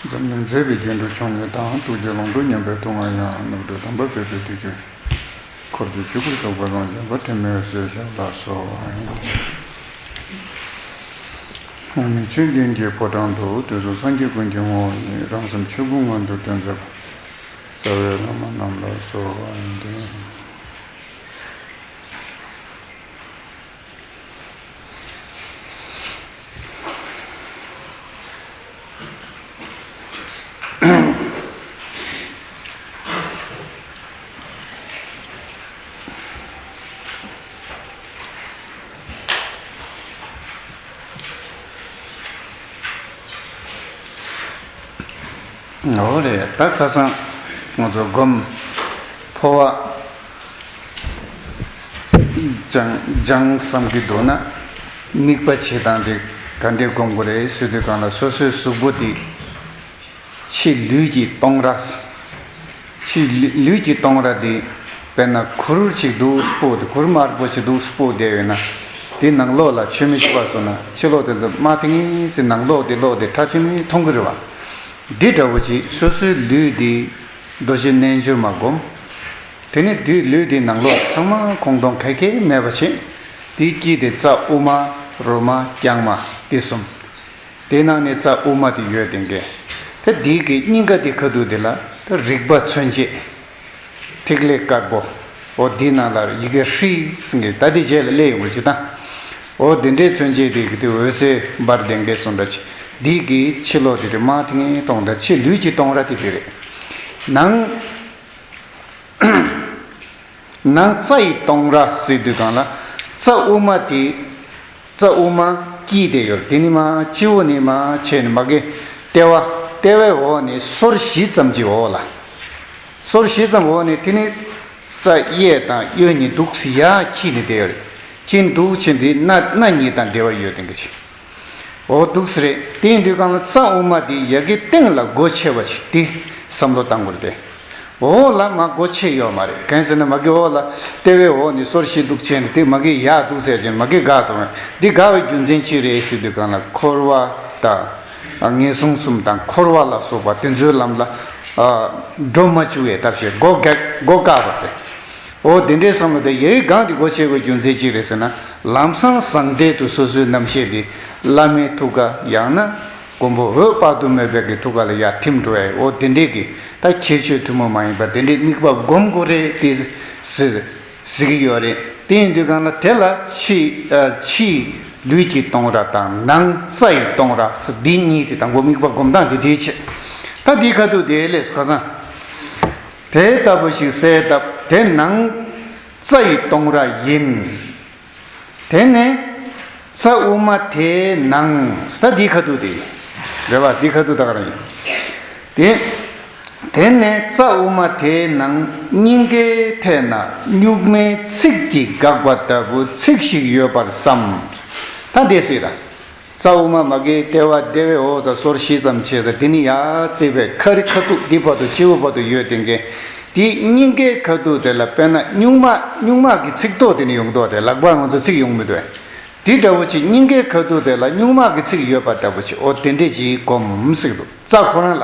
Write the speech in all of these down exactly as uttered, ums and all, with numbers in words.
འཛམ་གླིང་མཛེས་པའི་རྒྱན་དྲུག་མཆོག་ཉིད་དང་། ཐུགས་རྗེའི་ལོངས་སྤྱོད་ཉམས་པའི་ཐུབ་དབང་ཡང་། རྣམ་གྲོལ་དམ་པ་འཕེལ་བའི་བདེ་སྐྱིད། འཁོར་གྱི་ཆོས་སྐུར་རྫོགས་པ་ལོངས་སྤྱོད་པ། དྲི་མེད་འོད་གསལ་ཞབས་ལ་གསོལ། འོག་མིན་ཆོས་ཀུན་གྱི་ཕོ་བྲང་དུ། དུས་གསུམ་སངས་རྒྱས་ཀུན་གྱི་ངོ་བོ་ཉིད། རང་གསུམ་ཆོས་སྐུ་མངོན་དུ་སྟོན་མཛད་པ། རྩ་བའི་བླ་མ་རྣམས་ལ་གསོལ་བ་འདེབས། འོ་རེད། ད་ཁ་སང་ང་ཚོ་སྒོམ་འཕོ་བ་སྦྱང་སྦྱང་བསམ་གྱི་འདུག་ན། དམིགས་པ་བྱེད་སྟངས་དེ་ག་འདྲས་སྒོམ་དགོས་རེད་ཟེར་དུས་སྒང་ལ། སོ་སོའི་གཟུགས་པོ་འདི་ཕྱི་ལུས་ཀྱི་སྟོང་ར། ཕྱི་ལུས་ཀྱི་སྟོང་ར་འདི་དཔེར་ན་གུར་ཅིག་འདུག་སྤོ་དེ། གུར་དམར་པོ་ཅིག་འདུག་སྤོ་བསྡད་ཡོད་ན། དེ་ནང་ལོགས་ལ་ཆུ་མིག་ཅིག་སྤར་སོང་ན། ཕྱི་ལོགས་དེ་ཚོ་དམར་ཐིང་ངེ་ཟེར། ནང་ལོགས་དེ་ལོགས་དེ་ཁྲ་ཆུ་མིག་མཐོང་གི་རེད་བ། འདི་འདྲ་བོ་ཅིག་སོ་སོའི་ལུས་འདི་རྡོ་རྗེ་རྣལ་འབྱོར་མ་བསྒོམ། དེ་ནས་དེའི་ལུས་འདི་ནང་ལོགས་ཚང་མ་ཁོང་སྟོང་ག་གེ་མེད་པ་བྱེད། དེའི་དཀྱིལ་དེ་རྩ་དབུ་མ། རོ་མ། རྐྱང་མ། འདི་གསུམ། དེའི་ནང་ནས་རྩ་དབུ་མ་དེ་ཡོད་དེ་འགས། ད་འདི་གི་སྙིང་ག་དེ་ཁ་ཐུག་དེ་ལ་ད་རིག་པ་མཚོན་བྱེད། ཐིག་ལེ་དཀར་པོ། འོ་འདི་ནང་ལ་ཡི་གེ་ཧྲཱིཿཟེར་མཁན་ད་དེ་རྗེས་ལ་སླེབས་ཡོང་གི་ཅིག་དང་། འོ་འདི་འདྲའི་མཚོན་བྱེད་དེ་གི་དེ་འོད་ཟེར་འབར་དེ་འགས་གསུང་འདྲ་ཅིག། འདི་གི་ཕྱི་ལོགས་དེ་དེ་དམར་ཐིང་ངེ་སྟོང་ར། ཕྱི་ལུས་ཀྱི་སྟོང་ར་དེ་དེ་རེད། ནང་ནང་རྩ་ཡི་སྟོང་ར་ཟེར་དུས་སྒང་ལ། རྩ་དབུ་མ་དེ། རྩ་དབུ་མ་དཀྱིལ་དེ་ཡོད་རེད། དེ་ནི་མར་སྤྱི་བོ་ནས་མར་བྱས་ནས་མ་གི་ལྟེ་བ། ལྟེ་བའི་འོག་ནས་སོར་བཞི་ཙམ་གྱི་འོག་ལ། སོར་བཞི་ཙམ་འོག་ནས་དེ་ནི་རྩ་གཡས་དང་གཡོན་གཉིས་འདུག་སེ་ཡར་འཁྱིལ་ནས་བསྡད་ཡོད་རེད། འཁྱིལ་ནས་འདུག་བྱས་འདི་སྣ་སྣ་གཉིས་དང་འབྲེལ་བ་ཡོད་དེ་འགས་ཅིག། འོ་འདུག་སེ་རེད། དེ་ཡིན་དུས་སྒང་ལ་རྩ་དབུ་མ་དེ་ཡ་གི་སྟེང་ལ་སྒོ་ཕྱེ་བ་ཞིག་དེ་བསམ་བློ་བཏང་དགོས་རེད་དེ། འོག་ལ་མར་སྒོ་ཕྱེ་ཡོད་མ་རེད། གང་ཟེར་ན་མ་གི་འོག་ལ་ལྟེ་བའི་འོག་ནས་སོར་བཞི་འདུག་བྱས་ནས་དེ་མ་གི་ཡར་འདུག་ཟེར་བྱས་ནས་མ་གི་འགག་སོང་བས། འདི་འགག་པའི་རྒྱུ་མཚན་ཅི་རེད་ཟེར་དུས་སྒང་ལ། འཁོར་བ་དང་ངན་སོང་གསུམ་དང་འཁོར་བ་ལ་སོགས་པ་དེ་ཚོའི་ལམ་ལ་འགྲོ་མ་བཅུག་པའི་ཐབས་ཤེས། སྒོ་བཀག་སྒོ་བཀག་པ་དེ། འོ་དེ་འདྲའི་བསམ་བློ་དེ་ཡ་གི་སྒང་དེ་སྒོ་ཕྱེ་དགོས་རྒྱུ་མཚན་ཅི་རེད་ཟེར་ན། ལམ་སང་ཟང་ཐལ་དུ་སོ་སོའི་རྣམ་ཤེས་དེ་བླ་མའི་ཐུགས་ཀ། ཡང་ན་མགོན་པོ་འོད་དཔག་ཏུ་མེད་པའི་གི་ཐུགས་ཀ་ལ་ཡར་ཐིམ་འགྲོ་ཡ། འོ་དེ་འདྲའི་གི་ད་ཁྱད་ཆོས་ཐུན་མོང་མ་ཡིན་པ་དེ་འདྲའི་དམིགས་པ་སྒོམ་དགོས་རེད་དེ་ཟེར་ཟེར་གི་ཡོད་རེད། དེ་ཡིན་དུས་སྒང་ལ་དེ་ལ་ཕྱི་ཨ་ཕྱིའི་ལུས་ཀྱི་སྟོང་ར་དང་ནང་རྩ་ཡི་སྟོང་ར་ཟེར་འདི་གཉིས་དེ་དང་པོ་དམིགས་པ་སྒོམ་སྟངས་དེ་དེའི་ཆེད། ད་འདི་ཁ་ཐུག་དེ་ལས་སུ་ཁ་སང་། དེ་ལྟ་བུ་ཞིག་གསལ་བཏབ། དེ་ནང་རྩ་ཡི་སྟོང་ར་ཡིན། དེ་ནས་རྩ་དབུ་མ་དེའི་ནང་། ད་འདི་ཁ་ཐུག་དེ་རེད་བ། འདི་ཁ་ཐུག་ད་ག་རང་ཡིན། དེ་དེ་ནས་རྩ་དབུ་མ་དེའི་ནང་སྙིང་གའི་ཐད་ན་གཉུག་མའི་ཚིགས་ཀྱིས་དགག་པ་ལྟ་བུ་ཚིག་ཞིག་ཡོད་པར་བསམ། ད་འདི་སྲིད་ད། རྩ་དབུ་མ་མ་གི་ལྟེ་བ་ལྟེ་བའི་འོག་ཙམ་སོར་བཞི་ཙམ་བྱས་ཙང་། དེ་ནི་ཡར་བརྩིགས་པའི་ཁ་རི་ཁ་ཐུག་འདི་བར་དུ་སྤྱི་བོ་བར་དུ་ཡོད་དེ་འགས། དེའི་སྙིང་གའི་ཁ་ཐུག་དེ་ལ་དཔེར་ན་གཉུག་མ་གཉུག་མ་གི་ཚིགས་ཐོག་དེ་ནི་ཡོང་འདུག་དེ། ལག་པ་ང་ཚོ་ཚིགས་ཡོང་མི་འདུག་བས། དེ་འདྲ་བོ་ཅིག་སྙིང་གའི་ཁ་ཐུག་དེ་ལ་གཉུག་མ་གི་ཚིགས་ཡོད་པ་ལྟ་བུ་ཅིག། འོ་དེ་འདྲས་ཅིག་སྒོམ་ཟེར་གི་འདུག། རྩ་ཁོ་རང་ལ།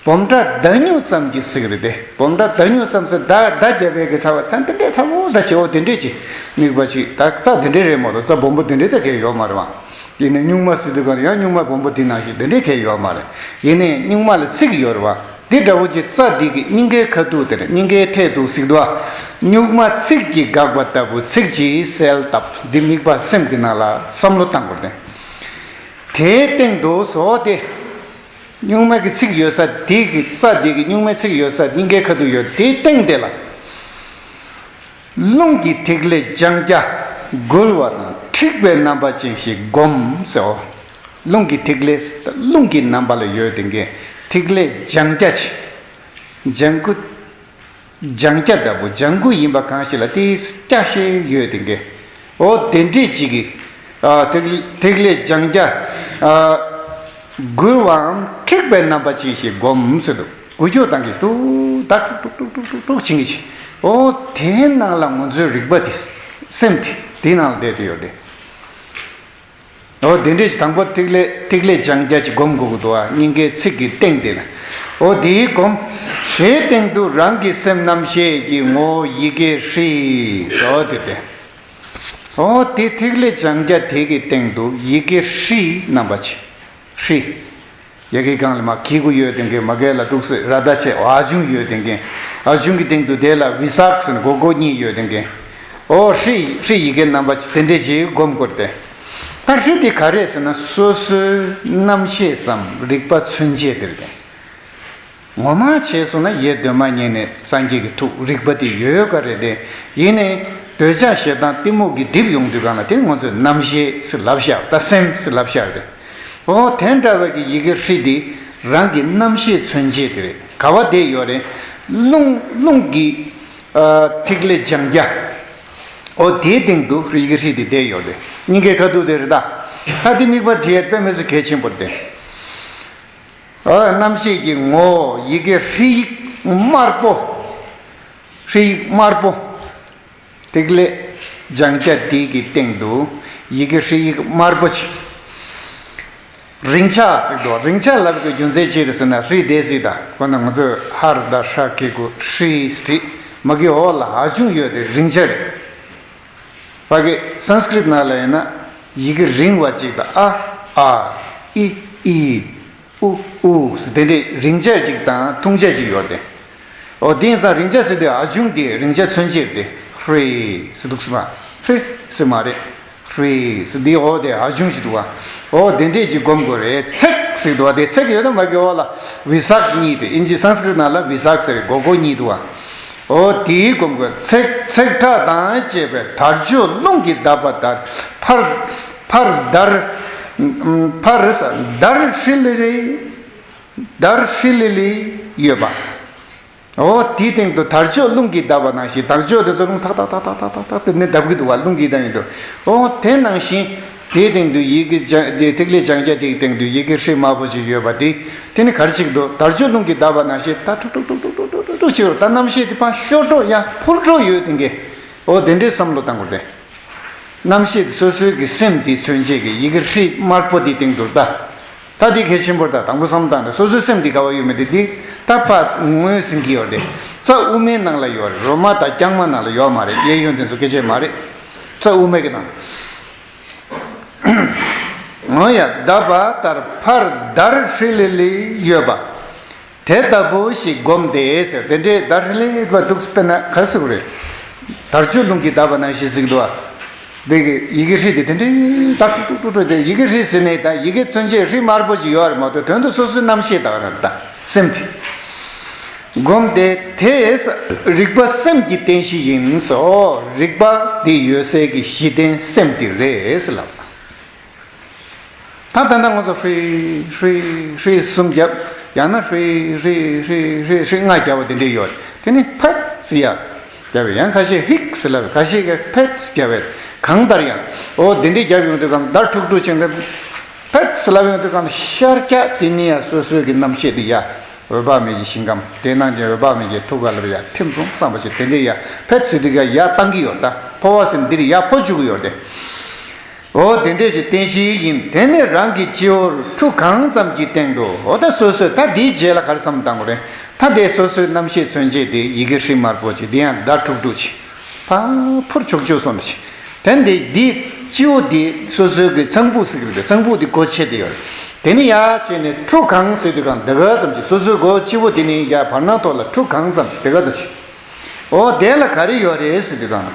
སྦོམ་ཕྲ་མདའ་སྨྱུག་ཙམ་གྱི་ཟེར་གི་རེད་དེ། སྦོམ་ཕྲ་མདའ་སྨྱུག་ཙམ་ཟེར། མདའ་མདའ་རྒྱབ་པའི་གི་ཕྲ་བ་ཙམ་དེ་འདྲའི་ཕྲ་བོ་འདྲ་ཞིག། འོ་དེ་འདྲས་ཅིག་དམིགས་པ་ཅིག། ད་རྩ་དེ་འདྲས་རེད་མ་གཏོགས་རྩ་སྦོམ་པོ་དེ་འདྲས་ད་གས་ཡོད་མ་རེད་བ། ཡིན་ནའི་གཉུག་མ་ཟེར་དུས་སྒང་ཡང་གཉུག་མ་སྦོམ་པོ་དེ་ནང་བཞིན་དེ་འདྲས་གས་ཡོད་མ་རེད། ཡིན་ནའི་གཉུག་མ་ལ་ཚིགས་ཡོད་རེད་བ། དེ་འདྲ་བོ་ཅིག་རྩ་འདི་གི་སྙིང་གའི་ཁ་ཐུག་དེར། སྙིང་གའི་ཐད་དུ་ཟེར་གི་འདུག་བ། གཉུག་མ་ཚིགས་ཀྱིས་དགག་པ་ལྟ་བུ་ཚིག་ཅིག་གསལ་བཏབ། འདི་དམིགས་པ་སེམས་ཀྱི་ནང་ལ་བསམ་བློ་བཏང་དགོས་རེད་དེ། དེའི་སྟེང་དུ་བཟོ་སྟེ། གཉུག་མ་གི་ཚིགས་ཡོད་ས་དེ་གི། རྩ་དེ་གི་གཉུག་མའི་ཚིགས་ཡོད་ས་སྙིང་གའི་ཁ་ཐུག་ཡོད་དེའི་སྟེང་དེ་ལ། རླུང་གི་ཐིག་ལེ་སྦྱང་རྒྱ་འགུལ་བ་དང་འཁྲིགས་པའི་རྣམ་པ་ཅན་ཞིག་སྒོམ་ཟེར། རླུང་གི་ཐིག་ལེ། རླུང་གི་རྣམ་པ་ལ་ཡོད་དེ་འགས་ཐིག་ལེ་སྦྱང་རྒྱ་ཆེ། ལྗང་གུ། ལྗང་སྐྱ་ལྟ་བུ། ལྗང་གུ་ཡིན་པ་གང་ཞིག་ལ་དེ་སྐྱ་ཞེས་ཡོད་དེ་འགས། འོ་དེ་འདྲས་ཅིག་གིས། ཨ་ཐིག་ཐིག་ལེ་སྦྱང་རྒྱ་ཨ་འགུལ་བའམ་འཁྲིགས་པའི་རྣམ་པ་ཅན་ཞིག་སྒོམ་ཟེར་འདུག། འགུལ་སྐྱོད་བཏང་གི་འདུག། ད་ཁྲུག་ཁྲུག་ཁྲུག་ཁྲུག་ཁྲུག་ཁྲུག་བྱེད་ཀྱི་ཆེ། ཨོ་དེའི་ནང་ལ་ང་ཚོའི་རིག་པ་དེ། སེམས་དེ་དེའི་ནང་ལ་བསྡད་དེ་ཡོད་རེད། ཨོ་དེ་འདྲས་ཞིག་དང་པོ་ཐིག་ལེ་ཐིག་ལེ་སྦྱང་རྒྱ་ཅིག་སྒོམ་དགོས་ཀྱི་འདུག་ཨ། སྙིང་གའི་ཚིག་གི་སྟེང་དེ་ལ། ཨོ་དེའི་སྒོམ། དེའི་སྟེང་དུ་རང་གི་སེམས་རྣམ་ཤེས་ཀྱི་ངོ་བོ་ཡི་གེ་ཧྲཱིཿཟེར་དེ་སྟེ། ཨོ་དེ་ཐིག་ལེ་སྦྱང་རྒྱ་དེ་གི་སྟེང་དུ་ཡི་གེ་ཧྲཱིཿརྣམ་པ་ཅན། ཧྲཱིཿ་ཡ་གི་སྒང་ལ་མ་གི་གུ་ཡོད་དེ་གན། མ་གི་ལ་འདུག་སེ་ར་ད་ཆད་ཨ་ཆུང་ཡོད་དེ་གན། ཨ་ཆུང་གི་སྟེང་དུ་དེ་ལ་བི་སག་ཟེར་ན་གོ་གོ་གཉིས་ཡོད་དེ་གན། ཨོ་ཧྲཱིཿ་ཧྲཱིཿ་ཡི་གེ་རྣམ་པ་ཅན་དེ་འདྲས་ཅིག་སྒོམ་དགོས་རེད་དེ། ད་ཧྲཱིཿ་དེ་ག་རེ་ཟེར་ན་སོ་སོའི་རྣམ་ཤེས་སམ་རིག་པ་མཚོན་བྱེད་དེ་རེད་དེ། ངོ་མ་བྱས་སོང་ན་ཡེ་གདོད་མ་ཉིད་ནས་སངས་རྒྱས་ཀྱི་ཐུགས་རིག་པ་དེ་ཡོད་ཡོད་ག་རེད་དེ། ཡིན་ནའི་འདོད་ཆགས་ཞེ་སྡང་གཏི་མུག་གིས་བསྒྲིབས་ཡོང་དུས་སྒང་ལ་དེ་ནི་ང་ཚོས་རྣམ་ཤེས་ཟེར་ལབ་ཤག་ད་སེམས་ཟེར་ལབ་ཤག་རེད། ཨོ་དེ་འདྲ་བའི་གི་ཡི་གེ་ཧྲཱིཿ་དེ་རང་གི་རྣམ་ཤེས་མཚོན་བྱེད་དེ་རེད། ག་བ་བསྡད་ཡོད་རེད། རླུང་རླུང་གི་ཨ་ཐིག་ལེ་སྦྱང་རྒྱ། ཨོ་དེའི་སྟེང་དུ་ཡི་གེ་ཧྲཱིཿ་དེ་བསྡད་ཡོད་རེད། སྙིང་གའི་ཁ་ཐུག་དེ་རེད་ད། ད་དེ་དམིགས་པ་བྱེད་ཡས་དཔེ་མི་སྲིད་གལ་ཆེན་པོ་རེད་དེ། ཨ་རྣམ་ཤེས་ཀྱི་ངོ་བོ་ཡི་གེ་ཧྲཱིཿ་དམར་པོ། ཧྲཱིཿ་དམར་པོ། ཐིག་ལེ་སྦྱང་རྒྱ་དེ་གི་སྟེང་དུ་ཡི་གེ་ཧྲཱིཿ་དམར་པོ་ཅིག་རིང་ཆ་ཟེར་འདུག་རིང་ཆ་ལབ་ཀྱི་རྒྱུ་མཚན་ཅི་རེད་ཟེར་ན་ཧྲཱིཿ་དེ་ཟེར་ད་ཁོ་ན་ང་ཚོས་ཧ་ར་ད་ཧྲ་གི་གུ་ཧྲཱིཿཟེར་བྲིས། མ་གི་འོག་ལ་ཨ་ཆུང་ཡོད་དེ་རིང་ཆ་རེད། ཕ་གི་སཾ་སྐྲྀཏ་ནང་ལ་ཡིན་ན་ཡི་གེ་རིང་བ་ཅིག་དང་ཨ་ཨ་ཨི་ཨི་ཨུ་ཨུ་ཟེར་དེ་འདྲའི་རིང་ཆ་ཅིག་དང་ཐུང་ཆ་ཅིག་ཡོད་དེ། ཨོ་དེ་ཡིན་ཙང་རིང་ཆ་ཟེར་དུས་ཨ་ཆུང་དེ་རིང་ཆ་མཚོན་བྱེད་དེ་ཧྲཱིཿཟེར་འདུག་སེ་མ། ཧྲཱིཿཟེར་མ་རེད། ཧྲཱིཿཟེར་དེ་འོག་དེ་ཨ་ཆུང་ཞིག་འདུག་བ། ཨོ་དེ་འདྲས་ཅིག་སྒོམ་དགོས་རེད། ཚེག་ཟེར་འདུག་བ། དེ་ཚེག་ཡོད་ན་མ་གི་འོག་ལ་བི་སག་གཉིས་དེ་ཨིན་ཇི་སཾ་སྐྲྀཏ་ནང་ལ་བི་སག་ཟེར་རེད། གོ་གོ་གཉིས་འདུག་བ། ཨོ་དེའི་སྒོམ་དགོས། ཚེག་ཚེག་དྲག་དང་བཅས་པའི་དར་ལྕོག་རླུང་གིས་བརྡབས་པ་ལྟར་ཕར་ཕར་འདར། ཕར་འདར་ཧྲི་ལི་རི། འདར་ཧྲི་ལི་ལི་ཡོད་པ། ཨོ་དེའི་སྟེང་དུ་དར་ལྕོག་རླུང་གིས་བརྡབས་པ་ནང་བཞིན་དར་ལྕོག་དེ་ཚོ་རླུང་ཐག་ཐག་ཐག་ཐག་ཐག་ཐག་དེ་ནས་བརྡབ་ཀྱི་འདུག་བ། རླུང་གིས་བརྡབ་ཡིན་འདུག་ཨོ་དེ་ནང་བཞིན་དེའི་སྟེང་དུ་ཡི་གེ་སྦྱང་དེ་ཐིག་ལེ་སྦྱང་བྱ་དེའི་སྟེང་དུ་ཡི་གེ་ཧྲཱིཿ་དམར་པོ་ཅིག་ཡོད་པ་དེ། དེ་ནི་ག་རེ་ཅིག་འདུག་དར་ལྕོག་རླུང་གིས་བརྡབས་པ་ནང་བཞིན་ད་ཁྲུག་ཁྲུག་ཁྲུག་ཁྲུག་ཁྲུག་ཁྲུག་ཁྲུག་ཁྲུག་ཅིག་ཡོད་ད། རྣམ་ཤེས་དེ་ཕར་ཤོར་འགྲོ་ཡང་འཕུར་འགྲོ་ཡོད་དེ་གས། ཨོ་དེ་འདྲའི་བསམ་བློ་བཏང་དགོས་ཏེ། རྣམ་ཤེས་དེ་སོ་སོའི་གི་སེམས་དེ་མཚོན་བྱེད་ཀྱི་ཡི་གེ་ཧྲཱིཿ་དམར་པོ་དེའི་སྟེང་དུ་ད། ད་དེ་གལ་ཆེན་པོ་རེད་ད། དང་པོ་བསམ་བཏང་ནས་སོ་སོའི་སེམས་དེ་ག་བ་ཡོད་མེད་དེ་དེ་ད་ཕར་ངོས་ཟིན་གྱི་ཡོད་རེད། རྩ་དབུ་མའི་ནང་ལ་ཡོད་རེད། རོ་མ་དང་རྐྱང་མ་ནང་ལ་ཡོད་མ་རེད། གཡས་གཡོན་དེ་ཚོ་སྐད་ཆ་མ་རེད། རྩ་དབུ་མའི་གི་ནང་། འོ་ཡ་བརྡབས་པ་ལྟར་ཕར་འདར་ཧྲི་ལི་ལི་ཡོད་པ། དེ་ལྟ་བུ་ཞིག་བསྒོམས་ཏེ་ཟེར། དེ་འདྲའི་བརྡར་ཧྲི་ལི་ལི་བ་འདུག་དཔེར་ན་ག་རེ་ཟེར་དགོས་རེད། དར་ལྕོག་རླུང་གིས་བརྡབས་པ་ནང་བཞིན་ཟེར་གྱི་འདུག་བ། དེ་གི་ཡི་གེ་ཧྲཱིཿ་དེ་དེ་འདྲའི་ད་ཁྲུག་ཁྲུག་ཁྲུག་ཁྲུག་དེ་ཡི་གེ་ཧྲཱིཿཟེར་ནས་ད་ཡི་གེ་མཚོན་བྱེད་ཧྲཱིཿདམར་པོ་ཅིག་ཡོད་རེད་མ་གཏོགས་དོན་དུ་སོ་སོའི་རྣམ་ཤེས་དག་རེད་ད། སེམས་དེ། བསྒོམས་ཏེ་དེས་རིག་པ་སེམས་ཀྱི་རྟེན་གཞི་ཡིན་ཟེར། ཨོ་རིག་པ་དེ་ཡོད་སའི་གི་གཞི་རྟེན་སེམས་དེ་རེད་ཟེར་ལབ། ད་ད་ལྟ་ང་ཚོ་ཧྲཱིཿཧྲཱིཿཧྲཱིཿཧྲཱིཿ་གསུམ་བརྒྱབ། ཡང་ན་ཧྲཱིཿཧྲཱིཿཧྲཱིཿཧྲཱིཿཧྲཱིཿལྔ་བརྒྱབ་པ་དེ་འདྲས་ཡོད་རེད། དེ་ནི་ཕར་ཟེར་ཡ་བརྒྱབ་པས། ཡང་ཁ་ཤས་ཧིག་ཟེར་ལབ། ཁ་ཤས་ཀྱིས་ཕེད་ཟེར་བརྒྱབ་པས། གང་ལྟར་ཡང་ཨོ་དེ་འདྲས་བརྒྱབ་ཡོང་དུས་གང་བརྡར་ཁྲུག་ཁྲུག་ཕྱིན་ཏེ་ཕེད་ཟེར་ལབ་ཡོང་དུས་གང་ཤར་རྒྱག་དེ་ནི་ཡང་སོ་སོའི་གི་རྣམ་ཤེས་དེ་ཡ་འོད་དཔག་མེད་ཀྱི་ཞིང་ཁམས་དེ་ནང་གི་འོད་དཔག་མེད་ཀྱི་ཐུགས་ཀ་ལ་ཡ་ཐིམ་སོང་བསམ་པ་ཞིག་དེ་འདྲས་ཡ་ཕེད་ཟེར་དུས་ཀ་ཡ་བཏང་གི་ཡོད་ད། འཕོ་བ་ཟེར་འདིར་ཡ་འཕོ་བཅུག་གི་ཡོད་དེ། འོ་དེ་འདྲས་ཀྱི་རྟེན་གཞི་ཡིན། དེ་ནས་རང་གི་སྤྱི་བོར་ཁྲུ་གང་ཙམ་གྱི་སྟེང་དུ། འོ་ད་སོ་སོས་ད་འདིའི་རྗེས་ལ་ག་རེ་བསམ་བཏང་དགོས་རེད། ད་དེ་སོ་སོའི་རྣམ་ཤེས་མཚོན་བྱེད་དེ་ཡི་གེ་ཧྲཱིཿདམར་པོ་ཅིག་དེ་ཡང་བརྡར་ཁྲུག་ཁྲུག་ཅིག་ཕར་འཕུར་ཆོག་ཆོག་སོང་ཅིག་དེ་འདི་འདི་སྤྱི་བོ་འདི་སོ་སོའི་གི་ཚངས་བུག་ཟེར་གི་རེད། ཚངས་བུག་འདི་སྒོ་ཕྱེ་བསྡད་ཡོད་རེད། དེ་ནས་ཡར་བྱས་ནས་ཁྲུ་གང་ཟེར་དུས་གང་དེ་ག་ཙམ་ཅིག་སོ་སོའི་སྒོ་སྤྱི་བོ་དེ་ནས་ཡར་བར་སྣང་ཐོག་ལ་ཁྲུ་གང་ཙམ་ཅིག་དེ་ག་ཙམ་ཅིག་འོ་དེ་ལ་ག་རེ་ཡོད་རེད་ཟེར་དུས་གང་།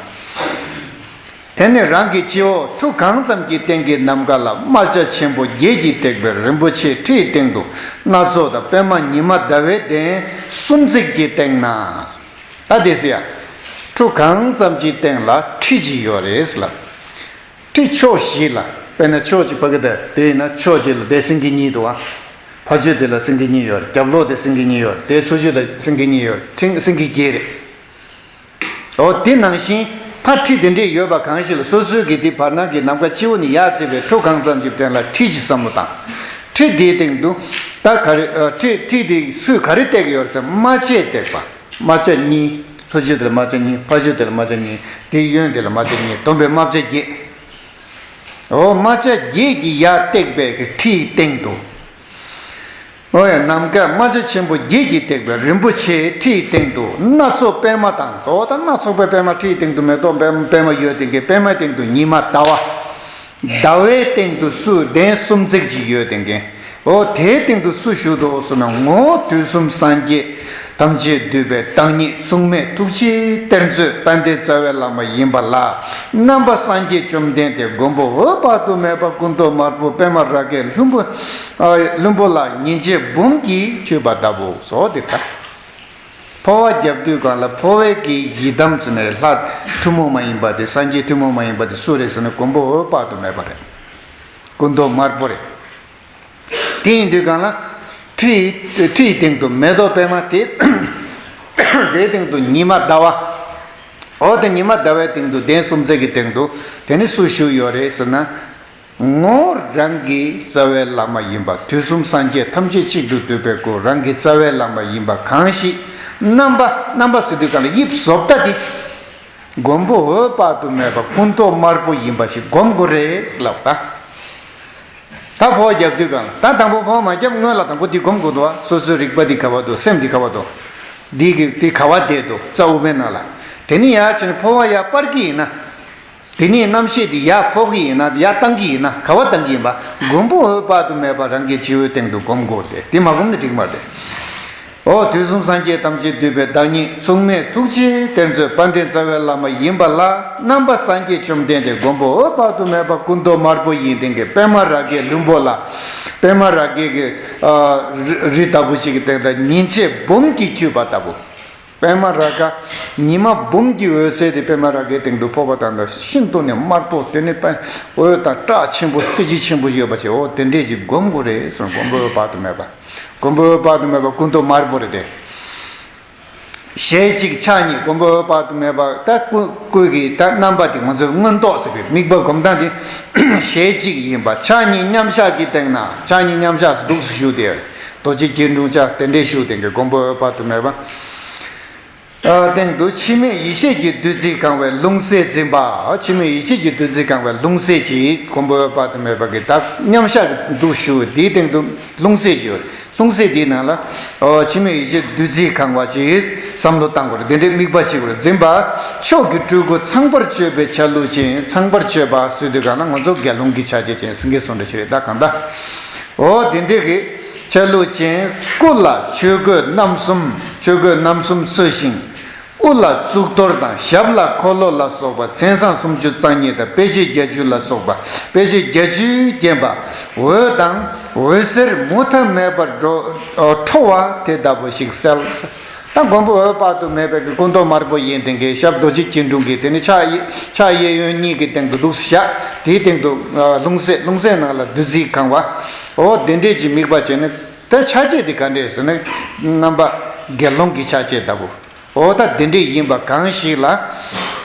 དེ་ནས་རང་གི་སྤྱི་བོ་ཁྲུ་གང་ཙམ་གྱི་སྟེང་གི་ནམ་མཁའ་ལ་རྨ་བྱ་ཆེན་པོ་བརྒྱད་ཀྱིས་བཏེགས་པའི་རིན་པོ་ཆེའི་ཁྲིའི་སྟེང་དུ་སྣ་ཚོགས་དང་པདྨ་ཉི་མ་ཟླ་བའི་གདན་གསུམ་བརྩེགས་ཀྱི་སྟེང་ན། ད་དེ་ཟེར་ཡ། ཁྲུ་གང་ཙམ་གྱི་སྟེང་ལ་ཁྲི་གཅིག་ཡོད་རེད་ལབ། ཁྲི་ཕྱོགས་བཞི་ལ། དཔེར་ན་ཕྱོགས་གཅིག་ཕ་གི་དེ་དེ་ཡིན་ན་ཕྱོགས་གཅིག་ལ་དེ་སེང་གེ་གཉིས་འདུག་ཨ། ཕ་ཆོས་དེ་ལ་སེང་གེ་གཉིས་ཡོད་རེད། རྒྱབ་ལོགས་དེ་སེང་གེ་གཉིས་ཡོད་རེད། དེའི་ཚུར་ཕྱོགས་ལ་སེང་གེ་གཉིས་ཡོད་རེད། ཁྲི་སེང་གེ་བརྒྱད་རེད། འོ་དེ་ནང་བཞིན་ཕ་ཁྲི་དེ་འདྲས་ཡོད་པ་གང་ཞིག་ལ་སོ་སོའི་གི་དེ་བར་སྣང་གི་ནམ་མཁའ་སྤྱི་བོ་ནས་ཡར་བརྩིས་པའི་ཁྲུ་གང་ཙམ་གྱི་སྟེང་ལ་ཁྲི་གཅིག་བསམ་བློ་བཏང་། ཁྲི་དེའི་སྟེང་དུ་ད་ག་རེ་ཨ་ཁྲི་ཁྲི་དེ་སུས་ག་རེ་བཏེགས་ཡོད་རེད་ཟེར། རྨ་བྱས་བཏེགས་པ། རྨ་བྱ་གཉིས། ལྷོ་ཕྱོགས་དེ་ལ་རྨ་བྱ་གཉིས། ཕ་ཕྱོགས་དེ་ལ་རྨ་བྱ་གཉིས། དེའི་གཡོན་དེ་ལ་རྨ་བྱ་གཉིས། བསྡོམས་པས་རྨ་བྱ་བརྒྱད། འོ་རྨ་བྱ་བརྒྱད་ཀྱིས་ཡར་བཏེགས་པའི་གི་ཁྲིའི་སྟེང་དུ། འོ་ཡ། ནམ་མཁའ་རྨ་བྱ་ཆེན་པོ་བརྒྱད་ཀྱིས་བཏེགས་པའི་རིན་པོ་ཆེའི་ཁྲིའི་སྟེང་དུ་སྣ་ཚོགས་པད་མ་དང་། འོ་ད་སྣ་ཚོགས་པའི་པད་མ། ཁྲིའི་སྟེང་དུ་མེ་ཏོག་པད་པད་མ་ཡོད་དེ་གི་པད་མའི་སྟེང་དུ་ཉི་མ་ཟླ་བ། ཟླ་བའི་སྟེང་དུ་སུ་གདན་སུམ་བརྩེགས་ཅིག་ཡོད་དེ་གི། འོ་དེའི་སྟེང་དུ་སུ་བཞུགས་འདུག་ཟེར་ན། ངོ་བོ་དུས་གསུམ་སངས་རྒྱས་ཐམས་ཅད་འདུས་པའི་བདག་ཉིད་མཚུངས་མེད་ཐུགས་རྗེའི་གཏེར་མཛོད་དཔལ་ལྡན་རྩ་བའི་བླ་མ་ཡིན་པ་ལ། རྣམ་པ་སངས་རྒྱས་བཅོམ་ལྡན་འདས་མགོན་པོ་འོད་དཔག་ཏུ་མེད་པ་སྐུ་མདོག་དམར་པོ་པད་མ་རཱ་གའི་ལྷུན་པོ། ཨ། ལྷུན་པོ་ལ་ཉིན་བྱེད་འབུམ་གྱིས་འཁྱུད་པ་ལྟ་བུ་སོགས་དེ་ལྟ། འཕོ་བ་བརྒྱབ་དུས་གང་ལ་འཕོ་བའི་གི་ཡི་དམ་ཟེར་ནས་ལྷ་ཐུན་མོང་མ་ཡིན་པ་དེ། སངས་རྒྱས་ཐུན་མོང་མ་ཡིན་པ་དེ་སུ་རེད་ཟེར་ན། མགོན་པོ་འོད་དཔག་ཏུ་མེད་པ་རེད། སྐུ་མདོག་དམར་པོ་རེད། དེ་ཡིན་དུས་གང་ལ། ཁྲི་ཁྲིའི་སྟེང་དུ་མེ་ཏོག་པད་མ་དེ། དེའི་སྟེང་དུ་ཉི་མ་ཟླ་བ། འོ་དེ་ཉི་མ་ཟླ་བའི་སྟེང་དུ་གདན་སུམ་བརྩེགས་ཀྱི་སྟེང་དུ་དེ་ནི་སུ་བཞུགས་ཡོད་རེད་ཟེར་ན། ངོ་བོ་རང་གི་རྩ་བའི་བླ་མ་ཡིན་པ། དུས་གསུམ་སངས་རྒྱས་ཐམས་ཅད་གཅིག་ཏུ་འདུས་པའི་སྐུ། རང་གི་རྩ་བའི་བླ་མ་ཡིན་པ་གང་ཞིག་རྣམ་པ། རྣམ་པ་ཟེར་དུས་གང་ལ་དབྱིབས་བཟོ་ལྟ་དེ། མགོན་པོ་འོད་དཔག་ཏུ་མེད་པ་སྐུ་མདོག་དམར་པོ་ཡིན་པ་ཞིག་སྒོམ་དགོས་རེད་ཟེར་ལབ་ད། ད་འཕོ་བ་བརྒྱབ་དུས་གང་ལ། ད་དང་པོ་འཕོ་བ་མ་བརྒྱབ་སྔོན་ལ་དང་པོ་འདི་སྒོམ་དགོས་འདུག་བ། སོ་སོའི་རིག་པ་འདི་ག་བ་འདུག་སེམས་འདི་ག་བ་འདུག་འདི་གི་འདི་ག་བ་བསྡད་འདུག་རྩ་དབུ་མའི་ནང་ལ། དེ་ནི་ཡར་ཕྱིན་འཕོ་བ་ཡར་སྤར་གྱི་ཡིན་ན། དེ་ནས་རྣམ་ཤེས་དེ་ཡར་འཕོ་གི་ཡིན་ན། ཡར་བཏང་གི་ཡིན་ན། ག་བ་བཏང་གི་ཡིན་པ། མགོན་པོ་འོད་དཔག་ཏུ་མེད་པ་རང་གི་སྤྱི་བོའི་སྟེང་དུ་སྒོམ་དགོས་ཏེ། དེ་མ་སྒོམ་ན་འགྲིག་མ་རེད། འོ་དུས་གསུམ་སངས་རྒྱས་ཐམས་ཅད་འདུས་པའི་བདག་ཉིད་མཚུངས་མེད་ཐུགས་རྗེའི་གཏེར་མཛོད་དཔལ་ལྡན་རྩ་བའི་བླ་མ་ཡིན་པ་ལ། རྣམ་པ་སངས་རྒྱས་བཅོམ་ལྡན་འདས་མགོན་པོ་འོད་དཔག་ཏུ་མེད་པ་སྐུ་མདོག་དམར་པོ་ཡིན་ཏེ་གི་པད་མ་རཱ་གའི་ལྷུན་པོ་ལ། པད་མ་རཱ་གའི་གི་ཨ་རི་རི་ལྟ་བུ་ཞིག་གི་སྟེང་དུ་ཉིན་བྱེད་འབུམ་གྱིས་འཁྱུད་པ་ལྟ་བུ། པད་མ་རཱ་ག་ཉི་མ་འབུམ་གྱི་འོད་ཟེར་དེ་པད་མ་རཱ་གའི་སྟེང་དུ་ཕོག་པ་དང་། ཤིན་ཏུ་ནས་དམར་པོ། དེ་ནི་པད་འོད་དང་སྐྲག་ཆེན་པོ། གསལ་བྱེད་ཆེན་པོ་ཡོད་པ་ཞིག་འོ་དེ་འདྲས་ཞིག་སྒོམ་དགོས་རེད་ཟེར། མགོན་པོ་འོད་དཔག་ཏུ་མེད་པ། མགོན་པོ་འོད་དཔག་ཏུ་མེད་པ་སྐུ་མདོག་དམར་པོ་རེད་དེ། ཞལ་གཅིག་ཕྱག་གཉིས། མགོན་པོ་འོད་དཔག་ཏུ་མེད་པ་ད་སྐུ་སྐུ་གི་ད་རྣམ་པ་དེ་ང་ཚོའི་མངོན་རྟོགས་ཟེར་བའི་དམིགས་པ་སྒོམ་སྟངས་དེ་ཞལ་གཅིག་ཡིན་པ། ཕྱག་གཉིས་མཉམ་གཞག་གི་སྟེང་ན། ཕྱག་གཉིས་མཉམ་གཞག་སུ་འདུག་སུ་བཞུགས་ཏེ། རྡོ་རྗེ་སྐྱིལ་ཀྲུང་བཅའ་དེ་འདྲས་བཞུགས་ཏེ་གི་མགོན་པོ་འོད་དཔག་ཏུ་མེད་པ། ཨ་སྟེང་དུ་འཆི་མེད་ཡེ་ཤེས་ཀྱི་བདུད་རྩིས་གང་བའི་ལྷུང་བཟེད་འཛིན་པ། འཆི་མེད་ཡེ་ཤེས་ཀྱི་བདུད་རྩིས་གང་བའི་ལྷུང་བཟེད་ཅིག་མགོན་པོ་འོད་དཔག་ཏུ་མེད་པ་གི་ད་མཉམ་གཞག་གི་འདུག་བཞུགས། དེའི་སྟེང་དུ་ལྷུང་བཟེད་ཅིག་ཡོད། ལྷུང་བཟེད་དེའི་ནང་ལ་འོ་འཆི་མེད་ཡེ་ཤེས་བདུད་རྩིས་གང་བ་ཅིག་བསམ་བློ་བཏང་དགོས་རེད། དེ་འདྲའི་དམིགས་པ་བྱེད་དགོས་རེད། འཛིན་པ། མཆོག་གི་སྤྲུལ་སྐུ་ཚངས་པར་སྤྱོད་པའི་ཆ་ལུགས་ཅན། ཚངས་པར་སྤྱོད་པ་ཟེར་དུས་གང་ན་ང་ཚོ་དགེ་སློང་གི་ཆ་བྱད་ཅན་སེང་གེ་བཟོ་འདྲ་ཞིག་རེད། ད་གང་ལྟར་འོ་དེ་འདྲའི་གི་ཆ་ལུགས་ཅན། སྐུ་ལ་ཆོས་གོས་རྣམ་གསུམ། ཆོས་གོས་རྣམ་གསུམ་གསོལ་ཞིང་། དབུ་ལ་གཙུག་ཏོར་དང་། ཞབས་ལ་འཁོར་ལོ་ལ་སོགས་པ་མཚན་བཟང་སུམ་ཅུ་རྩ་གཉིས་དང་། དཔེ་བྱད་བརྒྱད་ཅུ་ལ་སོགས་པ། དཔེ་བྱད་བརྒྱད་ཅུས་བརྒྱན་པ། འོད་དང་འོད་ཟེར་མུ་མཐའ་མེད་པར་འགྲོ་འཕྲོ་བ་དེ་ལྟ་བུ་ཞིག་གསལ། ད་མགོན་པོ་འོད་དཔག་ཏུ་མེད་པའི་གི་སྐུ་མདོག་དམར་པོ་ཡིན་ཏེ་གི་ཞབས་རྡོ་རྗེ་སྐྱིལ་ཀྲུང་གི་དེ་ནི་ཕྱག་གཡས་ཕྱག་གཡས་གཡོན་གཉིས་ཀྱི་སྟེང་དུ་འདུག་བཞག་དེའི་སྟེང་དུ་ལྷུང་བཟེད། ལྷུང་བཟེད་ནང་ལ་བདུད་རྩིས་གང་བ། འོ་དེ་འདྲས་ཀྱི་དམིགས་པ་བྱས་ནས། ད་ཆ་བྱད་དེ་ག་འདྲས་ཟེར་ན། རྣམ་པ་དགེ་སློང་གི་ཆ་བྱད་ལྟ་བུ། འོ་ད་དེ་འདྲས་ཡིན་པ་གང་ཞིག་ལ།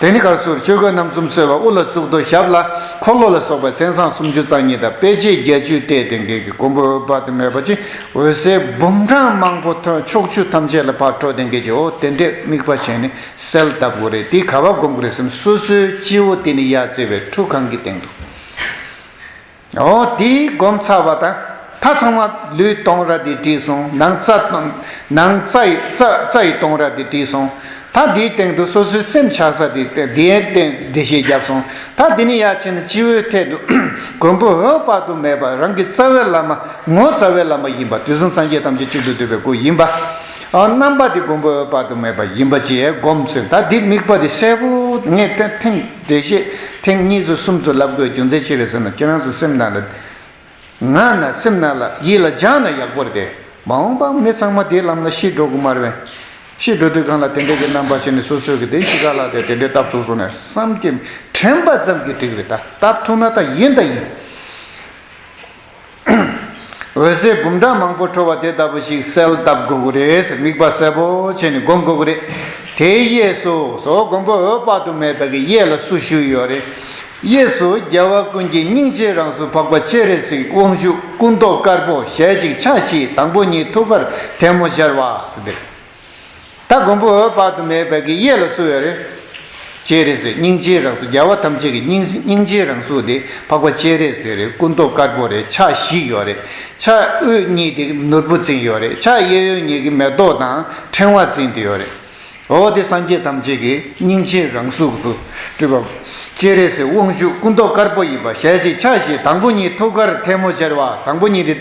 དེ་ནི་གར་སོར་ཆོས་གོས་རྣམ་གསུམ་གསོལ་བ། དབུ་ལ་གཙུག་ཏོར། ཞབས་ལ་འཁོར་ལོ་ལ་སོགས་པ་མཚན་བཟང་སུམ་ཅུ་རྩ་གཉིས་དང་། དཔེ་བྱད་བརྒྱད་ཅུས་སྤྲས་ཏེ་གི་མགོན་པོ་འོད་དཔག་ཏུ་མེད་པ་ཅིག་འོད་ཟེར་འབུམ་ཕྲག་མང་པོ་ཐོན། ཕྱོགས་བཅུ་ཐམས་ཅད་ལ་ཕར་འཕྲོ་ལྡན་གྱི་ཅིག་འོ་དེ་འདྲས་དམིགས་པ་བྱས་ནས་གསལ་བཏབ་དགོས་རེད། དེ་ག་བ་སྒོམ་དགོས་རེད་ཟེར་ན། སོ་སོའི་སྤྱི་བོ་དེ་ནི་ཡར་བརྩེགས་པའི་ཁྲུས་ཁང་གི་སྟེང་དུ། འོ་དེའི་སྒོམ་ཚར་བ་དང་། ད་ཚང་མ་ལུས་སྟོང་ར་དེ་བྲིས་སོང་། ནང་རྩ་སྟོང་། ནང་རྩ་ཡི་རྩ་རྩ་ཡི་སྟོང་ར་དེ་བྲིས་སོང་། ད་དེའི་སྟེང་དུ་སོ་སོའི་སེམས་ཆགས་ས་དེ་དེའི་སྟེང་འགྲེལ་བཤད་བརྒྱབ་སོང་། ད་དེ་ནས་ཡར་ཕྱིན་ན་སྤྱི་བོའི་ཐད་དུ་མགོན་པོ་འོད་དཔག་ཏུ་མེད་པ་རང་གི་རྩ་བའི་བླ་མ། ངོ་རྩ་བའི་བླ་མ་ཡིན་པ། དུས་གསུམ་སངས་རྒྱས་ཐམས་ཅད་གཅིག་ཏུ་འདུས་པའི་སྐུ་ཡིན་པ། ཨ་རྣམ་པ་དེ་མགོན་པོ་འོད་དཔག་ཏུ་མེད་པ་ཡིན་པ་བྱས་སྒོམ་ཟེར། ད་འདི་དམིགས་པ་དེ་གསལ་པོ་ངས་ཐེངས་འགྲེལ་བཤད་ཐེངས་གཉིས་ཚོ་གསུམ་ཚོ་ལབ་དགོས་རྒྱུ་མཚན་ཅི་རེད་ཟེར་ན། ཁྱེད་རང་ཚོ་སེམས་ནང་ལ་ངག་ན་སེམས་ནང་ལ་ཡིད་ལ་སྦྱངས་ན་ཡག་པོ་རེད་དེ། མ་འོངས་པ་མི་ཚང་མ་དེའི་ལམ་ལ་ཤི་འགྲོ་གི་མ་རེད་པས། ཤི་འགྲོ་དུས་སྒང་ལ་དེ་འདྲས་ཀྱི་རྣམ་པ་ཞིག་ནི་སོ་སོའི་གི་དེ་ཤི་ཁ་ལ་དེ་དེ་འདྲས་བཏབ་ཐུབ་སོང་ན་བསམ་གྱི་དྲན་པ་ཙམ་གྱིས་འགྲིག་རེད། ད་བཏབ་ཐུབ་ན་ད་ཡིན་ད་ཡིན། འོད་ཟེར་འབུམ་ཕྲག་མང་པོ་འཕྲོ་བ་དེ་ལྟ་བུ་ཞིག་གསལ་བཏབ་དགོས་ཀྱི་རེད་ཟེར། དམིགས་པ་གསལ་པོ་བྱས་ནས་སྒོམ་དགོས་ཀྱི་རེད། དེའི་གཡས་སུ་སོ་མགོན་པོ་འོད་དཔག་ཏུ་མེད་པའི་གི་གཡས་ལ་སུ་བཞུགས་ཡོད་རེད། གཡས་སུ་རྒྱལ་བ་ཀུན་གྱི་སྙིང་རྗེའི་རང་གཟུགས་འཕགས་པ་སྤྱན་རས་གཟིགས་དབང་ཕྱུག་སྐུ་མདོག་དཀར་པོ། ཞལ་གཅིག་ཕྱག་བཞི། དང་པོ་གཉིས་ཐུགས་ཀར་ཐལ་མོ་སྦྱར་བ་ཟེར་ཏེ། ད་མགོན་པོ་འོད་དཔག་ཏུ་མེད་པའི་གི་གཡས་ལ་སུ་ཡོད་རེད། སྤྱན་རས་གཟིགས། སྙིང་རྗེའི་རང་གཟུགས། རྒྱལ་བ་ཐམས་ཅད་ཀྱི་སྙིང་སྙིང་རྗེའི་རང་གཟུགས་དེ་འཕགས་པ་སྤྱན་རས་གཟིགས་རེད། སྐུ་མདོག་དཀར་པོ་རེད། ཕྱག་བཞི་ཡོད་རེད། ཕྱག་དབུས་གཉིས་དེ་ནོར་བུ་འཛིན་ཡོད་རེད། ཕྱག་གཡས་གཡོན་གཉིས་ཀྱི་མེ་ཏོག་དང་ཕྲེང་བ་འཛིན་དེ་ཡོད་རེད། འོ་དེ་སངས་རྒྱས་ཐམས་ཅད་ཀྱི་སྙིང་རྗེའི་རང་གཟུགས་སུ་སྤྲུལ་པ། སྤྱན་རས་གཟིགས་དབང་ཕྱུག་སྐུ་མདོག་དཀར་པོ་ཡིན་པ་ཞལ་གཅིག་ཕྱག་བཞི། དང་པོ་གཉིས་ཐུགས་ཀར་ཐལ་མོ་སྦྱར་བ། དང་པོ་གཉིས་དེ་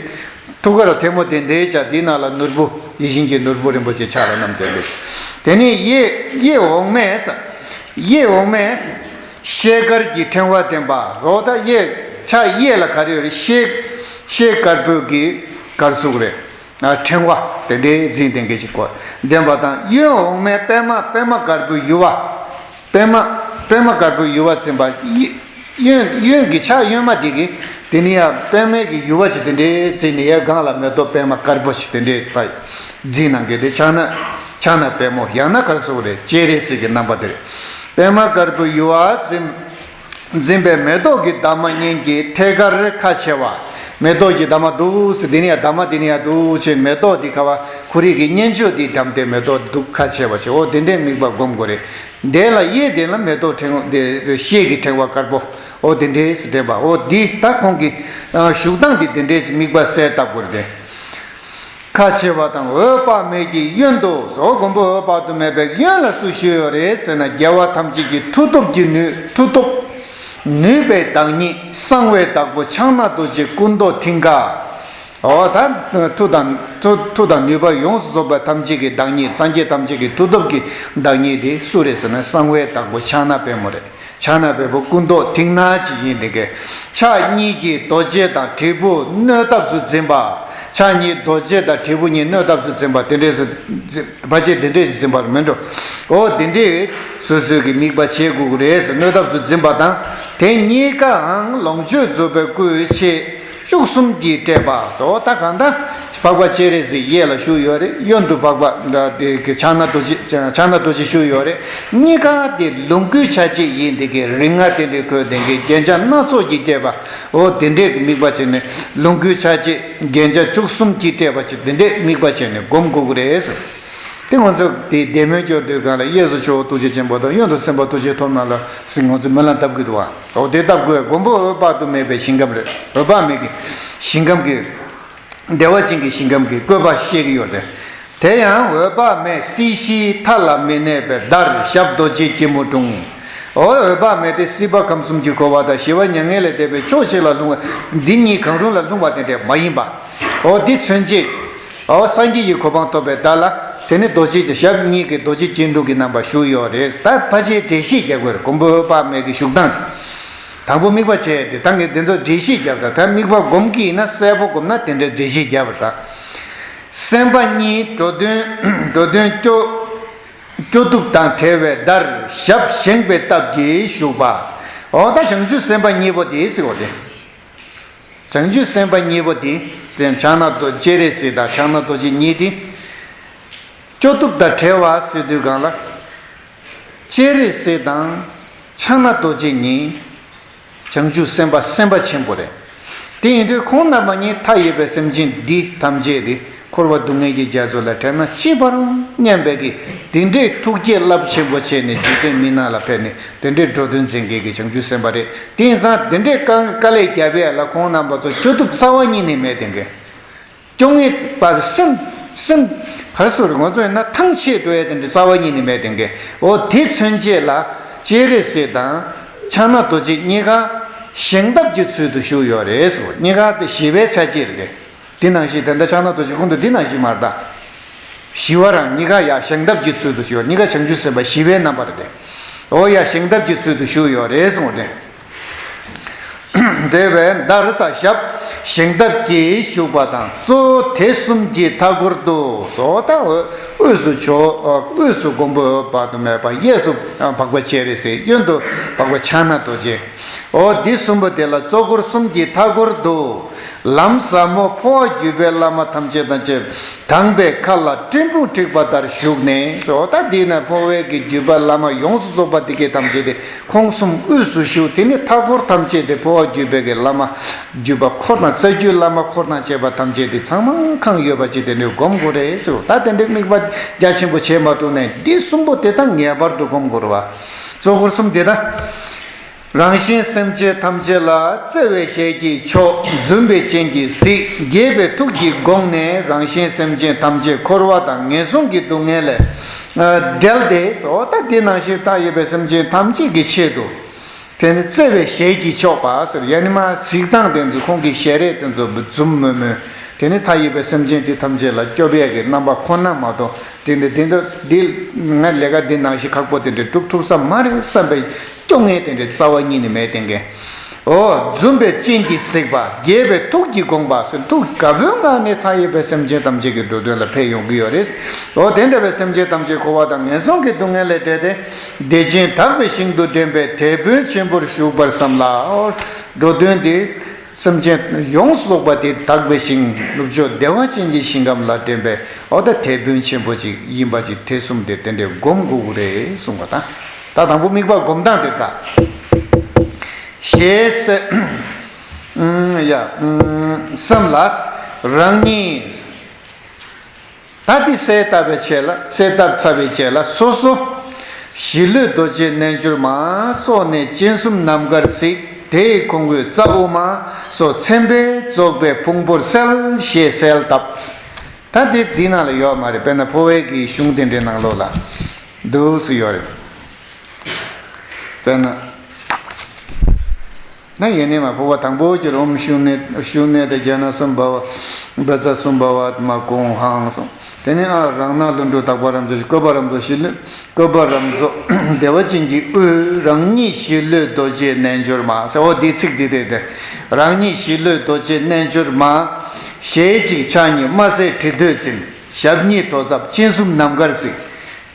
ཐུགས་ཀར་ཐལ་མོ་དེ་འདྲའི་ཆ་དེའི་ནང་ལ་ནོར་བུ་ཡིད་བཞིན་གྱི་ནོར་བུ་རིན་པོ་ཆེ་ཕྱག་ལ་བསྣམས་དེ་འདྲ་ཞིག་དེ་ནས་གཡས་གཡས་འོག་མས་ས། གཡས་འོག་མས་ཤེལ་དཀར་གྱི་ཕྲེང་བ་འདོན་པ། འོ་ད་གཡས་ཕྱག་གཡས་ལ་ག་རེ་ཡོད་རེད། ཤེལ་ཤེལ་དཀར་པོའི་གི་གར་གཟུགས་རེད། ཕྲེང་བ་དེ་འདྲའི་འཛིན་དེ་འདྲ་ཞིག་གོ་འདོན་པ་དང་། གཡོན་འོག་མས་པདྨ་པདྨ་དཀར་པོའི་ཡུ་བ། པདྨ་པདྨ་དཀར་པོའི་ཡུ་བ་འཛིན་པ། གཡོན་གཡོན་གྱི་ཕྱག་གཡོན་མ་དེ་གི་དེ་ནི་ཡང་པདྨའི་གི་ཡུ་བ་ཅིག་དེ་འདྲའི་འཛིན་ནས་ཡར་སྒང་ལ་མེ་ཏོག་པདྨ་དཀར་པོ་ཞིག་དེ་འདྲའི་པ་འཛིན་གནང་གི་དེ་ཕྱག་ན་ཕྱག་ན་པདྨོ། ཡང་ན་གར་གཟུགས་རེད། སྤྱན་རས་གཟིགས་ཀྱི་རྣམ་པ་དེ་རེད། པདྨ་དཀར་པོའི་ཡུ་བ་འཛིན་འཛིན་པའི་མེ་ཏོག་གི་འདབ་མ་གཉན་གྱི་ཐད་ཀར་ཁ་ཕྱེ་བ། མེ་ཏོག་གི་འདབ་མ་འདུག་སེ་དེ་ནི་ཡང་འདབ་མ་དེ་ནི་ཡང་འདུག་ཅེས་མེ་ཏོག་དེ་ཁ་བ་ཁོ་རིག་གི་གཉེན་ཆོས་དེ་འགྲམ་དེ་མེ་ཏོག་འདུག་ཁ་ཕྱེ་བ་ཞེས། འོ་དེ་འདྲའི་དམིགས་པ་སྒོམ་དགོས་རེད། དེ་ལ་གཡས་དེ་ལ་མེ་ཏོག་ཕྲེང་དེ་ཤེལ་གྱི་ཕྲེང་བ་དཀར་པོ། འོ་དེ་འདྲའི་སེ་འདྲེན་པ། འོ་འདི་ད་ཁོང་གི་བཞུགས་སྟངས་དེ་དེ་འདྲའི་དམིགས་པ་གསལ་བཏབ་དགོས་རེད་དེ། ཁ་ཕྱེ་བ་དང་འོད་དཔག་མེད་ཀྱི་གཡོན་དུ་སོགས། མགོན་པོ་འོད་དཔག་ཏུ་མེད་པའི་གཡོན་ལ་སུ་བཞུགས་ཡོད་རེད་ཟེར་ན། རྒྱལ་བ་ཐམས་ཅད་ཀྱི་མཐུ་སྟོབས་ཀྱི་ནུས་མཐུ་སྟོབས་ནུས་པའི་བདག་ཉིད་གསང་བའི་བདག་པོ་ཕྱག་ན་རྡོ་རྗེ་སྐུ་མདོག་མཐིང་ག། འོ་ད་མཐུ་དང་མཐུ་མཐུ་དང་ནུས་པ་ཡོངས་སུ་རྫོགས་པ་ཐམས་ཅད་ཀྱི་བདག་ཉིད། སངས་རྒྱས་ཐམས་ཅད་ཀྱི་མཐུ་སྟོབས་ཀྱི་བདག་ཉིད་དེ་སུ་རེད་ཟེར་ན། གསང་བའི་བདག་པོ་ཕྱག་ན་པདྨོ་རེད། ཕྱག་ན་པདྨོ་སྐུ་མདོག་མཐིང་ནག་ཅིག་ཡིན་དེ་གའི། ཕྱག་གཉིས་ཀྱིས་རྡོ་རྗེ་དང་དྲིལ་བུ་སྣོད་ཐབས་སུ་འཛིན་པ། ཕྱག་གཉིས་རྡོ་རྗེ་དང་དྲིལ་བུ་གཉིས་སྣོད་ཐབས་སུ་འཛིན་པ་དེ་འདྲས་སུ་འཛིན་ཕ་ཆེ་དེ་འདྲས་སུ་འཛིན་པར་མི་འགྲོ། འོ་དེ་འདྲས་སོ་སོའི་གི་དམིགས་པ་བྱེད་དགོས་ཀྱི་རེད་ཟེར། སྣོད་ཐབས་སུ་འཛིན་པ་དང་། དེ་གཉིས་ཀའང་ལོངས་སྤྱོད་རྫོགས་པའི་སྐུའི་ཕྱེད་བཅུ་གསུམ་གྱིས་སྤྲས་པ་སོགས། ད་གང་ལྟར་འཕགས་པ་སྤྱན་རས་གཟིགས་གཡས་ལ་བཞུགས་ཡོད་རེད། གཡོན་དུ་འཕགས་པ་ད་དེ་གི་ཕྱག་ན་རྡོ་རྗེ་ཕྱག་ན་རྡོ་རྗེ་བཞུགས་ཡོད་རེད། གཉིས་ཀ་དེ་ལོངས་སྐུའི་ཆ་བྱད་ཡིན་དེ་གི་རིགས་ལྔ་དེ་འདྲའི་ཁོས་དེ་གི་རྒྱན་ཆ་སྣ་ཚོགས་ཀྱིས་སྤྲས་པ། འོ་དེ་འདྲའི་དམིགས་པ་བྱས་ནས་ལོངས་སྐུའི་ཆ་བྱད་རྒྱན་ཆ་བཅུ་གསུམ་གྱིས་སྤྲས་པ་ཅིག་དེ་འདྲའི་དམིགས་པ་བྱས་ནས་སྒོམ་དགོས་ཀྱི་རེད་ཟེར། དེ་ང་ཚོ་དེ་བདེ་སྨོན་སྐྱོར་དུས་སྒང་ལ་གཡས་སུ་མཆོག་ཐུགས་རྗེ་ཆེན་པོ་དང་གཡོན་དུ་སེམས་དཔའ་ཐུགས་རྗེ་ཐོབ་རྣམས་ལ་ཟེར་ང་ཚོ་སྨོན་ལམ་བཏབ་དགོས་འདུག་བ། འོ་དེ་བཏབ་དགོས། མགོན་པོ་འོད་དཔག་ཏུ་མེད་པའི་ཞིང་ཁམས་རེད། འོད་དཔག་མེད་ཀྱི་ཞིང་ཁམས་ཀྱི་བདེ་བ་ཅན་གྱི་ཞིང་ཁམས་ཀྱི་བཀོད་པ་བཤད་ཀྱི་ཡོད་དེ། དེ་ཡང་འོད་དཔག་མེད་སྲིད་ཞིའི་མཐའ་ལ་མི་གནས་པའི་བརྡར་ཞབས་རྡོ་རྗེ་སྐྱིལ་མོ་ཀྲུང་། འོ་འོད་དཔག་མེད་དེ་སྲིད་པ་ཁམས་གསུམ་གྱི་འཁོར་བ་དང་ཞི་བ་མྱ་ངན་ལས་འདས་པའི་ཕྱོགས་གཅིག་ལ་ལྷུང་བ་འདི་གཉིས་གང་རུང་ལ་ལྷུང་བ་དེ་འདྲ་མ་ཡིན་པ། འོ་འདི་མཚོན་བྱེད། འོ་སངས་རྒྱས་ཀྱི་གོ་འཕང་ཐོབ་པའི་བརྡ་ལ། དེ་ནི་རྡོ་རྗེ་གི་ཞབས་གཉིས་ཀྱི་རྡོ་རྗེ་སྐྱིལ་ཀྲུང་གི་རྣམ་པ་བཞུགས་ཡོད་རེད། ད་ཕལ་ཆེར་འགྲེལ་བཤད་རྒྱག་དགོས་རེད། མགོན་པོ་འོད་དཔག་མེད་ཀྱི་བཞུགས་སྟངས་དེ། དང་པོ་དམིགས་པ་བྱས་ཏེ་ད་ངས་དེ་ཚོ་འགྲེལ་བཤད་རྒྱག་ད་ད་དམིགས་པ་སྒོམ་གྱི་ཡིན་ན་གསལ་པོ་སྒོམ་ན་དེ་འདྲའི་འགྲེལ་བཤད་རྒྱག་པར་ད། སེམས་དཔའ་གཉིས་འགྲོ་དོན་འགྲོ་དོན་སྐྱོ་སྐྱོ་སྡུག་དང་བྲལ་བའི་བརྡར་ཞབས་བཞེངས་པའི་སྟབས་ཀྱིས་བཞུགས་པ། འོ་ད་བྱང་ཆུབ་སེམས་དཔའ་གཉིས་པོ་དེ་ཟེར་བ་དེ། བྱང་ཆུབ་སེམས་དཔའ་གཉིས་པོ་དེ་དེ་ཕྱག་ན་རྡོ་སྤྱན་རས་གཟིགས་དང་ཕྱག་ན་རྡོ་རྗེ་གཉིས་དེ། སྐྱོ་སྡུག་དང་བྲལ་བ་ཟེར་དུས་སྒང་ལ། སྤྱན་རས་གཟིགས་དང་ཕྱག་ན་རྡོ་རྗེ་གཉིས་བྱང་ཆུབ་སེམས་དཔའ་སེམས་དཔའ་ཆེན་པོ་རེད། དེ་ཡིན་དུས་ཁོང་རྣམ་པ་གཉིས་མཐའ་ཡས་པའི་སེམས་ཅན་འདི་ཐམས་ཅད་དེ། འཁོར་བ་སྡུག་བསྔལ་གྱི་རྒྱ་མཚོ་ལས་བྲལ་ན་ཅི་བར་སྙམ་པའི་གི་དེ་འདྲའི་ཐུགས་བསྐྱེད་རླབས་ཆེན་པོ་བྱས་ནས་འཇིག་རྟེན་མི་ནང་ལ་ཕེབས་ནས་དེ་འདྲའི་འགྲོ་དོན་མཛད་མཁན་གྱི་བྱང་ཆུབ་སེམས་དཔའ་རེད། དེ་ཡིན་ཙང་དེ་འདྲའི་དཀའ་དཀའ་ལས་རྒྱབ་ཡས་ལ་ཁོང་རྣམ་པ་ཚོ་སྐྱོ་སྡུག་རྩ་བ་ཉིད་ནས་མེད་དེ་འགའི་སྐྱོ་ངལ་བ་སེམས་སེམས་གར་སོར་ང་ཚོ་ཡིན་ན་ཐང་ཆད་འགྲོ་ཡས་དེ་འདྲའི་རྩ་བ་ཉིད་ནས་མེད་དེ་འགའི། འོ་དེ་མཚོན་བྱེད་ལ་སྤྱན་རས་གཟིགས་དང་ཕྱག་ན་རྡོ་རྗེ་གཉིས་ཀ་བཞེངས་སྟབས་ཀྱི་ཚུལ་དུ་བཞུགས་ཡོད་རེད་ཟེར། གཉིས་ཀ་དེ་ཞི་བའི་ཆ་བྱད་རེད། དེ་ནང་བཞིན་དེ་འདྲ་ཕྱག་ན་རྡོ་རྗེ་ཁོང་དུ་འདི་ནང་བཞིན་མར་ད། ཞི་བ་རང་གཉིས་ཀ་ཡང་བཞེངས་སྟབས་ཀྱི་ཚུལ་དུ་བཞུགས། གཉིས་ཀ་བྱང་ཆུབ་སེམས་དཔའ་ཞི་བའི་རྣམ་པར་ཏེ། འོ་ཡང་བཞེངས་སྟབས་ཀྱི་ཚུལ་དུ་བཞུགས་ཡོད་རེད་གསུངས་ཏེ། འདྲ་བའི་བརྡར་ས་ཞབས་བཞེངས་སྟབས་ཀྱིས་བཞུགས་པ་དང་གཙོ་བོ་དེ་གསུམ་གྱི་མཐའ་སྐོར་དུ་སོགས་དང་། དབུས་སུ་མཆོག་དབུས་སུ་མགོན་པོ་འོད་དཔག་ཏུ་མེད་པ། གཡས་སུ་འཕགས་པ་སྤྱན་རས་གཟིགས། གཡོན་དུ་འཕགས་པ་ཕྱག་ན་རྡོ་རྗེ། འོ་འདི་གསུམ་པོ་དེ་ལ་གཙོ་འཁོར་གསུམ་གྱི་མཐའ་སྐོར་དུ། ལམ་ཟབ་མོ་འཕོ་བ་བརྒྱུད་པའི་བླ་མ་ཐམས་ཅད་དང་བཅས་པ་དང་པའི་མཁའ་ལ་སྤྲིན་ཕུང་འཁྲིགས་པ་ལྟར་བཞུགས་ནས་སོ། ད་འདི་ན་འཕོ་བའི་གི་བརྒྱུད་པ་བླ་མ་ཡོངས་སུ་རྫོགས་པ་འདི་གའི་ཐམས་ཅད་དེ་ཁོང་གསུམ་དབུས་སུ་བཞུགས། དེ་ནི་མཐའ་སྐོར་ཐམས་ཅད་དེ་འཕོ་བ་བརྒྱུད་པའི་གི་བླ་མ་བརྒྱུད་པ་འཁོར་དང་རྩ་རྒྱུད་བླ་མ་འཁོར་དང་བཅས་པ་ཐམས་ཅད་དེ་ཚང་མ་གང་ཡོད་པ་ཅིག་དེ་འདྲའི་སྒོམ་དགོས་རེད་ཟེར། ད་དེ་འདྲའི་དམིགས་པ་རྒྱ་ཆེན་པོ་བྱེད་མ་ཐུབ་ནས་འདི་གསུམ་པོ་དེ་དག་ངེས་པར་དུ་སྒོམ་དགོས་རེད་བ། གཙོ་འཁོར་གསུམ་དེ་དག་རང་གཞན་སེམས་ཅན་ཐམས་ཅད་ལ་བརྩེ་བའི་ཞལ་གྱིས་ཕྱོགས། འཛུམ་པའི་སྤྱན་གྱིས་གཟིགས། དགྱེས་པའི་ཐུགས་ཀྱིས་དགོངས་ནས་རང་གཞན་སེམས་ཅན་ཐམས་ཅད་འཁོར་བ་དང་ངན་སོང་གི་སྡུག་བསྔལ་ལས་བསྒྲལ་ཏེ་སོ། ད་དེ་ནང་བཞིན་མཐའ་ཡས་པའི་སེམས་ཅན་ཐམས་ཅད་ཀྱི་ཆེད་དུ། དེ་ནི་བརྩེ་བའི་ཞལ་གྱིས་ཕྱོགས་པ་ཟེར། ཡང་ན་མ་གཟིགས་སྟངས་དེ་ཚོ་ཁོང་གི་ཞལ་རས་དེ་ཚོ་འཛུམ་དམུལ་དམུལ། དེ་ནི་མཐའ་ཡས་པའི་སེམས་ཅན་དེ་ཐམས་ཅད་ལ་སྐྱོབ་ཡས་ཀྱི་རྣམ་པ་ཁོ་ན་མ་གཏོགས། དེ་འདི་འདི་འདི་འདི་ང་ལས་ཀ་འདི་ནང་བཞིན་ཁག་པོ་དེ་འདྲ་སྒྲུབ་ཐུབ་ས་མ་རེད་བསམ་པའི་སྐྱོ་ངལ་དེ་འདྲའི་རྩ་བ་ཉིད་ནས་མེད་དེ་འགས། འོ་འཛུམ་པའི་སྤྱན་གྱིས་གཟིགས་པ། དགྱེས་པའི་ཐུགས་ཀྱིས་དགོངས་པ་ཟེར། ཐུགས་དགའ་བོའི་ངང་ནས་མཐའ་ཡས་པའི་སེམས་ཅན་ཐམས་ཅད་ཀྱི་འགྲོ་དོན་ལ་ཕན་ཡོང་གི་ཡོད་རེད། འོ་དེ་འདྲ་བའི་སེམས་ཅན་ཐམས་ཅད་འཁོར་བ་དང་ངན་སོང་གི་སྡུག་བསྔལ་ལས་བསྒྲལ་ཏེ། བདེ་ཆེན་དག་པའི་ཞིང་དུ་འདྲེན་པའི་དེད་དཔོན་ཆེན་པོར་བཞུགས་པར་བསམ་ལ། འོ་འགྲོ་དོན་འདི། སེམས་ཅན་ཡོངས་སུ་རྫོགས་པ་དེ་དག་པའི་ཞིང་ནུབ་ཕྱོགས་བདེ་བ་ཅན་གྱི་ཞིང་ཁམས་ལ་འདྲེན་པའི་འོ་ད་དེད་དཔོན་ཆེན་པོ་ཅིག་ཡིན་པ་ཅིག་དེ་གསུམ་དེ་དེ་འདྲའི་སྒོམ་དགོས་ཀྱི་རེད་གསུངས་པ་དང་། ད་དང་པོ་དམིགས་པ་སྒོམ་སྟངས་དེ་ད། ཞེས་ཟེར། ཡ། སེམས་ལ་རང་ཉིད། ད་དེ་གསལ་བཏབ་པའི་ཆེད་ལ་གསལ་བཏབ་ཚར་བའི་རྗེས་ལ་སོ་སོ། ཞི་ལྷོད་རྡོ་རྗེ་རྣལ་འབྱོར་མ། སོགས་ནས་སྤྱན་གསུམ་ནམ་མཁར་གཟིགས། དེ་ཡི་ཁོང་དབུས་རྩ་དབུ་མ། སོགས་མཚན་དཔེས་རྫོགས་པའི་ཕུང་པོར་གསལ་ཞེས་གསལ་བཏབ། ད་དེ་འདི་ནང་ལ་ཡོད་མ་རེད། དཔེར་ན་འཕོ་བའི་གི་གཞུང་དེ་འདྲའི་ནང་ལོགས་ལ་འདུག་སེ་ཡོད་རེད། དཔེར་ན། ན་ཡེ་ནས་མ་འཕོ་བ་དང་པོ་ཀྱི་ཨོཾ་ཤུག་གནས་ཤུག་གནས་དེ་རྒྱ་ན་སུམ་བྷ་བ་བཛྲ་སུམ་བྷ་བ་མ་ཀོང་ཧང་སོང་། དེ་ནས་ཨ་རང་སྣང་ལྷུན་གྲུབ་དག་པ་རབ་རྫོགས་བཀོད་པ་རབ་རྫོགས་ཞི་ལྷོད་བཀོད་པ་རབ་རྫོགས་བདེ་བ་ཅན་གྱི་དབུས་རང་ཉིད་ཞི་ལྷོད་རྡོ་རྗེ་རྣལ་འབྱོར་མ་ཟེར། འོ་འདི་ཚིག་འདི་དེ་དེ་རང་ཉིད་ཞི་ལྷོད་རྡོ་རྗེ་རྣལ་འབྱོར་མ། ཞལ་གཅིག་ཕྱག་གཉིས་དམར་སེར་གྲི་ཐོད་འཛིན། ཞབས་གཉིས་དོར་ཚབ་སྤྱན་གསུམ་ནམ་མཁར་གཟིགས།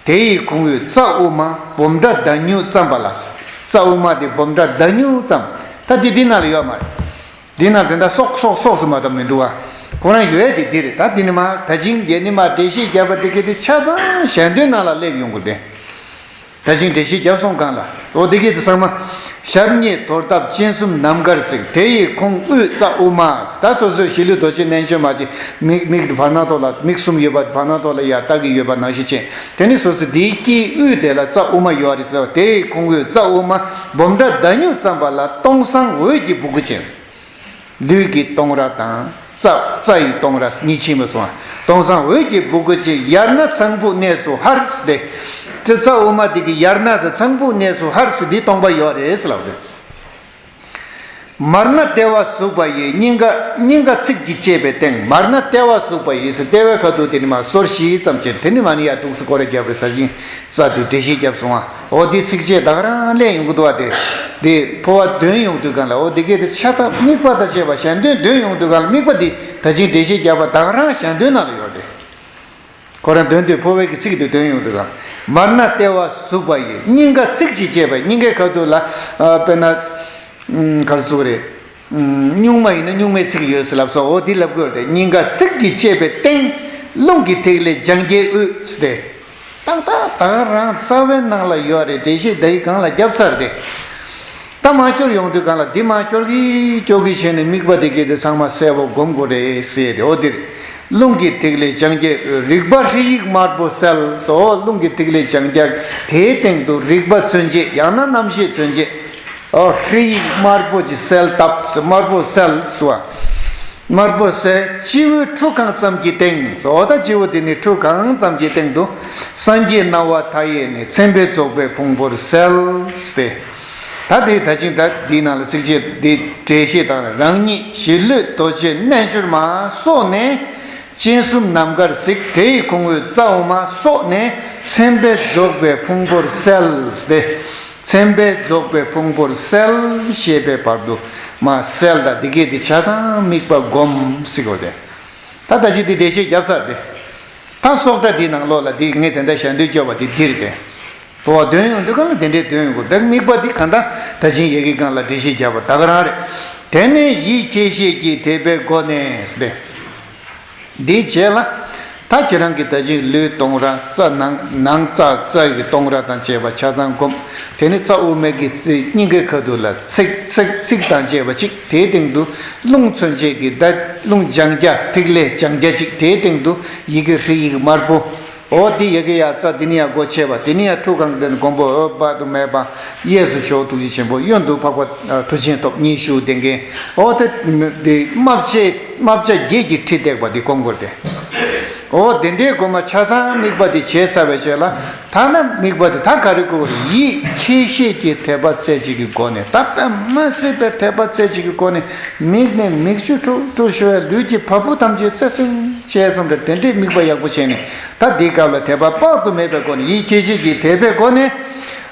དེ་ཡི་ཁོང་དབུས་རྩ་དབུ་མ་སྦོམ་ཕྲ་མདའ་སྨྱུག་ཙམ་པ་ལ། རྩ་དབུ་མ་དེ་སྦོམ་ཕྲ་མདའ་སྨྱུག་ཙམ། ད་དེ་འདི་ནང་ལ་ཡོད་མ་རེད། འདི་ནང་དེ་འདྲ་སོག་སོག་སོག་སུ་མ་གཏོགས་མི་འདུག་ག་ཁོ་རང་ཡོད་དེ་འདི་རེད། ད་འདི་ནི་མ་ད་ཅིང་ཡེ་ནི་མ་འགྲེལ་བཤད་རྒྱབ་པ་དེ་གི་དེ་ཆ་ཚང་ཞལ་འདོན་ནང་ལ་སླེབས་ཡོང་གི་རེད། ད་ཅིང་འགྲེལ་བཤད་རྒྱབ་སོང་གང་ལ། འོ་དེ་གི་དེ་ཚང་མ། ཞབས་གཉིས་དོར་ཚབ་སྤྱན་གསུམ་ནམ་མཁར་གཟིགས། དེ་ཡི་ཁོང་དབུས་རྩ་དབུ་མ། ད་སོ་སོའི་ཞི་ལྷོད་རྡོ་རྗེ་རྣལ་འབྱོར་མ་ཅིག་མིག་མིག་དེ་བར་སྣང་ཐོག་ལ་མིག་གསུམ་ཡོད་པ་བར་སྣང་ཐོག་ལ་ཡར་ལྟ་གི་ཡོད་པ་ནང་བཞིན་བྱས། དེ་ནི་སོ་སོ་དེའི་དཀྱིལ་དབུས་དེ་ལ་རྩ་དབུ་མ་ཡོད་རེད་ཟེར་བ། དེ་ཡི་ཁོང་དབུས་རྩ་དབུ་མ་སྦོམ་ཕྲ་མདའ་སྨྱུག་ཙམ་པ་ལ་སྟོང་སང་འོད་ཀྱི་སྦུ་གུ་ཅན། ལུས་ཀྱི་སྟོང་ར་དང་རྩ་རྩ་ཡི་སྟོང་ར་གཉིས་ཕྱིན་པ་སོང་། སྟོང་སང་འོད་ཀྱི་སྦུ་གུ་ཅན་ཡར་སྣ་ཚངས་བུག་གནས་སུ་ཧར་སྟེ། དེ་རྩ་དབུ་མ་དེ་གི་ཡར་སྣ་ཟེར་ཚངས་བུག་གནས་སུ་ཧར་སྟེ་འདི་སྟོང་པ་ཡོད་རེད་ཟེར་ལབ་རེད། མར་སྣ་ལྟེ་བ་ཟུག་པ་ཡི་སྙིང་ག་སྙིང་ག་ཚིགས་ཀྱིས་བཅད་པའི་སྟེང་། མར་སྣ་ལྟེ་བ་ཟུག་པ་ཡི་ཟེར་ལྟེ་བའི་ཁ་ཐུག་དེ་ནི་མ་སོར་བཞི་ཙམ་བྱས། དེ་ནི་མ་ནི་ཡ་འདུག་སེ་སྐོར་ར་རྒྱབ་རེད་ཟེར་ཞིང་། རྩ་དེ་འགྲེལ་བཤད་རྒྱབ་སོང་ཨ། འོ་དེ་ཚིགས་བཅད་ད་ག་རང་ལེན་ཡོང་གི་འདུག་བ། དེ་དེ་འཕོ་བ་འདོན་ཡོང་དུས་གང་ལ་འོ་དེ་གས་དེ་ཆ་ཚང་དམིགས་པ་དང་བཅས་པ་ཞལ་འདོན་འདོན་ཡོང་དུས་གང་ལ་དམིགས་པ་དེ་ད་ཅིང་འགྲེལ་བཤད་རྒྱབ་པ་ད་ག་རང་ཞལ་འདོན་ནང་ལ་ཡོད་རེད། ཁོ་རང་འདོན་དུས་འཕོ་བའི་གི་ཚིག་དེ་འདོན་ཡོང་དུས་གང་། མར་སྣ་ལྟེ་བ་ཟུག་པ་ཡི་སྙིང་ག་ཚིགས་ཀྱིས་བཅད་པ་སྙིང་གའི་ཁ་ཐུག་ལ་ཨ་དཔེར་ན་ཨུམ་ག་རེ་ཟེར་དགོས་རེད། སྨྱུག་མ་ཡིན་ན་སྨྱུག་མའི་ཚིག་ཡོད་ཟེར་ལབ་སོང་། འོ་འདི་ལབ་དགོས་རེད། སྙིང་ག་ཚིགས་ཀྱིས་བཅད་པའི་སྟེང་། རླུང་གི་ཐིག་ལེ་ལྗང་གུའི་དབུས་ཟེར་ཏེ། ཏག་ཏག་ད་རང་རྩ་བའི་ནང་ལ་ཡོད་རེད། འགྲེལ་བཤད་འདིའི་སྒང་ལ་བརྒྱབ་ཚར་ཏེ། ད་མར་སྐྱོར་ཡོང་དུས་སྒང་ལ་འདི་མར་སྐྱོར་གི་སྐྱོར་གི་བྱས་ནས་དམིགས་པ་དེ་གས་དེ་ཚང་མ་གསལ་པོ་སྒོམ་དགོས་རེད་ཟེར་ཏེ། འོ་འདིར། རླུང་གི་ཐིག་ལེ་ལྗང་གུའི་དབུས། རིག་པ་ཧྲཱིཿཡིག་དམར་པོ་གསལ་སོ། རླུང་གི་ཐིག་ལེ་ལྗང་གུ་དེའི་སྟེང་དུ་རིག་པ་མཚོན་བྱེད་ཡང་ན་རྣམ་ཤེས་མཚོན་བྱེད། ཨོ་ཧྲཱིཿཡིག་དམར་པོ་ཅིག་གསལ་བཏབ་ཟེར། དམར་པོ་གསལ་ཟེར་བ། དམར་པོ་གསལ། སྤྱི་བོའི་ཁྲུ་གང་ཙམ་གྱི་སྟེང་ཟེར། འོ་ད་སྤྱི་བོ་དེ་ནི་ཁྲུ་གང་ཙམ་གྱི་སྟེང་དུ་སངས་རྒྱས་སྣང་བ་མཐའ་ཡས་ནས་མཚན་དཔེས་རྫོགས་པའི་ཕུང་པོར་གསལ་ཟེར་ཏེ། ད་དེ་ད་ཅིང་ད་འདིའི་ནང་ལ་ཚིགས་བཅད་འདི་འགྲེལ་བཤད་དང་རང་ཉིད་ཞི་ལྷོད་རྡོ་རྗེ་རྣལ་འབྱོར་མ། སོགས་ནས་སྤྱན་གསུམ་ནམ་མཁར་གཟིགས། དེ་ཡི་ཁོང་དབུས་རྩ་དབུ་མ། སོགས་ནས་མཚན་དཔེས་རྫོགས་པའི་ཕུང་པོར་གསལ་ཟེར་ཏེ། མཚན་དཔེས་རྫོགས་པའི་ཕུང་པོར་གསལ་ཞེས་པའི་བར་དུ་མ་གསལ་དང་འདི་གས་འདི་ཆ་ཚང་དམིགས་པ་སྒོམ་ཟེར་དགོས་ཏེ། ད་ད་ཅི་འདི་འགྲེལ་བཤད་བརྒྱབ་ཚར་ཏེ། ད་སོགས་སྒྲ་འདི་ནང་ལོགས་ལ་འདི་ངས་དེ་འདྲ་ཞལ་འདོན་སྐྱོར་བ་འདི་འདིར་ཏེ། འབོ་བ་འདོན་ཡོང་དུས་གང་ལ་དེ་འདྲའི་འདོན་ཡོང་དགོས། ད་དམིགས་པ་འདི་གང་ལྟར་ད་ཅིང་ཡ་གི་གང་ལ་འགྲེལ་བཤད་རྒྱབ་པ་ད་ག་རང་རེད། དེ་ནས་ཡིད་ཁྱེད་ཤེས་ཀྱིས་དད་པའི་སྒོ་ནས་ཟེར་ཏེ། འདིའི་རྗེས་ལ། ད་ཁྱེད་རང་གིས་ད་ཅིང་ལུས་གཏོང་ར་རྩ་ནང་ནང་རྩ་རྩ་ཡི་གཏོང་ར་དང་བཅས་པ་ཆ་ཚང་བསྒོམ། དེ་ནི་རྩ་དབུ་མའི་གི་རྩེ་སྙིང་གའི་ཁ་ཐུག་ལ་ཚིགས་ཚིགས་ཚིགས་དང་བཅས་པ་གཅིག་དེའི་སྟེང་དུ་རླུང་མཚོན་བྱེད་ཀྱི་ད་རླུང་ལྗང་རྒྱ་ཐིག་ལེ་ལྗང་རྒྱ་གཅིག་དེའི་སྟེང་དུ་ཡི་གེ་ཧྲཱིཿཡིག་དམར་པོ། འོ་འདི་ཡ་གི་ཡ་རྩ་འདི་ནི་ཡ་སྒོ་ཕྱེ་བ་འདི་ནི་ཡ་ཁྲུ་གང་དེ་མགོན་པོ་འོད་དཔག་ཏུ་མེད་པ་གཡས་སུ་ཞོག་ཐུགས་རྗེ་ཆེན་པོ་གཡོན་དུ་འཕགས་པ་མཐུ་ཆེན་ཐོབ་གཉིས་བཞུགས་ལྡན་མཁན། འོ་དེ་འདི་རྨ་བྱ་རྨ་བྱ་བརྒྱད་ཀྱི་ཁྲི་བཏེགས་པ་འདི་སྒོམ་དགོས་ཏེ། འོ་དེ་འདྲའི་སྒོམ་ཆ་ཚང་དམིགས་པ་འདི་བྱས་ཚར་བའི་རྗེས་ལ་ད་ན་དམིགས་པ་འདི་ད་ག་རེ་དགོས་རེད། ཡིད་ཁྱེད་ཤེས་ཀྱི་དད་པ་རྩེ་གཅིག་གི་སྒོ་ནས་ད་དཔེ་མ་སྲིད་པའི་དད་པ་རྩེ་གཅིག་གི་སྒོ་ནས་མིག་ནས་མིག་ཆུ་ཁྲུག་ཁྲུག་ཤོར་བའི་ལུས་ཀྱི་བ་སྤུ་ཐམས་ཅད་ཚེ་སྲིང་བྱས་ཙམ་རེ་དེ་འདྲའི་དམིགས་པ་ཡག་པོ་བྱས་ནས། ད་འདི་སྐབས་ལ་དད་པ་དཔག་ཏུ་མེད་པའི་སྒོ་ནས་ཡིད་ཁྱེད་ཤེས་ཀྱི་དད་པའི་སྒོ་ནས།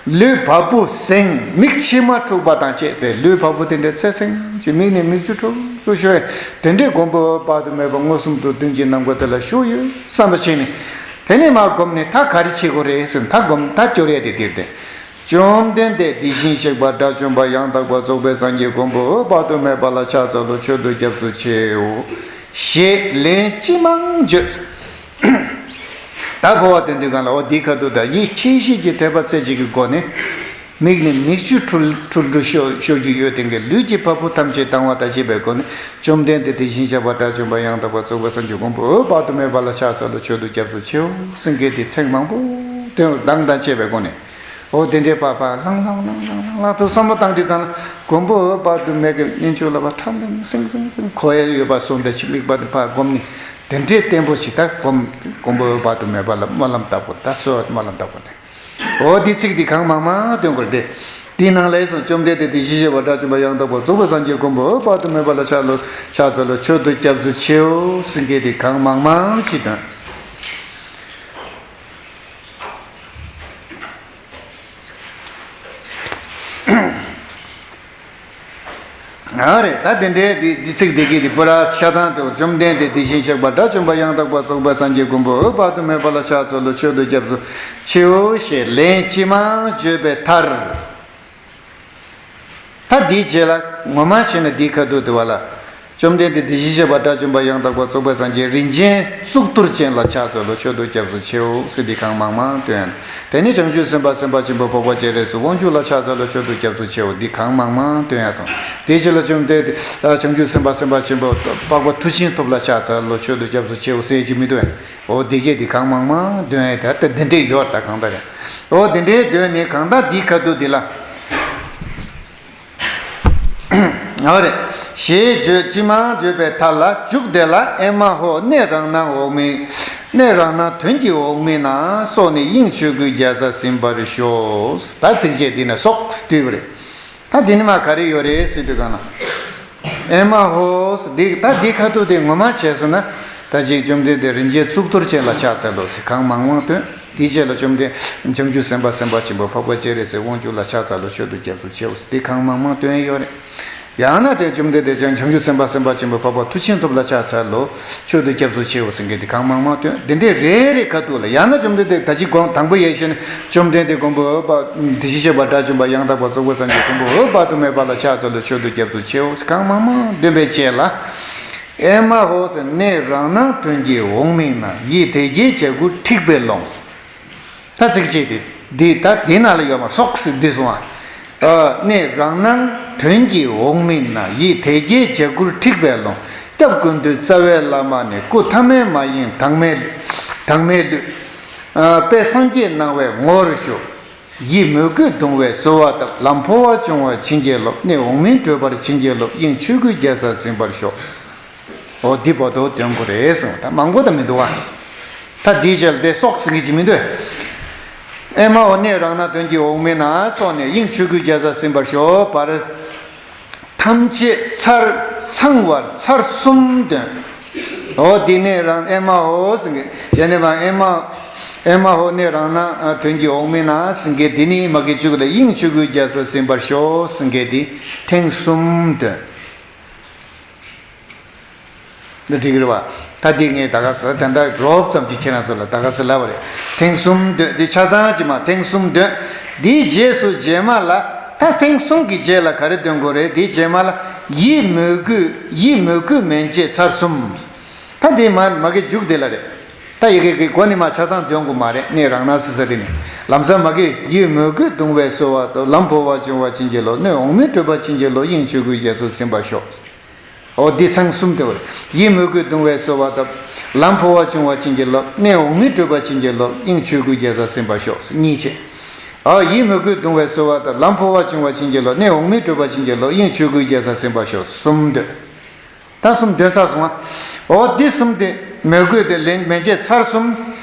ལུས་བ་སྤུ་སྲིང་མིག་མཆི་མ་འཁྲུགས་པ་དང་བཅས་ཏེ་ལུས་བ་སྤུ་དེ་འདྲའི་ཚེ་སྲིང་ཅིག་མིག་ནས་མིག་ཆུ་ཁྲུག་ཁྲུག་ཤོར་བའི་དེ་འདྲའི་མགོན་པོ་འོད་དཔག་ཏུ་མེད་པ་མངོན་སུམ་དུ་མདུན་གྱི་ནམ་མཁའ་དེ་ལ་བཞུགས་ཡོད་བསམ་པ་བྱས་ནས། དེ་ནས་མར་བསྒོམས་ནས་ད་ག་རེ་བྱེད་དགོས་རེད་ཟེར་ན་ད་བསྒོམ་ད་སྐྱོར་ཡས་དེ་འདིར་ཏེ། བཅོམ་ལྡན་འདས་དེ་བཞིན་གཤེགས་པ་དགྲ་བཅོམ་པ་ཡང་དག་པར་རྫོགས་པའི་སངས་རྒྱས་མགོན་པོ་འོད་དཔག་ཏུ་མེད་པ་ལ་ཕྱག་འཚལ་ལོ། མཆོད་དོ་སྐྱབས་སུ་མཆིའོ། ཞེས་ལན་ཅི་མང་བརྗོད། ད་འབོ་བ་དེ་འདུས་གང་ལ་འོ་འདི་ཁ་ཐུག་ད་ཡིད་ཁྱེད་ཤེས་ཀྱི་དད་པ་རྩེ་གཅིག་གི་སྒོ་ནས། མིག་ནས་མིག་ཆུ་འཁྲུལ་འཁྲུལ་འཁྲུལ་ཤོར་ཤོར་རྒྱུ་ཡོད་དེ་འགའི་ལུས་ཀྱི་བ་སྤུ་ཐམས་ཅད་དང་བ་དང་བཅས་པའི་སྒོ་ནས་བཅོམ་ལྡན་འདས་དེ་བཞིན་གཤེགས་པ་དགྲ་བཅོམ་པ་ཡང་དག་པར་རྫོགས་པའི་སངས་རྒྱས་མགོན་པོ་འོད་དཔག་ཏུ་མེད་པ་ལ་ཕྱག་འཚལ་ལོ། མཆོད་དོ་སྐྱབས་སུ་མཆིའོ་ཟེར་མཁན་དེ་ཐེངས་མང་པོ་དོན་གདངས་དང་བཅས་པའི་སྒོ་ནས། འོ་དེ་འདྲའི་པག་པག་ལྷང་ལྷང་ལྷང་ལྷང་ལྷང་དུ་བསམ་བློ་བཏང་དུས་གང་ལ་མགོན་པོ་འོད་དཔག་ཏུ་མེད་ཀྱི་གཉེན་ཆུང་ལ་བ་ཁྲམ་ལམ་སིང་སིང་སིང་གོ་ཡ་ཡོད་པ་སོགས་འདྲ་ཅིག་དམིགས་པ་དེ་ཕར་བསྒོམས་ནས་དེ་འདྲའི་བརྟན་པོ་ཞིག་ད་སྒོམ་མགོན་པོ་འོད་དཔག་ཏུ་མེད་པ་ལ་སྨོན་ལམ་བཏབ་དགོས། ད་གསོལ་བ་སྨོན་ལམ་བཏབ་དགོས་ནས། འོ་འདི་ཚིག་འདི་གང་མང་མང་འདོན་དགོས་ཏེ། འདི་ནང་ལས་སོ་བཅོམ་ལྡན་འདས་དེ་བཞིན་གཤེགས་པ་དགྲ་བཅོམ་པ་ཡང་དག་པར་རྫོགས་པའི་སངས་རྒྱས་མགོན་པོ་འོད་དཔག་ཏུ་མེད་པ་ལ་ཕྱག་ལོ་ཕྱག་འཚལ་ལོ། མཆོད་དོ་སྐྱབས་སུ་མཆིའོ་ཟེར་མཁན་འདི་གང་མང་མང་ཅིག་འདོན། ཨ་རེད། ད་དེ་འདྲའི་འདི་འདི་ཚིག་འདི་གི་འདི་པུ་ར་ཆ་ཚང་དུ་བཅོམ་ལྡན་འདས་དེ་བཞིན་གཤེགས་པ་དགྲ་བཅོམ་པ་ཡང་དག་པར་རྫོགས་པའི་སངས་རྒྱས་མགོན་པོ་འོད་དཔག་ཏུ་མེད་པ་ལ་ཕྱག་འཚལ་ལོ། མཆོད་དོ་སྐྱབས་སུ་མཆིའོ་ཞེས་ལན་ཅི་མང་བརྗོད་པའི་མཐར། ད་འདིའི་རྗེས་ལ་ངོ་མ་བྱས་ན་འདིའི་ཁ་ཐུག་དུ་བ་ལ། བཅོམ་ལྡན་འདས་དེ་བཞིན་གཤེགས་པ་དགྲ་བཅོམ་པ་ཡང་དག་པར་རྫོགས་པའི་སངས་རྒྱས་རིན་ཆེན་གཙུག་ཏོར་ཅན་ལ་ཕྱག་འཚལ་ལོ། མཆོད་དོ་སྐྱབས་སུ་མཆིའོ་ཟེར་འདི་གང་མང་མང་འདོན། དེ་ནས་བྱང་ཆུབ་སེམས་དཔའ་སེམས་དཔའ་ཆེན་པོ་འཕགས་པ་སྤྱན་རས་གཟིགས་དབང་ཕྱུག་ལ་ཕྱག་འཚལ་ལོ། མཆོད་དོ་སྐྱབས་སུ་མཆིའོ་འདི་གང་མང་མང་འདོན་ཡ་སོང་། དེའི་རྗེས་ལ་བཅོམ་ལྡན་འདས་བྱང་ཆུབ་སེམས་དཔའ་སེམས་དཔའ་ཆེན་པོ་འཕགས་པ་མཐུ་ཆེན་ཐོབ་ལ་ཕྱག་འཚལ་ལོ། མཆོད་དོ་སྐྱབས་སུ་མཆིའོ་ཟེར་གྱི་མི་འདོན། འོ་འདི་གས་འདི་གང་མང་མང་འདོན་ཡ་ད་ལྟ་འདི་འདྲས་ཡོད་ད་གང་ལྟར་རེད། འོ་འདི་འདྲས་འདོན་ནས་གང་ལྟར་འདིའི་ཁ་ཐུག་འདི་ལ། ཨ་རེ། ཞེས་བརྗོད་ཅི་མང་བརྗོད་པའི་མཐའ་ལ་མཇུག་དེ་ལ་ཨེ་མ་ཧོ་གནས་རང་སྣང་འོག་མིན། གནས་རང་སྣང་དོན་གྱི་འོག་མིན་ན་སོགས་ནས་དབྱིངས་ཆོས་སྐུའི་རྒྱལ་ས་ཟིན་པར་ཤོག་ད་ཚིགས་བཅད་འདི་ནས་སོགས་བསྡུས་པ་རེད། ད་འདི་ནི་མ་ག་རེ་ཡོད་རེད་ཟེར་དུས་གང་ན། ཨེ་མ་ཧོ་ཟེར་འདི་ད་འདི་ཁ་ཐུག་དེ་ངོ་མ་བྱས་སོང་ན། ད་ཅིག་བཅོམ་ལྡན་འདས་རིན་ཆེན་གཙུག་ཏོར་ཅན་ལ་ཕྱག་འཚལ་ལོ་ཟེར་གང་མང་མང་འདོན། དེའི་རྗེས་ལ་བཅོམ་ལྡན་བྱང་ཆུབ་སེམས་དཔའ་སེམས་དཔའ་ཆེན་པོ་འཕགས་པ་སྤྱན་རས་གཟིགས་དབང་ཕྱུག་ལ་ཕྱག་འཚལ་ལོ། མཆོད་དོ་སྐྱབས་སུ་མཆིའོ་ཟེར་དེ་གང་མང་མང་འདོན་ཡོད་རེད། ཡང་ན་དེ་བཅོམ་ལྡན་འདས་ཀྱང་བྱང་ཆུབ་སེམས་དཔའ་སེམས་དཔའ་ཆེན་པོ་འཕགས་པ་མཐུ་ཆེན་ཐོབ་ལ་ཕྱག་འཚལ་ལོ། མཆོད་དོ་སྐྱབས་སུ་མཆིའོ་ཟེར་མཁན་དེ་གང་མང་མང་འདོན། དེ་འདྲའི་རེ་རེ་ཁ་ཐུག་ལ་ཡང་ན་བཅོམ་ལྡན་འདས་ད་ཅི་གོང་དང་པོ་ཡས་བཤད་ན་བཅོམ་ལྡན་འདས་མགོན་པོ་འོད་དཔག་དེ་བཞིན་གཤེགས་པ་དགྲ་བཅོམ་པ་ཡང་དག་པར་རྫོགས་པའི་སངས་རྒྱས་མགོན་པོ་འོད་དཔག་ཏུ་མེད་པ་ལ་ཕྱག་འཚལ་ལོ། མཆོད་དོ་སྐྱབས་སུ་མཆིའོ་ཟེར་གང་མང་མང་འདོན་པའི་རྗེས་ལ། ཨེ་མ་ཧོ་ཟེར་གནས་རང་སྣང་དོན་གྱི་འོག་མིན་ན། ཡིད་དད་བརྒྱའི་བྱ་འགུལ་འཁྲིགས་པའི་ཀློང་། ད་ཚིགས་བཅད་དེ་འདི་ད་འདི་ནང་ལ་ཡོད་མ་སོགས་ཟེར་འདི་སོང་ཨ། གནས་རང་སྣང་དོན་གྱི་འོག་མིན་ན། ཡིད་དད་བརྒྱའི་བྱ་འགུལ་འཁྲིགས་པའི་ཀློང་། སྐྱབས་ཀུན་འདུས་རྩ་བའི་བླ་མ་ནི། སྐུ་ཐ་མལ་མ་ཡིན་དྭངས་མའི་དྭངས་མའི་ལུས། དཔལ་སངས་རྒྱས་སྣང་བའི་ངོ་བོར་ཞུགས། ཡིད་མོས་གུས་གདུང་བས་གསོལ་བ་བཏབ། ལམ་འཕོ་བ་སྐྱོང་བར་བྱིན་གྱིས་རློབས། གནས་འོག་མིན་བགྲོད་པར་བྱིན་གྱིས་རློབས། དབྱིངས་ཆོས་སྐུའི་རྒྱལ་སར་ཟིན་པར་ཤོག་འོ་འདི་བར་དུ་འདོན་དགོས་རེད་ཟེར་བ་ད་མང་པོ་ད་མི་འདུག་བ། ད་འདིའི་རྗེས་ལ་དེ་སོགས་ཟེར་གྱི་མི་འདུག་ཨེ་མ་འོ་གནས་རང་སྣང་དོན་གྱི་འོག་མིན་ན་སོགས་ནས་དབྱིངས་ཆོས་སྐུའི་རྒྱལ་སར་ཟིན་པར་ཤོག་བར། ཐམས་ཅད་ཚར་ཚང་བར་ཚར་གསུམ་འདོན། འོ་འདི་ནས་རང་ཨེ་མ་འོ་ཟེར་གྱི་ཡ་ནས་མ་ཨེ་མ་ཨེ་མ་འོ་གནས་རང་སྣང་དོན་གྱི་འོག་མིན་ན་ཟེར་གྱི་འདི་ནི་མ་གི་བཅུག་ལ་དབྱིངས་ཆོས་སྐུའི་རྒྱལ་སར་ཟིན་པར་ཤོག་ཟེར་གྱི་འདི་ཐེངས་གསུམ་འདོན། འདི་འགྲིག་རེད་བ། ད་འདི་ངས་ད་ག་ཟེར་དེ་འདྲ་རོབ་ཙམ་གྱིས་ཁྱེད་རང་ཚོ་ལ་ད་ག་ཟེར་ལབ་པ་རེད། ཐེངས་གསུམ་འདོན། འདི་ཆ་ཚང་གཅིག་མ་ཐེངས་གསུམ་འདོན། འདིའི་རྗེས་སུ་རྗེས་མ་ལ། ད་ཐེངས་གསུམ་གྱི་རྗེས་ལ་ག་རེ་འདོན་དགོས་རེད། འདིའི་རྗེས་མ་ལ་ཡིད་མོས་གུས། ཡིད་མོས་གུས་མན་ཆད་ཚར་གསུམ། ད་འདི་མ་མ་གི་མཇུག་དེ་ལ་རེད། ད་ཡི་གེ་གི་མགོ་ནས་མར་ཆ་ཚང་འདོན་དགོས་མ་རེད། གནས་རང་སྣང་ཟེར་ས་དེ་ནས། ལམ་སང་མ་གི་ཡིད་མོས་གུས་གདུང་བས་གསོལ་བ་བཏབ། ལམ་འཕོ་བ་བྱུང་བ་བྱིན་གྱིས་རློབས། གནས་འོག་མིན་སྤྲུལ་པ་བྱིན་གྱིས་རློབས། དབྱིངས་ཆོས་སྐུའི་རྒྱ་མཚོར་ཟིན་པར་ཤོག། འོ་འདི་ཚང་གསུམ་དེ་བར། ཡིད་མོས་གུས་གདུང་བས་གསོལ་བ་བཏབ། ལམ་འཕོ་བ་བྱུང་བ་བྱིན་གྱིས་རློབས། གནས་འོག་མིན་སྤྲུལ་པ་བྱིན་གྱིས་རློབས། དབྱིངས་ཆོས་སྐུའི་རྒྱ་མཚོར་ཟིན་པར་ཤོག། གཉིས་བྱས། འོ་ཡིད་མོས་གུས་གདུང་བས་གསོལ་བ་བཏབ། ལམ་འཕོ་བ་བྱུང་བ་བྱིན་གྱིས་རློབས། གནས་འོག་མིན་སྤྲུལ་པ་བྱིན་གྱིས་རློབས། དབྱིངས་ཆོས་སྐུའི་རྒྱ་མཚོར་ཟིན་པར་ཤོག། གསུམ་འདོན། ད་གསུམ་འདོན་ཚར་སོང་ང་། འོ་འདི་གསུམ་དེ་མོས་གུས་དེ་ལེན་མན་ཆད་ཚར་གསུམ།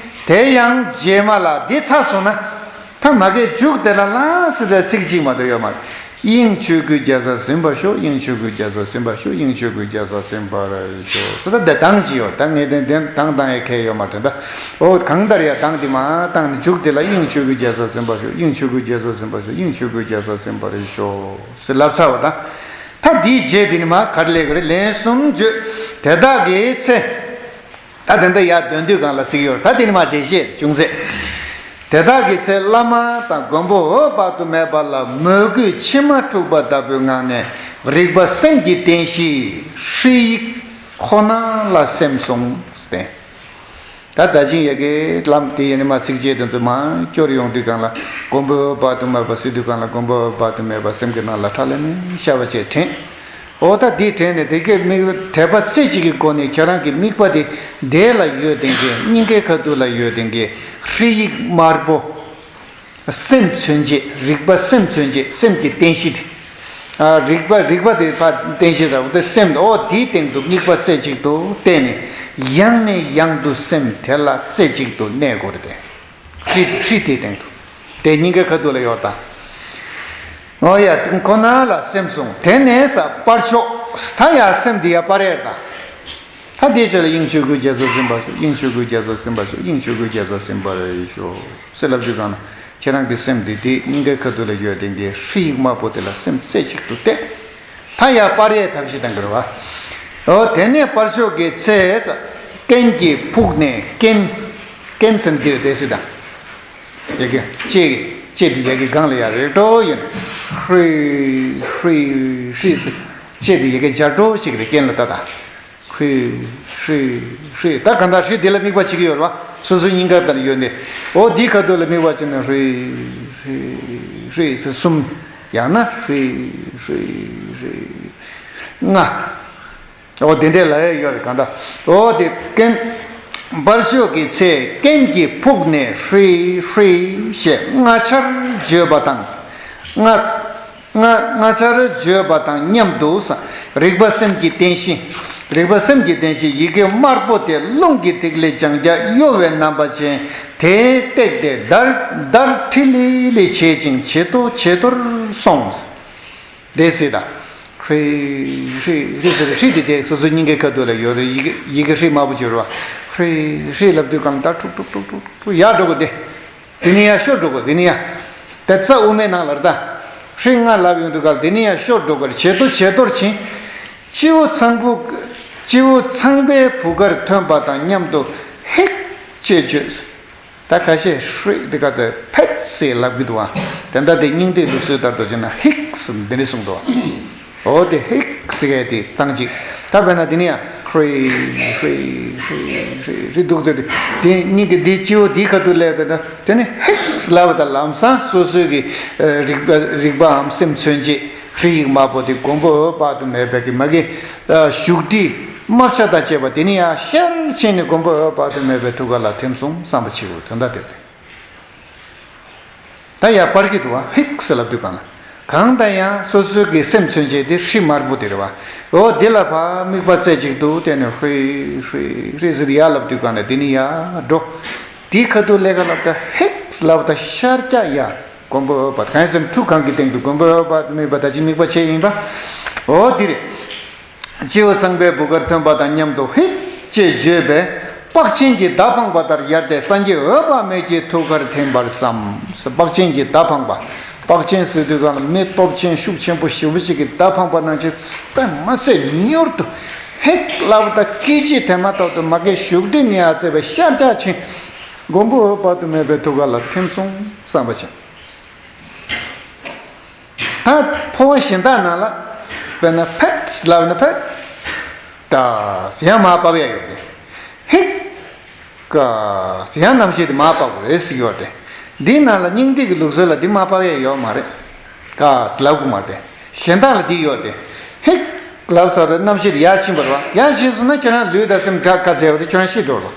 དེ་ཡང་རྗེས་མ་ལ་འདི་ཚར་སོང་ན། ད་མ་གི་མཇུག་དེ་ལ་ལ་སི་དེ་ཚིག་གཅིག་མ་གཏོགས་ཡོད་མ་རེད། དབྱིངས་ཆོས་སྐུའི་རྒྱ་མཚོར་ཟིན་པར་ཤོག། དབྱིངས་ཆོས་སྐུའི་རྒྱ་མཚོར་ཟིན་པར་ཤོག། དབྱིངས་ཆོས་སྐུའི་རྒྱ་མཚོར་ཟིན་པར་ཤོག་ཟེར། ད་དེ་གདངས་ཀྱི་ཡོད། ད་ངས་དེ་དེ་གདངས་བཏང་ཡས་ཁེལ་ཡོད་མ་རེད། ད་འོ་གང་ལྟར་ཡང་གདངས་འདི་མ་བཏང་ནས་མཇུག་དེ་ལ་དབྱིངས་ཆོས་སྐུའི་རྒྱ་མཚོར་ཟིན་པར་ཤོག། དབྱིངས་ཆོས་སྐུའི་རྒྱ་མཚོར་ཟིན་པར་ཤོག། དབྱིངས་ཆོས་སྐུའི་རྒྱ་མཚོར་ཟིན་པར་ཤོག་ཟེར་ལབ་ཚར་བ་དང་། ད་འདིའི་རྗེས་འདི་ནི་མ་ག་རེ་ལབ་དགོས་རེད། ལན་གསུམ་བརྗོད། དེ་དག་གི་ཚེ། ད་དེ་འདྲ་ཡར་འདོན་དུས་སྒང་ལ་གཟིགས་ཡོད་རེད། ད་དེ་ནི་མ་འགྲེལ་བཤད་ཅུང་ཟད། དེ་དག་གི་ཚེ་བླ་མ་དང་མགོན་པོ་འོད་དཔག་ཏུ་མེད་པ་ལ་མོས་གུས་མཆི་མ་འཁྲུགས་པ་ལྟ་བུའི་ངང་ནས་རིག་པ་སེམས་ཀྱི་རྟེན་གཞི་ཧྲཱིཿཡིག་ཁོ་ན་ལ་སེམས་བཟུང་སྟེ། ད་ད་ཅིང་ཡ་གི་ལམ་དེ་ཡིན་ནི་མ་ཚིགས་བཅད་དེ་ཚོ་མ་སྐྱོར་ཡོང་དུས་སྒང་ལ་མགོན་པོ་འོད་དཔག་ཏུ་མེད་པ་གཟིགས་དུས་སྒང་ལ་མགོན་པོ་འོད་དཔག་ཏུ་མེད་པ་སེམས་ཀྱི་ནང་ལ་ཁྲ་ལམ་མེ་ཤར་བ་བཅས་དྲན། འོ་ད་འདི་དྲན་ནས་དེ་གའི་དམིགས་དད་པ་རྩེ་གཅིག་གི་སྒོ་ནས་ཁྱེད་རང་གི་དམིགས་པ་དེ་དེ་ལ་ཡོད་དེ་གའི་སྙིང་གའི་ཁ་ཐུག་ལ་ཡོད་དེ་གའི་ཧྲཱིཿཡིག་དམར་པོ། སེམས་མཚོན་བྱེད། རིག་པ་སེམས་མཚོན་བྱེད། སེམས་ཀྱི་རྟེན་གཞི་དེ། ཨ་རིག་པ་རིག་པ་དེ་ཕ་རྟེན་གཞི་ར་བ་དེ་སེམས་དེ། འོ་དེའི་སྟེང་དུ་དམིགས་པ་རྩེ་གཅིག་ཏུ་གཏད་ནས་ཡང་ནས་ཡང་དུ་སེམས་དེ་ལ་རྩེ་གཅིག་ཏུ་གནས་དགོས་རེད་དེ། ཧྲཱིཿ་ཧྲཱིཿ་དེའི་སྟེང་དུ། དེ་སྙིང་གའི་ཁ་ཐུག་ལ་ཡོད་དང་། འོ་ཡ་དེ་ཁོ་ན་ལ་སེམས་བཟུང་། དེ་ནས་ས་སྤར་ཆོག། ད་ཡ་སེམས་འདི་ཡ་སྤར་ཡས་དང་། ད་དེའི་ཆེད་ལ་དབྱིངས་ཆོས་སྐུའི་རྒྱ་མཚོར་ཟིན་པར་ཤོག། དབྱིངས་ཆོས་སྐུའི་རྒྱ་མཚོར་ཟིན་པར་ཤོག། དབྱིངས་ཆོས་སྐུའི་རྒྱ་མཚོར་ཟིན་པར་ཤོག་ཟེར་ལབ་དུས་སྒང་ན་ཁྱེད་རང་གི་སེམས་འདི་དེ་སྙིང་གའི་ཁ་ཐུག་ལ་ཡོད་དེ་གའི་ཧྲཱིཿཡིག་དམར་པོ་དེ་ལ་སེམས་རྩེ་གཅིག་ཏུ་གཏད། ད་ཡ་སྤར་ཡས་ཐབས་ཤེས་གཏང་གི་རེད་བ། འོ་དེ་ནས་སྤར་ཆོག་གི་ཚེ། རྐན་གྱིས་ཕུག་ནས་རྐན། རྐན་ཟེར་འདིར་དེ་སྲིད་དང་། ཡ་གི་ལྕེ་གི་ལྕེ་འདི་ཡ་གི་སྒང་ལ་ཡ་རེག་འགྲོ་ཡིན། ཧྲཱིཿཧྲཱིཿཧྲཱིཿཟེར། ལྕེ་འདི་ཡ་གི་འཇར་འགྲོ་ཞིག་རེད། རྐན་ལ་ལྟ་དང་། ཧྲཱིཿཧྲཱིཿཧྲཱིཿ་ད་གང་ལྟར་ཧྲཱིཿ་འདི་ལ་དམིགས་པ་བྱེད་ཀྱི་ཡོད་རེད་བ། སོ་སོའི་སྙིང་ག་ལྟར་ཡོད་ནས། འོ་འདི་ཁ་ཐུག་ལ་དམིགས་པ་བྱེད་ན་ཧྲཱིཿཧྲཱིཿཧྲཱིཿཟེར་གསུམ། ཡང་ན་ཧྲཱིཿཧྲཱིཿཧྲཱིཿལྔ། འོ་དེ་འདྲས་ལ་ཡ་ཡོད་རེད་གང་ལྟར། འོ་དེ་རྐན། སྤར་ཆོག་གི་ཚེ་རྐན་གྱིས་ཕུག་ནས་ཧྲཱིཿཧྲཱིཿཞེས་ལྔ་ཆར་བརྗོད་པ་དང་། ལྔ། ལྔ་ལྔ་ཆར་བརྗོད་པ་དང་མཉམ་དུ་ས། རིག་པ་སེམས་ཀྱི་རྟེན་གཞི། རིག་པ་སེམས་ཀྱི་རྟེན་གཞི་ཡི་གེ་དམར་པོ་དེ་རླུང་གི་ཐིག་ལེ་ལྗང་སྐྱ་གཡོ་བའི་རྣམ་པ་ཅན་དེས་བཏེགས་ཏེ་འདར་འདར་ཁྲི་ལི་ལི་བྱེད་ཅིང་ཇེ་མཐོ་ཇེ་མཐོར་སོང་། དེ་སྲིད་དང་། ཧྲཱིཿཧྲཱིཿཧྲཱིཿཟེར་ཧྲཱིཿདེ་དེ་སོ་སོའི་སྙིང་གའི་ཁ་ཐུག་ལ་ཡོད་རེད། ཡི་གེ་ཡི་གེ་ཧྲཱིཿདམར་པོ་བྱོས་རོགས། ཧྲཱིཿཧྲཱིཿལབ་དུས་སྒང་ལ་ད་ཁྲུག་ཁྲུག་ཁྲུག་ཁྲུག་ཁྲུག་ཡར་འགྲོ་དགོས་ཏེ། དེ་ནས་ཡར་ཤོར་འགྲོ་དགོས། དེ་ནས་ཡར། དེ་རྩ་དབུ་མའི་ནང་ལ་རེད་ད། ཧྲཱིཿལྔ་ལབ་ཡོང་དུས་སྒང་ལ་དེ་ནས་ཡར་ཤོར་འགྲོ་དགོས་རེད། ཇེ་མཐོ་ཇེ་མཐོར་ཕྱིན། སྤྱི་བོ་ཚངས་བུག་སྤྱི་བོ་ཚངས་པའི་བུ་གར་ཐོན་པ་དང་མཉམ་དུ་ཧིག་ཅེས་བརྗོད། ད་ཁ་ཤས་ཧྲཱིཿདེ་ག་ཚོད་ཕེབས་སེ་ལབ་ཀྱི་འདུག་བ། དེ་འདྲ་དེ་སྙིང་ཐིག་ལུགས་སྲོལ་ལྟར་དུ་བྱས་ན་ཧིག་སེ་འདི་འདྲ་གསུངས་འདུག་བ། འོ་དེ་ཧིག་སེ་གས་དེ་གཙང་གཅིག་ད་དཔེར་ན་དེ་ནས་ཡང་ཧྲཱིཿཧྲཱིཿཧྲཱིཿཧྲཱིཿ་འདུག་ཚོད་དེ་དེ་སྙིང་གི་འདི་སྤྱི་བོ་འདི་ཁ་ཐུག་སླེབས་དེ་འདྲ་དེ་ནས་ཧིག་སེ་ལབ་པ་དང་ལམ་སང་སོ་སོའི་གི་རིག་པ་རིག་པའམ་སེམས་མཚོན་བྱེད། ཧྲཱིཿཡིག་དམར་པོ་དེ་མགོན་པོ་འོད་དཔག་ཏུ་མེད་པའི་གི་མ་གི་བཞུགས་ཁྲི་རྨ་བྱ་དང་བཅས་པ་དེ་ནས་ཡར་ཤར་ཕྱིན་ནས་མགོན་པོ་འོད་དཔག་ཏུ་མེད་པའི་ཐུགས་ཀ་ལ་ཐིམ་སོང་བསམ་པ་བྱེད་དགོས་དོན་དག་དེ་རེད། ད་ཡར་སྤར་གྱི་འདུག་བ། ཧིག་སེ་ལབ་དུས་གང་ལ་གང་ལྟར་ཡང་སོ་སོའི་གི་སེམས་མཚོན་བྱེད་དེ་ཧྲཱིཿདམར་པོ་དེ་རེད་བ། འོ་དེ་ལ་ཕར་དམིགས་པ་རྩེ་གཅིག་ཏུ་གཏད་ནས་ཧྲཱིཿཧྲཱིཿཧྲཱིཿཟེར་ཡར་ལབ་དུས་གང་ལ་དེ་ནས་ཡར་འགྲོ། དེའི་ཁ་ཐུག་ལས་ཀ་ལབ་ད་ཧིག་སེ་ལབ་ད་ཤར་རྒྱག་ཡ། མགོན་པོ་འོད་དཔག་གང་ཡིན་ཟེར་ན་ཁྲུ་གང་གི་སྟེང་དུ་མགོན་པོ་འོད་དཔག་ཏུ་མེད་པ་ད་ཅི་དམིགས་པ་བྱས་ཡིན་པ། འོ་འདི་རེད། སྤྱི་བོ་ཚངས་པའི་བུ་གར་ཐོན་པ་དང་མཉམ་དུ་ཧིག་ཅེས་བརྗོད་པས་དཔག་ཆེན་གྱི་མདའ་འཕངས་པ་ལྟར་ཡར་དེད་སངས་རྒྱས་འོད་དཔག་མེད་ཀྱི་ཐུགས་ཀར་ཐིམ་པར་བསམ། དཔག་ཆེན་གྱི་མདའ་འཕངས་པ། དཔག་ཆེན་ཟེར་དུས་སྒང་ལ་མི་སྟོབས་ཆེན་ཤུགས་ཆེན་པོ་ཞེ་པོ་ཅིག་གི་མདའ་འཕངས་པ་ནང་བཞིན་དཔེ་མ་སྲིད་མྱུར་དུ་ ཧིག་ལབ་ད་སྐད་ཅིག་དེ་མ་ཐག་ཏུ་མ་གི་བཞུགས་ཁྲི་ནས་ཡར་བཙས་པའི་ཤར་རྒྱག་ཕྱིན། མགོན་པོ་འོད་དཔག་ཏུ་མེད་པའི་ཐུགས་ཀ་ལ་ཐིམ་སོང་བསམ་པ་བྱས། ད་འཕོ་བ་གཞན་དག་ནང་ལ། དཔེར་ན་ཕེད་ལབ་ན་ཕེད། ད་ཡང་མར་བབས་ཡ་ཡོད་རེད། ཧིག་ཀ་ཡང་རྣམ་ཤེས་དེ་མར་བབས་དགོས་རེད་ཟེར་ཡོད་རེད། འདི་ནང་ལ་སྙིང་ཐིག་གི་ལུགས་སྲོལ་ལ་འདི་མར་བབས་ཡ་ཡོད་མ་རེད། ཀ་ལབ་དགོས་མ་རེད། གཞན་དག་ལ་འདི་ཡོད་རེད། ཧིག་ལབ་ཚར་དུས་རྣམ་ཤེས་དེ་ཡར་ཕྱིན་པ་རེད་བ། ཡར་ཕྱིན་སོང་ན་ཁྱེད་རང་ལུས་དང་སེམས་དགྲ་ཁ་བྲལ་བ་རེད། ཁྱེད་རང་ཤི་འགྲོ་རེད།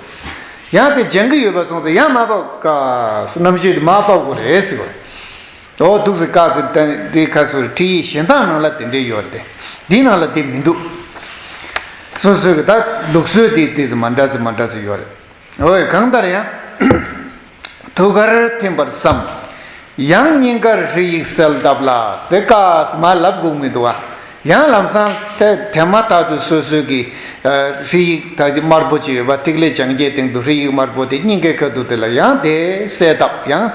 ཡང་དེ་སྦྱང་གི་ཡོད་པ་སོང་ཙང་ཡང་མར་བབས། ཀ་རྣམ་ཤེས་དེ་མར་བབས་དགོས་རེད་ཟེར་བ་རེད། འོ་འདུག་སེ་ཀ་ཚེ་དེ་ཁ་སོར་ཁྲིད་ཡིག་གཞན་དག་ནང་ལ་དེ་འདྲས་ཡོད་རེད་དེ། འདི་ནང་ལ་དེ་མི་འདུག་སོ་སོའི་གི་ད་ལུགས་སྲོལ་དེ་དེ་ཚོ་མ་འདྲ་ཚེ་མ་འདྲ་ཚེ་ཡོད་རེད། འོ་གང་ལྟར་ཡང་། ཐུགས་ཀར་ཐིམ་པར་བསམ། ཡང་སྙིང་གར་ཧྲཱིཿཡིག་གསལ་བཏབ་ལ་དེ་ཀ་མར་ལབ་དགོས་མི་འདུག་ཨ། ཡང་ལམ་སང་དེ་དེ་མ་ཐག་ཏུ་སོ་སོའི་གི་ཧྲཱིཿཡིག་ད་དམར་པོ་ཅིག་ཡོད་པ། ཐིག་ལེ་བྱང་བརྒྱད་སྟེང་དུ་ཧྲཱིཿཡིག་དམར་པོ་དེ་སྙིང་གའི་ཁ་ཐུག་དེ་ལ་ཡང་དེ་གསལ་བཏབ། ཡང་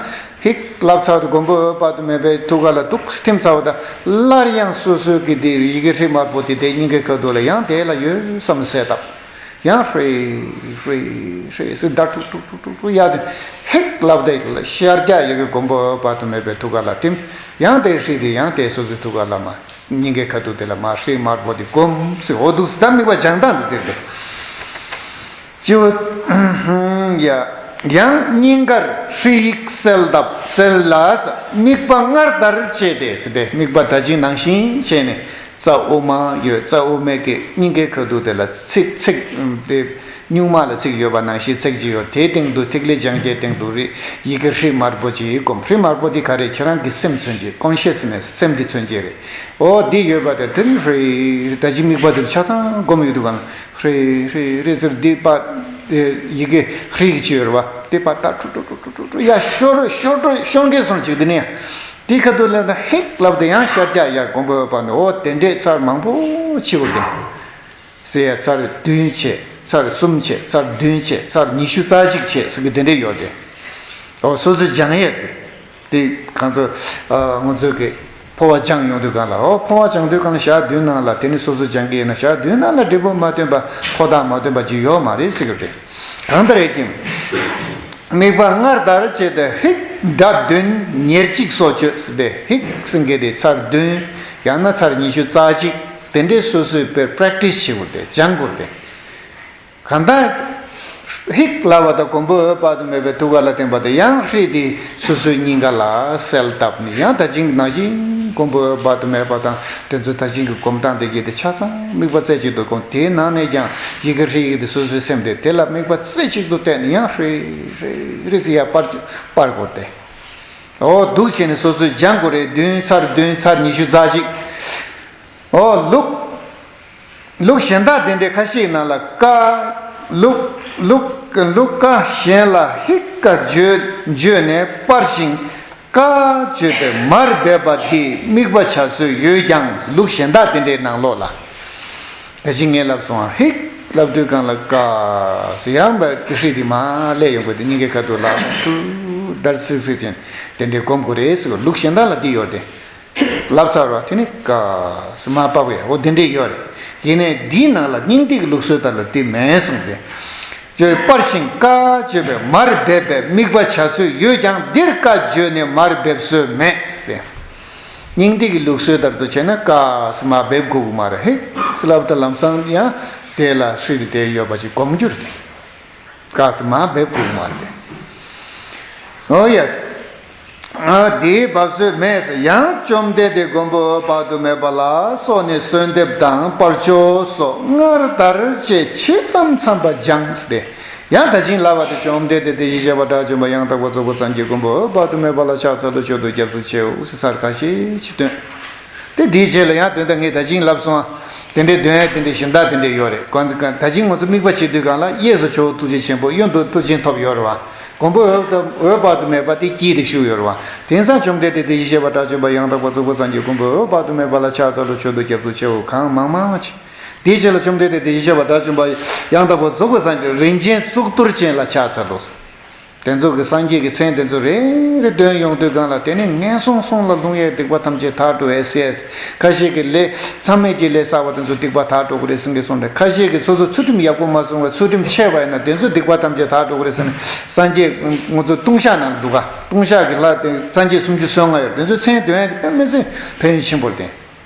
ཧིག་ལབ་ཚར་དུས་མགོན་པོ་འོད་དཔག་ཏུ་མེད་པའི་ཐུགས་ཀ་ལ་འདུག་སེ་ཐིམ་ཚར་བ་དང་སླར་ཡང་སོ་སོའི་གི་དེ་ཡི་གེ་ཧྲཱིཿདམར་པོ་དེ་དེ་སྙིང་གའི་ཁ་ཐུག་ལ་ཡང་དེ་ལ་ཡོད་བསམ་གསལ་བཏབ། ཡང་ཧྲཱིཿཧྲཱིཿཧྲཱིཿཟེར་ད་ཀྲུག་ཀྲུག་ཀྲུག་ཀྲུག་ཡར་ཕྱིན། ཧིག་ལབ་དེ་ལ་ཤར་རྒྱག་ཡི་གེ་མགོན་པོ་འོད་དཔག་ཏུ་མེད་པའི་ཐུགས་ཀ་ལ་ཐིམ། ཡང་དེ་ཧྲཱིཿདེ་ཡང་དེ་སོ་སོའི་ཐུགས་ཀ་ལ་མར་སྙིང་གའི་ཁ་ཐུག་དེ་ལ་མར་ཧྲཱིཿདམར་པོ་དེ་བསྒོམ་ཟེར། འོ་འདུག་སེ་ད་དམིགས་པ་བྱང་སྟངས་དེ་དེ་རེད། སྤྱི་བོ། ཡ། ཡང་སྙིང་གར་ཧྲཱིཿཡིག་གསལ་བཏབ་གསལ་ལ། དམིགས་པ་སྔར་ལྟར་བྱས་ཏེ་ཟེར་ཏེ་དམིགས་པ་ད་ཅིང་ནང་བཞིན་བྱས་ནས་རྩ་དབུ་མ་ཡོད། རྩ་དབུ་མའི་གི་སྙིང་གའི་ཁ་ཐུག་དེ་ལ་ཚིགས་ཚིགས་དེ་སྨྱུག་མ་ལ་ཚིགས་ཡོད་པ་ནང་བཞིན་ཚིགས་གཅིག་ཡོད། དེའི་སྟེང་དུ་ཐིག་ལེ་བྱང་བརྒྱད་སྟེང་དུ་རི་ཡི་གེ་ཧྲཱིཿདམར་པོ་ཅིག་བསྒོམ། ཧྲཱིཿདམར་པོ་དེ་ག་རེ་ཁྱེད་རང་གི་སེམས་མཚོན་བྱེད། ཀོན་ཤེས་ནེས་སེམས་དེ་མཚོན་བྱེད་རེད། འོ་འདི་ཡོད་པ་དེ་དེ་ནི་ཧྲཱིཿ་ད་ཅིང་དམིགས་པ་དེ་ཆ་ཚང་བསྒོམ་ཡོད་དུས་གང་། ཧྲཱིཿཧྲཱིཿཧྲཱིཿཟེར་འདི་པ། ཡི་གེ་ཧྲཱིཿ་གི་ཅི་ཡོད་རེད་བ། དེ་པ་ད་ཀྲུག་ཀྲུག་ཀྲུག་ཀྲུག་ཀྲུག་ཡ་ཤོར་ཤོར་ཤོར་མཁན་སོང་ཅིག་དེ་ནས་དེ་ཁ་ཐུག་ལ་ད་ཧིག་ལབ་དེ་ཡང་ཤར་རྒྱག་ཡ་མགོན་པོ་འོད་དཔག་ནས། འོ་དེ་འདྲས་ཚར་མང་པོ་ཕྱི་བོར་དེ་ཟེར་ཡ། ཚར་བདུན་བྱས། ཚར་གསུམ་བྱས། ཚར་བདུན་བྱས། ཚར་ཉི་ཤུ་རྩ་གཅིག་བྱས་ཟེར་གི་དེ་འདྲས་ཡོད་དེ། འོ་སོ་སོས་སྦྱང་ཡས་དེ། དེ་གང་ཚོ་ཨ་ང་ཚོས་ཀྱི་འཕོ་བ་སྦྱང་ཡོང་དུས་གང་ལ། འོ་འཕོ་བ་སྦྱང་དུས་གང་ལ་ཞག་བདུན་ནང་ལ་དེ་ནི་སོ་སོ་སྦྱང་གི་ཡིན་ན་ཞག་བདུན་ནང་ལ་འབྲས་བུ་མ་ཐོན་པ་འཕོ་ཐག་མ་ཐོན་པ་ཅིག་ཡོད་མ་རེད་ཟེར་གི་རེད། གང་ལྟར་ཡིན་ཀྱང་དམིགས་པ་སྔར་ལྟར་བྱས་ཏེ་ཧིག་སྒྲ་བདུན་ཉེར་གཅིག་སོགས་བརྗོད་ཟེར་ཏེ། ཧིག་ཟེར་མཁན་དེ་ཚར་བདུན་ཡང་ན་ཚར་ཉི་ཤུ་རྩ་གཅིག་དེ་འདྲའི་སོ་སོས་པེར་པེརེག་ཊི་སི་བྱེད་དགོས་ཏེ་སྦྱང་དགོས་ཏེ། གང་ལྟར་ཧིག་ལབ་པ་དང་མགོན་པོ་འོད་དཔག་ཏུ་མེད་པའི་ཐུགས་ཀ་ལ་བརྟེན་པ་དེ་ཡང་ཧྲཱིཿདེ་སོ་སོའི་སྙིང་ག་ལ་གསལ་བཏབ་ནས། ཡང་ད་ཅིང་ནང་བཞིན་མགོན་པོ་འོད་དཔག་ཏུ་མེད་པ་དང་དེ་ཚོ་ད་ཅིང་གི་སྒོམ་སྟངས་དེ་གྱིས་དེ་ཆ་ཚང་དམིགས་པ་རྩེ་གཅིག་ཏུ་བསྒོམ། དེའི་ནང་ནས་ཀྱང་ཡི་གེ་ཧྲཱིཿདེ་སོ་སོའི་སེམས་དེ་དེ་ལ་དམིགས་པ་རྩེ་གཅིག་ཏུ་གཏད་ནས་ཡང་ཧྲཱིཿཧྲཱིཿཧྲཱིཿཟེར་ཡ་སྤར་སྤར་དགོས་ཏེ། འོ་འདུག་བྱས་ནས་སོ་སོས་སྦྱང་དགོས་རེད། བདུན་ཚར་བདུན་ཚར་ཉི་ཤུ་རྩ་གཅིག་འོ་ལུགས། ལུགས་གཞན་དག་དེ་འདྲའི་ཁ་ཤས་ནང་ལ་ཀ། ལུགས་ལུགས་ལུགས་ཀ་གཞན་ལ་ཧིག་ཀ་བརྗོད་བརྗོད་ནས་སྤར་ཞིང་ཀ་བརྗོད་པས་མར་འབེབས་པ་འདི་དམིགས་པ་བྱ་སྲོལ་ཡོད་ཀྱང་། ལུགས་གཞན་དག་དེ་འདྲའི་ནང་ལོགས་ལ། ད་ཅི་ངས་ལབ་སོང་ཨ། ཧིག་ལབ་དུས་གང་ལ་ཀ་ཟེར་ཡང་བ་ཀི་ཧྲི་དེ་མ་སླེབས་ཡོང་གི་དེ་སྙིང་གའི་ཁ་ཐུག་ལ་ཀྲུ་དར་སིག་སིག་ཅན་དེ་འདྲའི་སྒོམ་དགོས་རེད་ཟེར་བ། ལུགས་གཞན་དག་ལ་འདི་ཡོད་དེ། ལབ་ཚར་བ་དེ་ནི་ཀ་སི་མ་པ་བས་འོ་དེ་འདྲས་ཡོད་རེད། ཡིན་ནའི་འདིའི་ནང་ལ་སྙིང་ཐིག་གི་ལུགས་སྲོལ་ལྟར་ལ་དེ་མེད་གསུངས་ཏེ། བརྗོད་པར་ཞིང་ཀ་བརྗོད་པས་མར་འབེབས་པའི་དམིགས་པ་བྱ་སྲོལ་ཡོད་ཀྱང་། འདིར་ཀ་བརྗོད་ནས་མར་འབེབས་སྲོལ་མེད་ཟེར་ཏེ། སྙིང་ཐིག་གི་ལུགས་སྲོལ་ལྟར་དུ་བྱས་ན་ཀ་སི་མར་འབེབས་དགོས་ཀྱི་མ་རེད། ཧིག་སི་ལབ་ད་ལམ་སང་ཡང་དེ་ལ་ཧྲི་དེ་དེ་ཡོད་པ་ཅིག་སྒོམ་རྒྱུ་རེད། ཀ་སི་མར་འབེབས་དགོས་མ་རེད། འོ་ཡ། ཨ་དེའི་འབབ་སྲོལ་མེད་ཟེར། ཡང་བཅོམ་ལྡན་འདས་མགོན་པོ་འོད་དཔག་ཏུ་མེད་པ་ལ་སོགས་ནས་གསོལ་འདེབས་དང་སྤར་ཆོག་སོགས་སྔར་ལྟར་བཅས་ཇི་ཙམ་འཚམས་པ་སྦྱངས་ཏེ། ཡང་ད་ཅིང་ལབ་པ་དེ། བཅོམ་ལྡན་འདས་དེ་བཞིན་གཤེགས་པ་དགྲ་བཅོམ་པ་ཡང་དག་པར་རྫོགས་པའི་སངས་རྒྱས་མགོན་པོ་འོད་དཔག་ཏུ་མེད་པ་ལ་ཕྱག་འཚལ་ལོ། མཆོད་དོ་སྐྱབས་སུ་མཆིའོ་ཟེར་ཚར་ཁ་ཤས་ཅིག་བཏོན། དེ་དེའི་རྗེས་ལ་ཡང་དོན་དག་ངས་ད་ཅིང་ལབ་སོང་ཨ། དེ་འདྲའི་དོན་ཡང་དེ་འདྲའི་གཞན་དག་དེ་འདྲའི་ཡོད་རེད། གང་ད་ཅིང་ང་ཚོ་དམིགས་པ་བྱེད་དུས་གང་ལ་གཡས་སུ་ཇོ་བོ་ཐུགས་རྗེ་ཆེན་པོ། གཡོན་དུ་མཐུ་ཆེན་ཐོབ་ཡོད་རེད་བ། མགོན་པོ་འོད་དཔག་ཏུ་མེད་པ་དེ་དཀྱིལ་དུ་བཞུགས་ཡོད་རེད་བ། དེང་སང་བཅོམ་ལྡན་འདས་དེ་བཞིན་གཤེགས་པ་དགྲ་བཅོམ་པ་ཡང་དག་པར་རྫོགས་པའི་སངས་རྒྱས་མགོན་པོ་འོད་དཔག་ཏུ་མེད་པ་ལ་ཕྱག་འཚལ་ལོ། མཆོད་དོ་སྐྱབས་སུ་མཆིའོ། གང་མང་མང་བྱེད། དེའི་རྗེས་ལ་བཅོམ་ལྡན་འདས་དེ་བཞིན་གཤེགས་པ་དགྲ་བཅོམ་པ་ཡང་དག་པར་རྫོགས་པའི་སངས་རྒྱས་རིན་ཆེན་གཙུག་ཏོར་ཅན་ལ་ཕྱག་འཚལ་ལོ། དེ་ཚོ་གི་སངས་རྒྱས་ཀྱི་མཚན་དེ་ཚོ་རེ་རེ་འདོན་ཡོང་དུས་སྒང་ལ། དེ་ནས་ངན་སོང་གསུམ་ལ་ལྷུང་བའི་སྡིག་པ་ཐམས་ཅད་དག་འགྲོ་བས་ཟེར། ཁ་ཤས་ཀྱིས་ལས་མཚམས་མེད་ཀྱི་ལས་བསགས་པ་དེ་ཚོ་སྡིག་པ་དག་འགྲོ་གི་རེད་ཟེར་མཁན་སོང་རེད། ཁ་ཤས་ཀྱིས་སོ་སོ་ཚུལ་ཁྲིམས་ཡག་པོ་མ་བསྲུངས་པས། ཚུལ་ཁྲིམས་ཆད་པ་ཡིན་ན་དེ་ཚོ་སྡིག་པ་ཐམས་ཅད་དག་འགྲོ་གི་རེད་ཟེར་ནས། སངས་རྒྱས་ང་ཚོ་ལྟུང་བཤགས་ནང་འདུག་ག་ལྟུང་བཤགས་ཀྱི་ལྷ་དེ་སངས་རྒྱས་སུམ་ཅུ་སོ་ལྔ་ཡོད་རེད། དེ་ཚོའི་མཚན་འདོན་ཡ་དེ་དཔེ་མི་སྲིད་ཕན་ཡོན་ཆེན་པོ་རེད་དེ།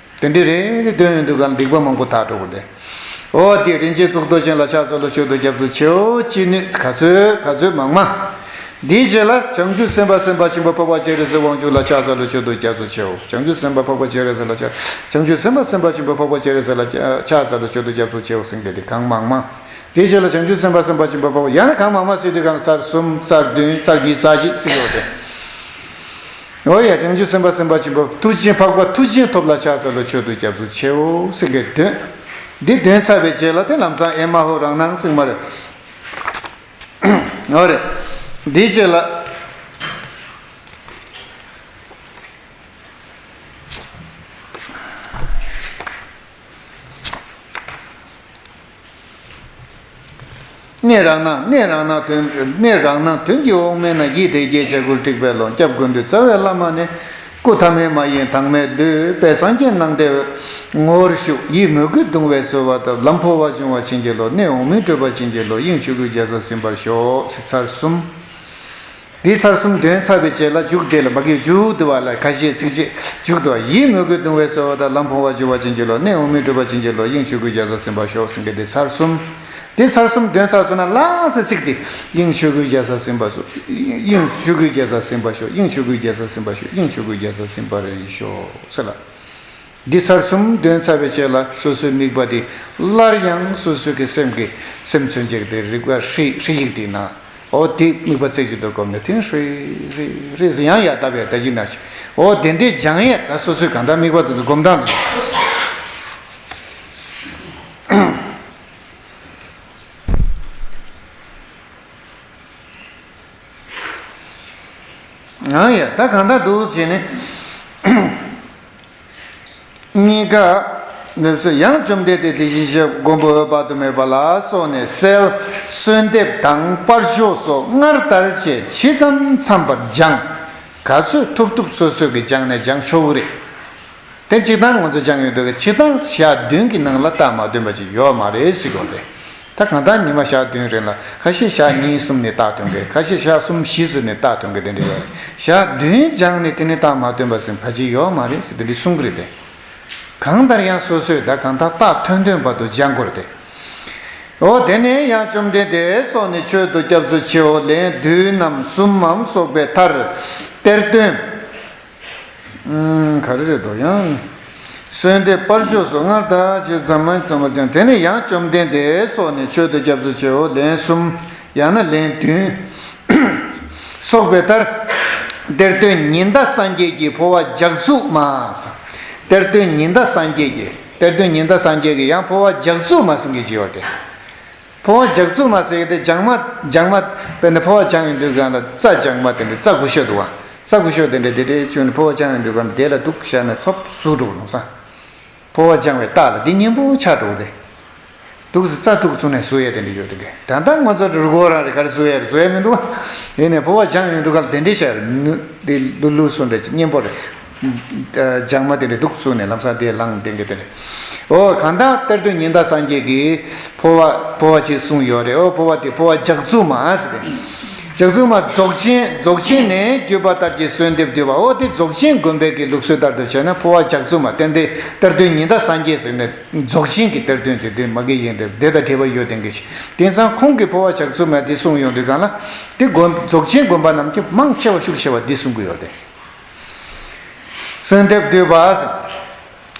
དེ་འདྲའི་རེ་རེ་འདོན་ཡོང་དུས་སྒང་ལ་སྡིག་པ་མང་པོ་དག་འགྲོ་གི་རེད། འོ་དེ་རིན་ཆེན་གཙུག་ཏོར་ཅན་ལ་ཕྱག་འཚལ་ལོ། མཆོད་དོ་སྐྱབས་སུ་མཆིའོ། ཅི་ནུས་ག་ཚོད་ག་ཚོད་མང་མང་། དེའི་རྗེས་ལ་བྱང་ཆུབ་སེམས་དཔའ་སེམས་དཔའ་ཆེན་པོ་འཕགས་པ་སྤྱན་རས་གཟིགས་དབང་ཕྱུག་ལ་ཕྱག་འཚལ་ལོ། མཆོད་དོ་སྐྱབས་སུ་མཆིའོ། བྱང་ཆུབ་སེམས་དཔའ་འཕགས་པ་སྤྱན་རས་གཟིགས་ལ་ཕྱག་བྱང་ཆུབ་སེམས་དཔའ་སེམས་དཔའ་ཆེན་པོ་འཕགས་པ་སྤྱན་རས་གཟིགས་ལ་ཕྱག་འཚལ་ལོ། མཆོད་དོ་སྐྱབས་སུ་མཆིའོ་ཟེར་མཁན་དེ་གང་མང་མང་། དེའི་རྗེས་ལ་བྱང་ཆུབ་སེམས་དཔའ་སེམས་དཔའ་ཆེན་པོ་འཕགས་པ། ཡང་ན་གང་མང་མང་ཟེར་དུས་སྒང་ལ་ཚར་གསུམ་ཚར་བདུན་ཚར་བཞི་ཚར་བཞི་ཟེར་གྱི་ཡོད་དེ། འོ་ཡ། བྱང་ཆུབ་སེམས་དཔའ་སེམས་དཔའ་ཆེན་པོ་མཐུ་ཆེན་འཕགས་པ་མཐུ་ཆེན་ཐོབ་ལ་ཕྱག་འཚལ་ལོ། མཆོད་དོ་སྐྱབས་སུ་མཆིའོ་ཟེར་གྱི་འདོན། འདི་འདོན་ཚར་བའི་རྗེས་ལ་དེ་ལམ་སང་ཨེ་མ་ཧོ་རང་སྣང་ཟེར་མ་རེད། འོ་རེད། འདིའི་རྗེས་ལ། གནས་རང་སྣང་། གནས་རང་སྣང་དོན། གནས་རང་སྣང་དོན་གྱི་འོག་མིན་ན། ཡིད་བདེ་སྐྱིད་བྱ་རྒོད་བསྒྲིགས་པའི་ཀློང་། སྐྱབས་དགོན་དུ་རྩ་བའི་བླ་མ་ནི། སྐུ་ཐ་མལ་མ་ཡིན་དྭངས་མའི་ལུས། དཔལ་སངས་རྒྱས་སྣང་བདེའི་ངོ་བོར་བཞུགས། ཡིད་མོས་གུས་གདུང་བས་གསོལ་བ་བཏབ། ལམ་འཕོ་བ་འབྱུང་བ་བྱིན་གྱིས་རློབས། གནས་འོག་མིན་སྤྲུལ་པ་བྱིན་གྱིས་རློབས། དབྱིངས་ཆོས་སྐུའི་རྒྱལ་སར་ཟིན་པར་ཤོག་ཟེར་ཚར་གསུམ། འདི་ཚར་གསུམ་འདོན་ཚར་བའི་རྗེས་ལ་མཇུག་དེ་ལ་མ་གི་མཇུག་དེ་བ་ལ་ཁ་ཤས་ཚིགས་བཅད་མཇུག་དེ་བ། ཡིད་མོས་གུས་གདུང་བས་གསོལ་བ་དང་། ལམ་འཕོ་བ་འབྱུང་བ་བྱིན་གྱིས་རློབས། གནས་འོག་མིན་སྤྲུལ་པ་བྱིན་གྱིས་རློབས། དབྱིངས་ཆོས་སྐུའི་རྒྱལ་སར་ཟིན་པར་ཤོག་ཟེར་མཁན་དེ་ཚར་གསུམ། དེ་ཚར་གསུམ་འདོན་ཚར་སོང་ན་ལ་སེ་ཚིག་དེ། དབྱིངས་ཆོས་སྐུའི་རྒྱལ་སར་ཟིན་པར་ཤོག་དབྱིངས་ཆོས་སྐུའི་རྒྱལ་སར་ཟིན་པར་ཤོག་དབྱིངས་ཆོས་སྐུའི་རྒྱལ་སར་ཟིན་པར་ཤོག་དབྱིངས་ཆོས་སྐུའི་རྒྱལ་སར་ཟིན་པར་ཤོག་ཟེར་ལ། འདི་ཚར་གསུམ་འདོན་ཚར་བའི་རྗེས་ལ་སོ་སོའི་དམིགས་པ་དེ་སླར་ཡང་སོ་སོའི་གི་སེམས་ཀྱི་སེམས་མཚོན་བྱེད་དེ་རིག་པ་ཧྲི་ཧྲི་ཡིག་དེ་ན། འོ་དེ་དམིགས་པ་རྩེ་གཅིག་ཏུ་བསྒོམས་ནས་དེ་ཧྲི་ཧྲི་ཧྲི་ཟེར་ཡང་ཡར་བལྟ་བའི་ད་ཅི་ན་ཞིག་འོ་དེ་འདྲའི་སྦྱང་ཡས་ད་སོ་སོའི་གང་ལྟར་དམིགས་པ་དེ་ཚོ་སྒོམ་སྟངས་དེ་ཚོ། ཨང་ཡ། ད་གང་ལྟར་འདུག་བྱས་ནས། གཉིས་ཀ། ཡང་བཅོམ་ལྡན་འདས་དེ་བཞིན་གཤེགས་པ་མགོན་པོ་འོད་དཔག་ཏུ་མེད་པ་ལ་སོགས་ནས་གསལ། གསོལ་འདེབས་དང་དཔལ་མཆོག་སོགས་སྔར་ལྟར་བྱས་ཇི་ཙམ་འཚམས་པར་སྦྱང་། ག་ཚོད་ཐུབ་ཐུབ་སོ་སོ་གི་སྦྱངས་ནས་སྦྱང་ཆོག་གི་རེད། དེ་སྤྱིར་བཏང་ང་ཚོ་སྦྱངས་ཡོད་འདུག་གི། སྤྱིར་བཏང་ཞག་བདུན་གྱི་ནང་ལ་རྟགས་མ་ཐོན་པ་ཅིག་ཡོད་མ་རེད་ཟེར་གོ་དེ། ད་གང་ལྟར་ཉི་མ་ཞག་བདུན་རིང་ལ། ཁ་ཤས་ཞག་གཉིས་གསུམ་ནས་རྟགས་ཐོན་མཁན། ཁ་ཤས་ཞག་གསུམ་བཞི་ཙམ་ནས་རྟགས་ཐོན་མཁན་དེ་འདྲ་ཡོད་རེད། ཞག་བདུན་སྦྱངས་ནས་དེ་ནས་རྟགས་མ་ཐོན་པ་ཟེར་ཕལ་ཆེར་ཡོད་མ་རེད་ཟེར་དེ་འདྲ་གསུང་གི་རེད་དེ། གང་ལྟར་ཡང་སོ་སོས་ད་གང་ལྟར་རྟགས་ཐོན་ཐོན་བར་དུ་སྦྱང་དགོས་རེད་དེ། འོ་དེ་ནས་ཡང་བཅོམ་ལྡན་འདས་སོགས་ནས་མཆོད་དོ་སྐྱབས་སུ་མཆིའོ། ལན་བདུན་ནམ་གསུམ་མམ་སོགས་པའི་མཐར། གཏེར་སྟོན། ཨུམ། ག་རེ་རེད་དོ་ཡང་། གསོལ་འདེབས་དཔལ་མཆོག་སོགས་སྔར་ལྟར་ཇི་ཙམ་མ་ཚང་བར་སྦྱང་། དེ་ནས་ཡང་བཅོམ་ལྡན་འདས་སོགས་ནས་མཆོད་དོ་སྐྱབས་སུ་མཆིའོ། ལན་གསུམ། ཡང་ན་ལན་བདུན། སོགས་པའི་མཐར། གཏེར་སྟོན་ཉི་ཟླ་སངས་རྒྱས་ཀྱིས་འཕོ་བ་ལྗགས་རྩུབ་མ་ཟེར། གཏེར་སྟོན་ཉི་ཟླ་སངས་རྒྱས་ཀྱིས། གཏེར་སྟོན་ཉི་ཟླ་སངས་རྒྱས་ཀྱིས་ཡང་འཕོ་བ་ལྗགས་རྩུབ་མ་ཟེར་མཁན་ཅིག་ཡོད་དེ། འཕོ་བ་ལྗགས་རྩུབ་མ་ཟེར་གྱི་དེ་སྦྱང་མ་སྦྱང་མ། དཔེར་ན་འཕོ་བ་སྦྱང་ཡོང་དུས་སྒང་ལ་རྩྭ་སྦྱང་མ་དེ་འདྲ། རྩྭ་རྒུད་ཤོས་འདུག་བ། རྩྭ་རྒུད་ཤོས་དེ་འདྲ་དེ་འདྲའི་བཅུག་ནས་འཕོ་བ་སྦྱང་ཡོང་དུས་སྒང་ལ་དེ་ལ་འདུག་བཞག་ན་ཚབ་ཟུག་འགྲོ་ལོང་ས། འཕོ་བ་སྦྱང་བའི་རྟགས་ལ་འདི་སྙན་པོ་ཆགས་འགྲོ་གི་རེད། འདུག་སེ་རྩྭ་འདུག་བཙུགས་ནས་ཟུག་ཡས་དེ་འདྲ་ཡོད་དེ་གས། ད་ལྟ་ང་ཚོ་རུ་སྒོ་རང་རེད། ག་རེ་ཟུག་ཡས་རེད། ཟུག་ཡས་མི་འདུག་བ། ཡིན་ནས་འཕོ་བ་སྦྱང་ཡོང་དུས་སྒང་ལ་དེ་འདྲའི་བྱས་རེད། ནུ་དེ་ལུ་ལུ་སོང་འདྲ་སྙན་པོ་རེད། སྦྱང་མ་དེ་འདྲ་འདུག་བཙུགས་ནས་ལམ་སང་དེ་ལངས་བསྡད་མཁན་དེ་རེད། འོ་གང་ལྟར་གཏེར་སྟོན་ཉི་ཟླ་སངས་རྒྱས་ཀྱིས་འཕོ་བ་འཕོ་བ་ཅིག་གསུངས་ཡོད་རེད། འོ་འཕོ་བ་དེ་འཕོ་བ་ལྗགས་རྩུབ་མ་ཟེར་ཏེ། ལྗགས་རྩུབ་མ་རྫོགས་ཆེན་རྫོགས་ཆེན་ནས་བརྒྱུད་པ་ལྟར་གྱི་གསོལ་འདེབས་བསྡུས་པ། འོ་དེ་རྫོགས་ཆེན་དགོན་པའི་གི་ལུགས་སྲོལ་ལྟར་དུ་བྱས་ན་འཕོ་བ་ལྗགས་རྩུབ་མ་དེ་འདི་གཏེར་སྟོན་ཉི་ཟླ་སངས་རྒྱས་ཟེར་ནས་རྫོགས་ཆེན་གྱི་གཏེར་སྟོན་དེ་དེ་མ་གི་ཡིན་ཏེ་དེ་དང་འབྲེལ་བ་ཡོད་དེ་གི་ཞིག་དེང་སང་ཁོང་གིས་འཕོ་བ་ལྗགས་རྩུབ་མ་དེ་གསུངས་ཡོང་དུས་སྒང་ལ་དེ་དགོན་རྫོགས་ཆེན་དགོན་པ་རྣམས་ཀྱིས་མང་ཆེ་བ་ཤུགས་ཆེ་བ་འདི་གསུང་གི་ཡོད་རེད། གསོལ་འདེབས་བསྡུས་པ་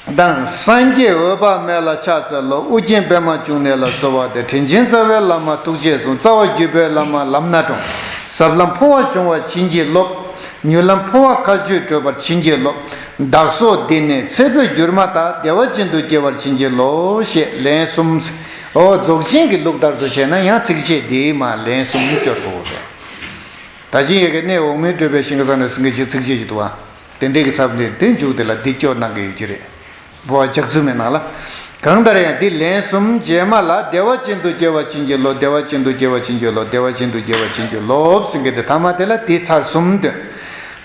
དང་། སངས་རྒྱས་འོད་དཔག་མེད་ལ་ཕྱག་འཚལ་ལོ། ཨོ་རྒྱན་པདྨ་འབྱུང་གནས་ལ་གསོལ་བ་འདེབས། དྲིན་ཅན་རྩ་བའི་བླ་མ་ཐུགས་རྗེས་ཟུངས། རྩ་བ་བརྒྱུད་པའི་བླ་མ་ལམ་སྣ་དྲོངས། ཟབ་ལམ་འཕོ་བ་འབྱུང་བར་བྱིན་གྱིས་རློབས། མྱུར་ལམ་འཕོ་བ་མཁའ་སྤྱོད་བགྲོད་པར་བྱིན་གྱིས་རློབས། བདག་སོགས་འདི་ནས་ཚེ་འཕོས་གྱུར་མ་ཐག། བདེ་བ་ཅན་དུ་སྐྱེ་བར་བྱིན་གྱིས་རློབས། ཞེས་ལན་གསུམ། ཨོ་རྫོགས་ཆེན་གྱི་ལུགས་ལྟར་དུ་བྱས་ན་ཡང་ཚིགས་བཅད་འདིའི་མར་ལན་གསུམ་སྐྱོར་དགོས་རེད། ད་ཅི་ཡ་གི་གནས་འོག་མིན་སྤྲུལ་པའི་ཞིང་ཁམས་ནས་ཟིན་གྱི་ཞིག་ཚིགས་བཅད་ཅིག་འདུག་བ། དེ་འདྲའི་གི་ཚབ་འདི་དེ་མཇུག་དེ་ལ་འདི་སྐྱོར་གནང་གི་ཡོད་ཀྱི་རེད། འབོ་བ་ལྗགས་རྩོམ་མའི་ནང་ལ། གང་ལྟར་ཡང་འདི་ལན་གསུམ་རྗེས་མ་ལ་བདེ་བ་ཅན་དུ་སྐྱེ་བར་བྱིན་གྱིས་རློབས། བདེ་བ་ཅན་དུ་སྐྱེ་བར་བྱིན་གྱིས་རློབས། བདེ་བ་ཅན་དུ་སྐྱེ་བར་བྱིན་གྱིས་རློབས་ཟེར་མཁན་དེ་ཐ་མ་དེ་ལ་དེ་ཚར་གསུམ་འདོན།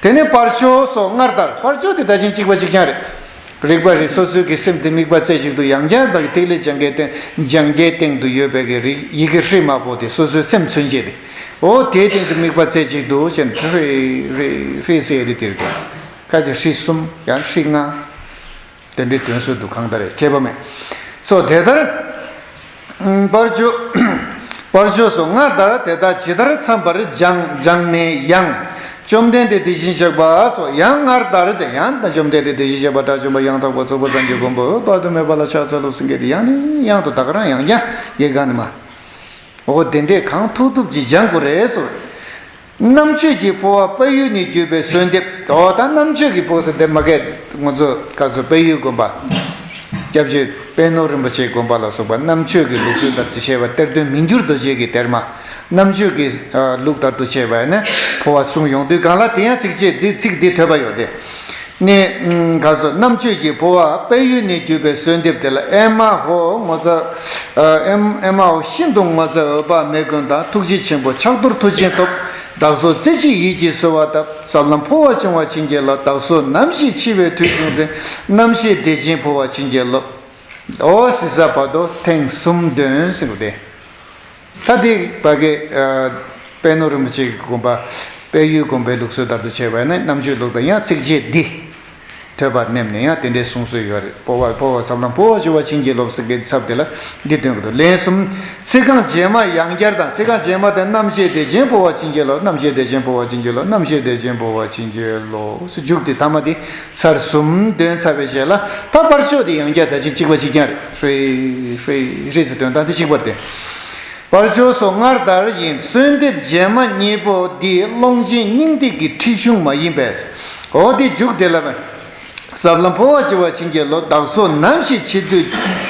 དེ་ནས་བར་ཆོས་སོགས་སྔར་ལྟར། བར་ཆོས་དེ་ད་གིན་གཅིག་པ་གཅིག་རྐྱང་རེད། རིགས་པ་རེད། སོ་སོའི་གི་སེམས་དེ་དམིགས་པ་རྩེ་གཅིག་ཏུ་ཡང་བསྐྱར་བ་གི་ཐིག་ལེ་སྦྱང་གི་སྟེང་སྦྱང་གི་སྟེང་དུ་ཡོད་པའི་གི་རིགས་ཡི་གེ་ཧྲི་མ་པོ་དེ་སོ་སོའི་སེམས་མཚོན་བྱེད་དེ། འོ་དེའི་སྟེང་དུ་དམིགས་པ་རྩེ་གཅིག་ཏུ་བྱས་ནས་ཧྲི་ཧྲི་ཧྲི་ཟེར་ཡ་དེ་དེ་རེད། ཁ་ཅིག་ཧྲི་གསུམ་ཡང་ཧྲི་ལྔ། དེ་འདྲའི་དོན་སོགས་དུ་གང་ལྟར་ཁྱད་པར་མེད། སོ་དེ་ལྟར། ཨ་བར་ཆོས། བར་ཆོས་སོགས་སྔར་ལྟར་དེ་དག་ཇི་ལྟར་འཚམས་པར་སྦྱང་སྦྱངས་ནས་ཡང་། བཅོམ་ལྡན་འདས་དེ་བཞིན་གཤེགས་པ་སོགས་ཡང་སྔར་ལྟར་ཟེར། ཡང་ད་བཅོམ་ལྡན་འདས་དེ་བཞིན་གཤེགས་པ་དགྲ་བཅོམ་པ་ཡང་དག་པར་རྫོགས་པའི་སངས་རྒྱས་མགོན་པོ་དཔག་ཏུ་མེད་པ་ལ་ཕྱག་འཚལ་ལོ་ཟེར་མཁན་དེ་ཡང་ནས་ཡང་དུ་ད་ག་རང་ཡང་བསྐྱར་ཡི་གེ་གང་ནས་མ། འོ་དེ་འདྲས་གང་ཐུབ་ཐུབ་ཀྱིས་སྦྱང་དགོས་རེད་ཟེར། རྣམ་དཔྱོད་ཀྱི་འཕོ་བ་དཔལ་ཡུལ་ནས་བརྒྱུད་པའི་གསོལ་འདེབས། འོ་ད་རྣམ་དཔྱོད་ཀྱི་འཕོ་བ་ཟེར་དེ་མ་གས་ང་ཚོ་ག་ཚོད་དཔལ་ཡུལ་དགོན་པ། སྐྱབས་རྗེ་པད་ནོར་རིན་པོ་ཆེའི་དགོན་པ་ལ་སོགས་པ་རྣམ་དཔྱོད་ཀྱི་ལུགས་སྲོལ་ལྟར་དུ་བྱས་པ་གཏེར་སྟོན་མི་འགྱུར་རྡོ་རྗེ་གི་གཏེར་མ། རྣམ་དཔྱོད་ཀྱི་ལུགས་ལྟར་དུ་བྱས་པ་ནི་འཕོ་བ་གསུངས་ཡོང་དུས་གང་ལ་དེ་ཡང་ཚིགས་བཅད་འདི་ཚིག་འདི་ཐོས་པ་ཡོད་དེ། ནི། ག་སོ་རྣམ་དཔྱོད་ཀྱི་འཕོ་བ་དཔལ་ཡུལ་ནས་བརྒྱུད་པའི་གསོལ་འདེབས་དེ་ལ་ཨེ་མ་ཧོ་ངོ་ཚ། ཨེ་ཨེ་མ་ཧོ་ཤིན་ཏུ་ངོ་ཚ་འོད་དཔག་མེད་མགོན་དང་ཐུགས་རྗེ་ཆེན་པོ་ཕྱག་རྡོར་མཐུ་ཆེན་ཐོབ། བདག་སོགས་རྩེ་གཅིག་ཡིད་ཀྱིས་གསོལ་བ་བཏབ། ས་ལམ་འཕོ་བ་བྱུང་བར་བྱིན་གྱིས་རློབས། བདག་སོགས་ནམ་ཞིག་འཆི་བའི་དུས་བྱུང་ཚེ། རྣམ་ཤེས་བདེ་ཆེན་འཕོ་བར་བྱིན་གྱིས་རློབས། འོ་ཟེར་ས་བར་དུ་ཐེངས་གསུམ་འདོན་ཟེར་བ་དེ། ད་དེ་བ་གི་ཨ་པད་ནོར་རིན་པོ་ཆེ་གི་དགོན་པ། དཔལ་ཡུལ་དགོན་པའི་ལུགས་སྲོལ་ལྟར་དུ་བྱས་པ་ཡིན་ན་རྣམ་དཔྱོད་ལུགས་དང་ཡང་ཚིགས་བཅད་འདི་ཐོས་པ་ནེམ་ནས་ཡང་དེ་འདྲའི་གསུང་སྲོལ་ཡོད་རེད། འཕོ་བ་འཕོ་བ་ས་ལམ་འཕོ་བ་བྱུང་བར་བྱིན་གྱིས་རློབས་ཟེར་གི་ཚབ་དེ་ལ་འདི་སྟོན་གི་འདུག་ལན་གསུམ། ཚིག་རྐང་རྗེས་མ་ཡང་བསྐྱར་དང་། ཚིག་རྐང་རྗེས་མ་དེ་རྣམ་ཤེས་བདེ་ཆེན་འཕོ་བར་བྱིན་གྱིས་རློབས། རྣམ་ཤེས་བདེ་ཆེན་འཕོ་བར་བྱིན་གྱིས་རློབས། རྣམ་ཤེས་བདེ་ཆེན་འཕོ་བར་བྱིན་གྱིས་རློབས་ཟེར་མཇུག་དེ་ཐ་མ་དེ་ཚར་གསུམ་འདོན་ཚར་བའི་རྗེས་ལ་ད་བར་ཆོས་དེ་ཡང་བསྐྱར་ད་ཅིག་གཅིག་པ་གཅིག་རྐྱང་རེད། ཧྲེ་ཧྲེ་ཧྲེ་ཟེར་འདོན་སྟངས་དེ་གཅིག་པ་རེད་དེ། བར་ཆོས་སོགས་སྔར་ལྟར་ཡིན། གསོལ་འདེབས་རྗེས་མ་གཉིས་པོ་འདི་ཀློང་ཆེན་སྙིང་ཐིག་གི་ཁྲིད་གཞུང་མ་ཡིན་པས། འོ་དེ་མཇུག་དེ་ལ། ས་ལམ་འཕོ་བ་བྱུང་བར་བྱིན་གྱིས་རློབས། བདག་སོགས་ནམ་ཞིག་འཆི་དུས།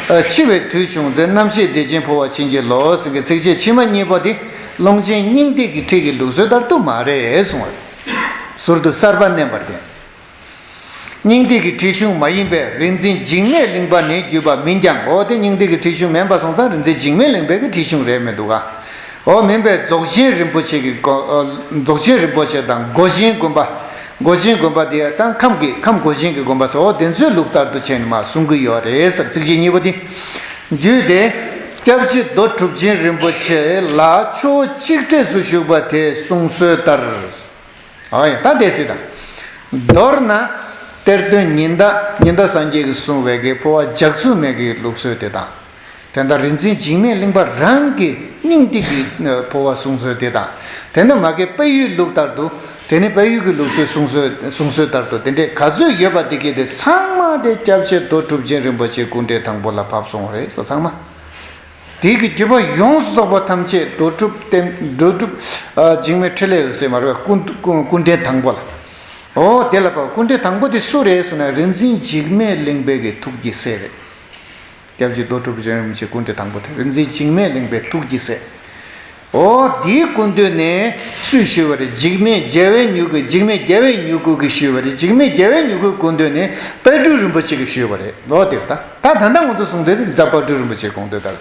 ཨ་འཆི་བའི་དུས་བྱུང་ཚེ། རྣམ་ཤེས་བདེ་ཆེན་འཕོ་བར་བྱིན་གྱིས་རློབས་ཟེར་མཁན་ཚིགས་བཅད་ཕྱི་མ་གཉིས་པོ་དེ་ཀློང་ཆེན་སྙིང་ཐིག་གི་ཁྲིད་ཀྱི་ལུགས་སྲོལ་ལྟར་དུ་མ་རེད་གསུངས་པ་རེད། ཟུར་དུ་གསར་པ་བསྣན་པར་བརྟེན། སྙིང་ཐིག་གི་ཁྲིད་གཞུང་མ་ཡིན་པས་རིག་འཛིན་འཇིགས་མེད་གླིང་པ་ནས་བརྒྱུད་པ་མིན་ཀྱང་། འོ་དེ་སྙིང་ཐིག་གི་ཁྲིད་གཞུང་མིན་པ་སོང་ཙང་རིག་འཛིན་འཇིགས་མེད་གླིང་པའི་གི་ཁྲིད་གཞུང་རེད་མི་འདུག་ག་འོ་མིན་པས་རྫོགས་ཆེན་རིན་པོ་ཆེ་གི་སྒོ་ཨ་རྫོགས་ཆེན་རིན་པོ་ཆེ་དང་སྒོ་ཆེན་དགོན་པ། སྒོ་ཆེན་དགོན་པ་དེ་ཡང་ཁམས་ཀྱི་ཁམས་སྒོ་ཆེན་གྱི་དགོན་པ་སོགས་འོ་དེ་ཚོའི་ལུགས་ལྟར་དུ་བྱས་ནས་མ་གསུང་གི་ཡོད་རེད་ཟེར། ཚིགས་བཅད་གཉིས་པོ་དེ། རྒྱུད་དེ། སྐྱབས་རྗེ་རྡོ་གྲུབ་ཆེན་རིན་པོ་ཆེ་ལ་ཕྱོགས་གཅིག་གྲས་སུ་བཞུགས་པ་དེའི་གསུང་སྲོལ་ལྟར། ཨ་ཡ་ད་དེ་སྲིད་དང་། མདོར་ན། གཏེར་སྟོན་ཉི་ཟླ་ཉི་ཟླ་སངས་རྒྱས་ཀྱིས་གསུངས་པའི་གི་འཕོ་བ་ལྗགས་རྩོམ་མའི་གི་ལུགས་སྲོལ་དེ་དང་། དེ་འདྲ་རིག་འཛིན་འཇིགས་མེད་གླིང་པ་རང་གི་སྙིང་ཐིག་གི་འཕོ་བ་གསུང་སྲོལ་དེ་དང་། དེ་ནི་མ་གི་དཔལ་ཡུལ་ལུགས་ལྟར་དུ། དེ་ནི་དཔལ་ཡུལ་གྱི་ལུགས་སྲོལ་གསུང་སྲོལ་གསུང་སྲོལ་ལྟར་དུ་དེ་འདྲས་ག་ཚོད་ཡོད་པ་དེ་གས་དེ་ཚང་མ་དེ་སྐྱབས་རྗེ་རྡོ་གྲུབ་ཆེན་རིན་པོ་ཆེ་སྐུ་ཕྲེང་དང་པོ་ལ་བབས་སོང་བ་རེད་ཟེར་ཚང་མ། དེ་གི་བརྒྱུད་པ་ཡོངས་སུ་རྫོགས་པ་ཐམས་ཅད་རྡོ་གྲུབ་བསྟན་རྡོ་གྲུབ་ཨ་འཇིགས་མེད་འཕྲིན་ལས་འོད་ཟེར་མ་རེད་པ། སྐུ་སྐུ་སྐུ་ཕྲེང་དང་པོ་ལ། འོ་དེ་ལ་བབས། སྐུ་ཕྲེང་དང་པོ་དེ་སུ་རེད་ཟེར་ན་རིག་འཛིན་འཇིགས་མེད་གླིང་པའི་གི་ཐུགས་ཀྱི་སྲས་རེད། སྐྱབས་རྗེ་རྡོ་གྲུབ་ཆེན་རིན་པོ་ཆེ་སྐུ་ཕྲེང་དང་པོ་དེ་རིག་འཛིན་འཇིགས་མེད་གླིང་པའི་ཐུགས་ཀྱི་སྲས། འོ་དེའི་སྐུ་མདུན་ནས་སུས་ཞུས་པ་རེད། འཇིགས་མེད་རྒྱལ་བའི་མྱུ་གུ། འཇིགས་མེད་རྒྱལ་བའི་མྱུ་གུ་གིས་ཞུས་པ་རེད། འཇིགས་མེད་རྒྱལ་བའི་མྱུ་གུའི་སྐུ་མདུན་ནས་དཔལ་སྤྲུལ་རིན་པོ་ཆེ་གིས་ཞུས་པ་རེད། འོ་དེ་རེད། ད་ད་ད་ལྟ་ང་ཚོ་གསུང་དོན་དེ་རྫ་དཔལ་སྤྲུལ་རིན་པོ་ཆེའི་དགོངས་དོན་ལྟར།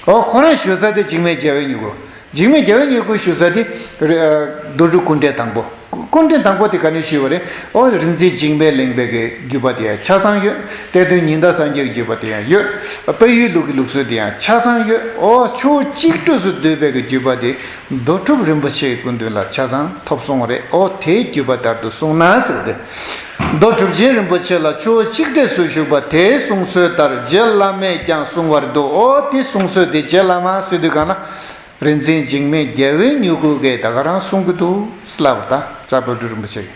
འོ་ཁོ་རང་ཞུ་ས་དེ་འཇིགས་མེད་རྒྱལ་བའི་མྱུ་གུ། འཇིགས་མེད་རྒྱལ་བའི་མྱུ་གུ་ཞུ་ས་དེ་རེད། རྡོ་གྲུབ་སྐུ་ཕྲེང་དང་པོ། སྐུ་ཕྲེང་དང་པོ་དེ་ག་ནས་ཞུས་པ་རེད། ཨོ་རིག་འཛིན་འཇིགས་མེད་གླིང་པའི་གི་བརྒྱུད་པ་དེ་ཡང་ཆ་ཚང་ཡོད། གཏེར་སྟོན་ཉི་ཟླ་སངས་རྒྱས་ཀྱི་བརྒྱུད་པ་དེ་ཡང་ཡོད། དཔལ་ཡུལ་ལུགས་ཀྱི་ལུགས་སྲོལ་དེ་ཡང་ཆ་ཚང་ཡོད། ཨོ་ཕྱོགས་གཅིག་གྲས་སུ་འདུས་པའི་གི་བརྒྱུད་པ་དེ་རྡོ་གྲུབ་རིན་པོ་ཆེའི་སྐུ་མདུན་ལ་ཆ་ཚང་ཐོབ་སོང་བ་རེད། ཨོ་དེའི་བརྒྱུད་པ་ལྟར་དུ་གསུངས་ན་ཟེར་བ་རེད། རྡོ་གྲུབ་ཆེན་རིན་པོ་ཆེ་ལ་ཕྱོགས་གཅིག་གྲས་སུ་བཞུགས་པ་དེའི་གསུང་སྲོལ་ལྟར་རྗེ་བླ་མས་ཀྱང་གསུང་བར་འདུག་ཨོ་དེ་གསུང་སྲོལ་དེ་རྗེ་བླ་མ་ཟེར་དུས་གང་ལ། རིག་འཛིན་འཇིགས་མེད་རྒྱལ་བའི་མྱུ་གུ་གིས་ད་ག་རང་གསུང་གི་འདུག་ལབ་པ་དང་རྩ་བ་སྤྲུལ་རིན་པོ་ཆེ་གིས།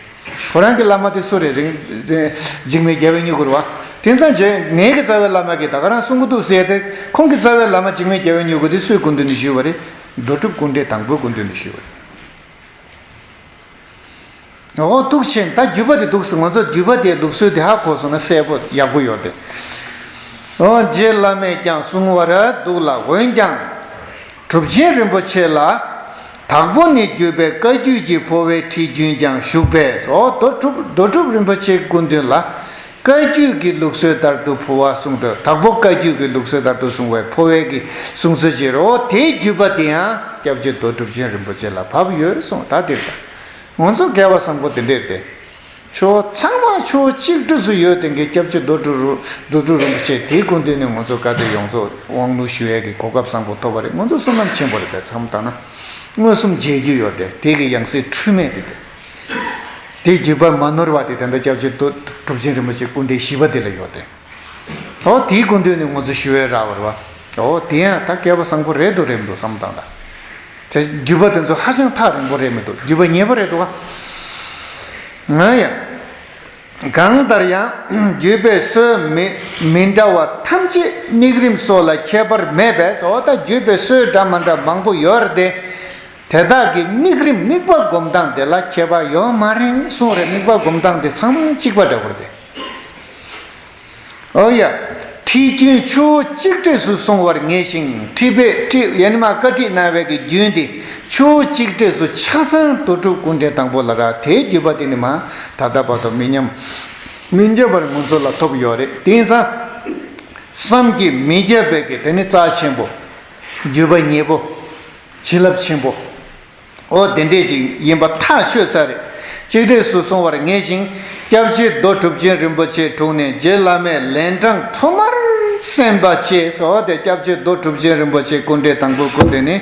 ཁོ་རང་གི་བླ་མ་དེ་སུ་རེད། རིག་འཛིན་འཇིགས་མེད་རྒྱལ་བའི་མྱུ་གུ་རེད་བ། དེང་སང་རྗེ་ངེད་ཀྱི་རྩ་བའི་བླ་མ་གིས་ད་ག་རང་གསུང་གི་འདུག་ཟེར་ཏེ་ཁོང་གི་རྩ་བའི་བླ་མ་འཇིགས་མེད་རྒྱལ་བའི་མྱུ་གུ་དེ་སུའི་སྐུ་མདུན་ནས་ཞུས་པ་རེད། རྡོ་གྲུབ་སྐུ་ཕྲེང་དང་པོའི་སྐུ་མདུན་ནས་ཞུས་པ་རེད། འོ་འདུག་ཕྱིན་ད་བརྒྱུད་པ་དེ་འདུག་ཟེར། ང་ཚོ་བརྒྱུད་པ་དེའི་ལུགས་སྲོལ་དེ་ཧ་གོ་སོང་ན་གསལ་པོ་ཡག་པོ་ཡོད་རེད། འོ་རྗེ་བླ་མས་ཀྱང་གསུང་བར་འདུག་ལ། འོན་ཀྱང་གྲུབ་ཆེན་རིན་པོ་ཆེ་ལ་དྭགས་པོ་ནས་བརྒྱུད་པའི་བཀའ་བརྒྱུད་ཀྱི་འཕོ་བའི་ཁྲིད་རྒྱུན་ཀྱང་བཞུགས་པས། འོ་རྡོ་གྲུབ་རྡོ་གྲུབ་རིན་པོ་ཆེའི་སྐུ་མདུན་ལ། བཀའ་བརྒྱུད་ཀྱི་ལུགས་སྲོལ་ལྟར་དུ་འཕོ་བ་གསུངས་ཏེ། དྭགས་པོ་བཀའ་བརྒྱུད་ཀྱི་ལུགས་སྲོལ་ལྟར་དུ་གསུངས་པའི་འཕོ་བའི་གི་གསུང་སྲོལ་ཅིག་རེད། དེའི་བརྒྱུད་པ་དེ་ཡང་སྐྱབས་རྗེ་རྡོ་གྲུབ་ཆེན་རིན་པོ་ཆེ་ལ་བབས་ཡོད་གསུངས། ད་དེར་ད་ང་ཚོ་སྐལ་བ་བཟང་པོ་དེ་འདྲས་རེད་དེ། ཕྱོགས་ཚང་མ་ཕྱོགས་གཅིག་སྒྲིལ་སུ་ཡོད་དེ་གི་སྐྱབས་རྗེ་རྡོ་གྲུབ་རུ་རྡོ་གྲུབ་རིན་པོ་ཆེ་དེའི་སྐུ་མདུན་ནས་ང་ཚོ་བཀའ་སྡེ་ཡོངས་རྫོགས་དབང་ལུང་ཞུ་ཡས་ཀྱི་གོ་སྐབས་བཟང་པོ་ཐོབ་པ་རེད། ང་ཚོ་བསོད་ནམས་ཆེན་པོ་རེད་པས། མཚམས་བཏང་ན་མངོན་སུམ་མཇལ་རྒྱུ་ཡོད་དེ། དེ་གི་ཡང་སྲིད་འཁྲུལ་མེད་དེ་དེ། དེའི་བརྒྱུད་པ་མ་ནོར་བ་དེ་ད་ལྟ་སྐྱབས་རྗེ་རྡོ་གྲུབ་ཆེན་རིན་པོ་ཆེ་སྐུ་ཕྲེང་བཞི་པ་དེ་ལ་ཡོད་དེ། འོ་དེའི་སྐུ་མདུན་ནས་ང་ཚོ་ཞུ་བའི་རག་པ་རེད་པ། འོ་དེ་ཡང་ད་སྐལ་བ་བཟང་པོ་རེད་འདུག་རེད་མི་འདུག་བསམ་བཏང་ད། དེ་བརྒྱུད་པ་དེ་ཚོ་ཧ་ཅང་ཐག་རིང་པོ་རེད་མི་འདུག་བརྒྱུད་པ་ཉེ་པོ་རེད་འདུག་ག་ང་ཡང་། གང་ལྟར་ཡང་བརྒྱུད་པའི་སྲོལ་མི་མི་འདྲ་བ་ཐམས་ཅད་དམིགས་རིམ་སོགས་ལ་ཁྱད་པར་མེད་པས། འོ་ད་བརྒྱུད་པའི་སྲོལ་འདྲ་མ་འདྲ་མང་པོ་ཡོད་རེད་དེ། དེ་དག་གི་དམིགས་རིམ་དམིགས་པ་སྒོམ་སྟངས་དེ་ལ་ཁྱད་པར་ཡོད་མ་རེད་གསུངས་རེད། དམིགས་པ་སྒོམ་སྟངས་དེ་ཚང་མ་གཅིག་པ་འདྲ་པོ་རེད་དེ། ཨོ་ཡ། ཁྲིད་རྒྱུན་ཆུ་བོ་གཅིག་འདྲེས་སུ་སོང་བར་ངེས་ཤིང་། ཁྲིད་པའི་ཁྲིད་ཡན་མ་བཀའ་ཁྲིད་གནང་བའི་གི་རྒྱུན་དེ་ཆུ་བོ་གཅིག་འདྲེས་སུ་ཆ་ཚང་རྡོ་གྲུབ་སྐུ་ཕྲེང་དང་པོ་ལ་རག་དེའི་བརྒྱུད་པ་དེ་ནི་མ་ད་ལྟ་བར་དུ་མི་ཉམས་མི་འགྱུར་བར་ང་ཚོ་ལ་ཐོབ་ཡོད་རེད། དེང་སང་བསམ་གྱིས་མི་ཁྱབ་པའི་གི་དེ་ནི་རྩ་ཆེན་པོ། བརྒྱུད་པ་ཉེ་པོ། བྱིན་རླབས་ཆེན་པོ། ཨོ་དེ་འདྲས་ཅིག་ཡིན་པ་ཐག་ཆོད་ས་རེད། གཅིག་འདྲེས་སུ་སོང་བར་ངེས་ཤིང་། སྐྱབས་རྗེ་རྡོ་གྲུབ་ཆེན་རིན་པོ་ཆེའི་དྲུང་ནས་རྗེ་བླ་མས་ལན་གྲངས་ཐོག་མར་གསན་པ་བཅས་སོ། དེ་སྐྱབས་རྗེ་རྡོ་གྲུབ་ཆེན་རིན་པོ་ཆེ་སྐུ་ཕྲེང་དང་པོའི་སྐུ་མདུན་ནས།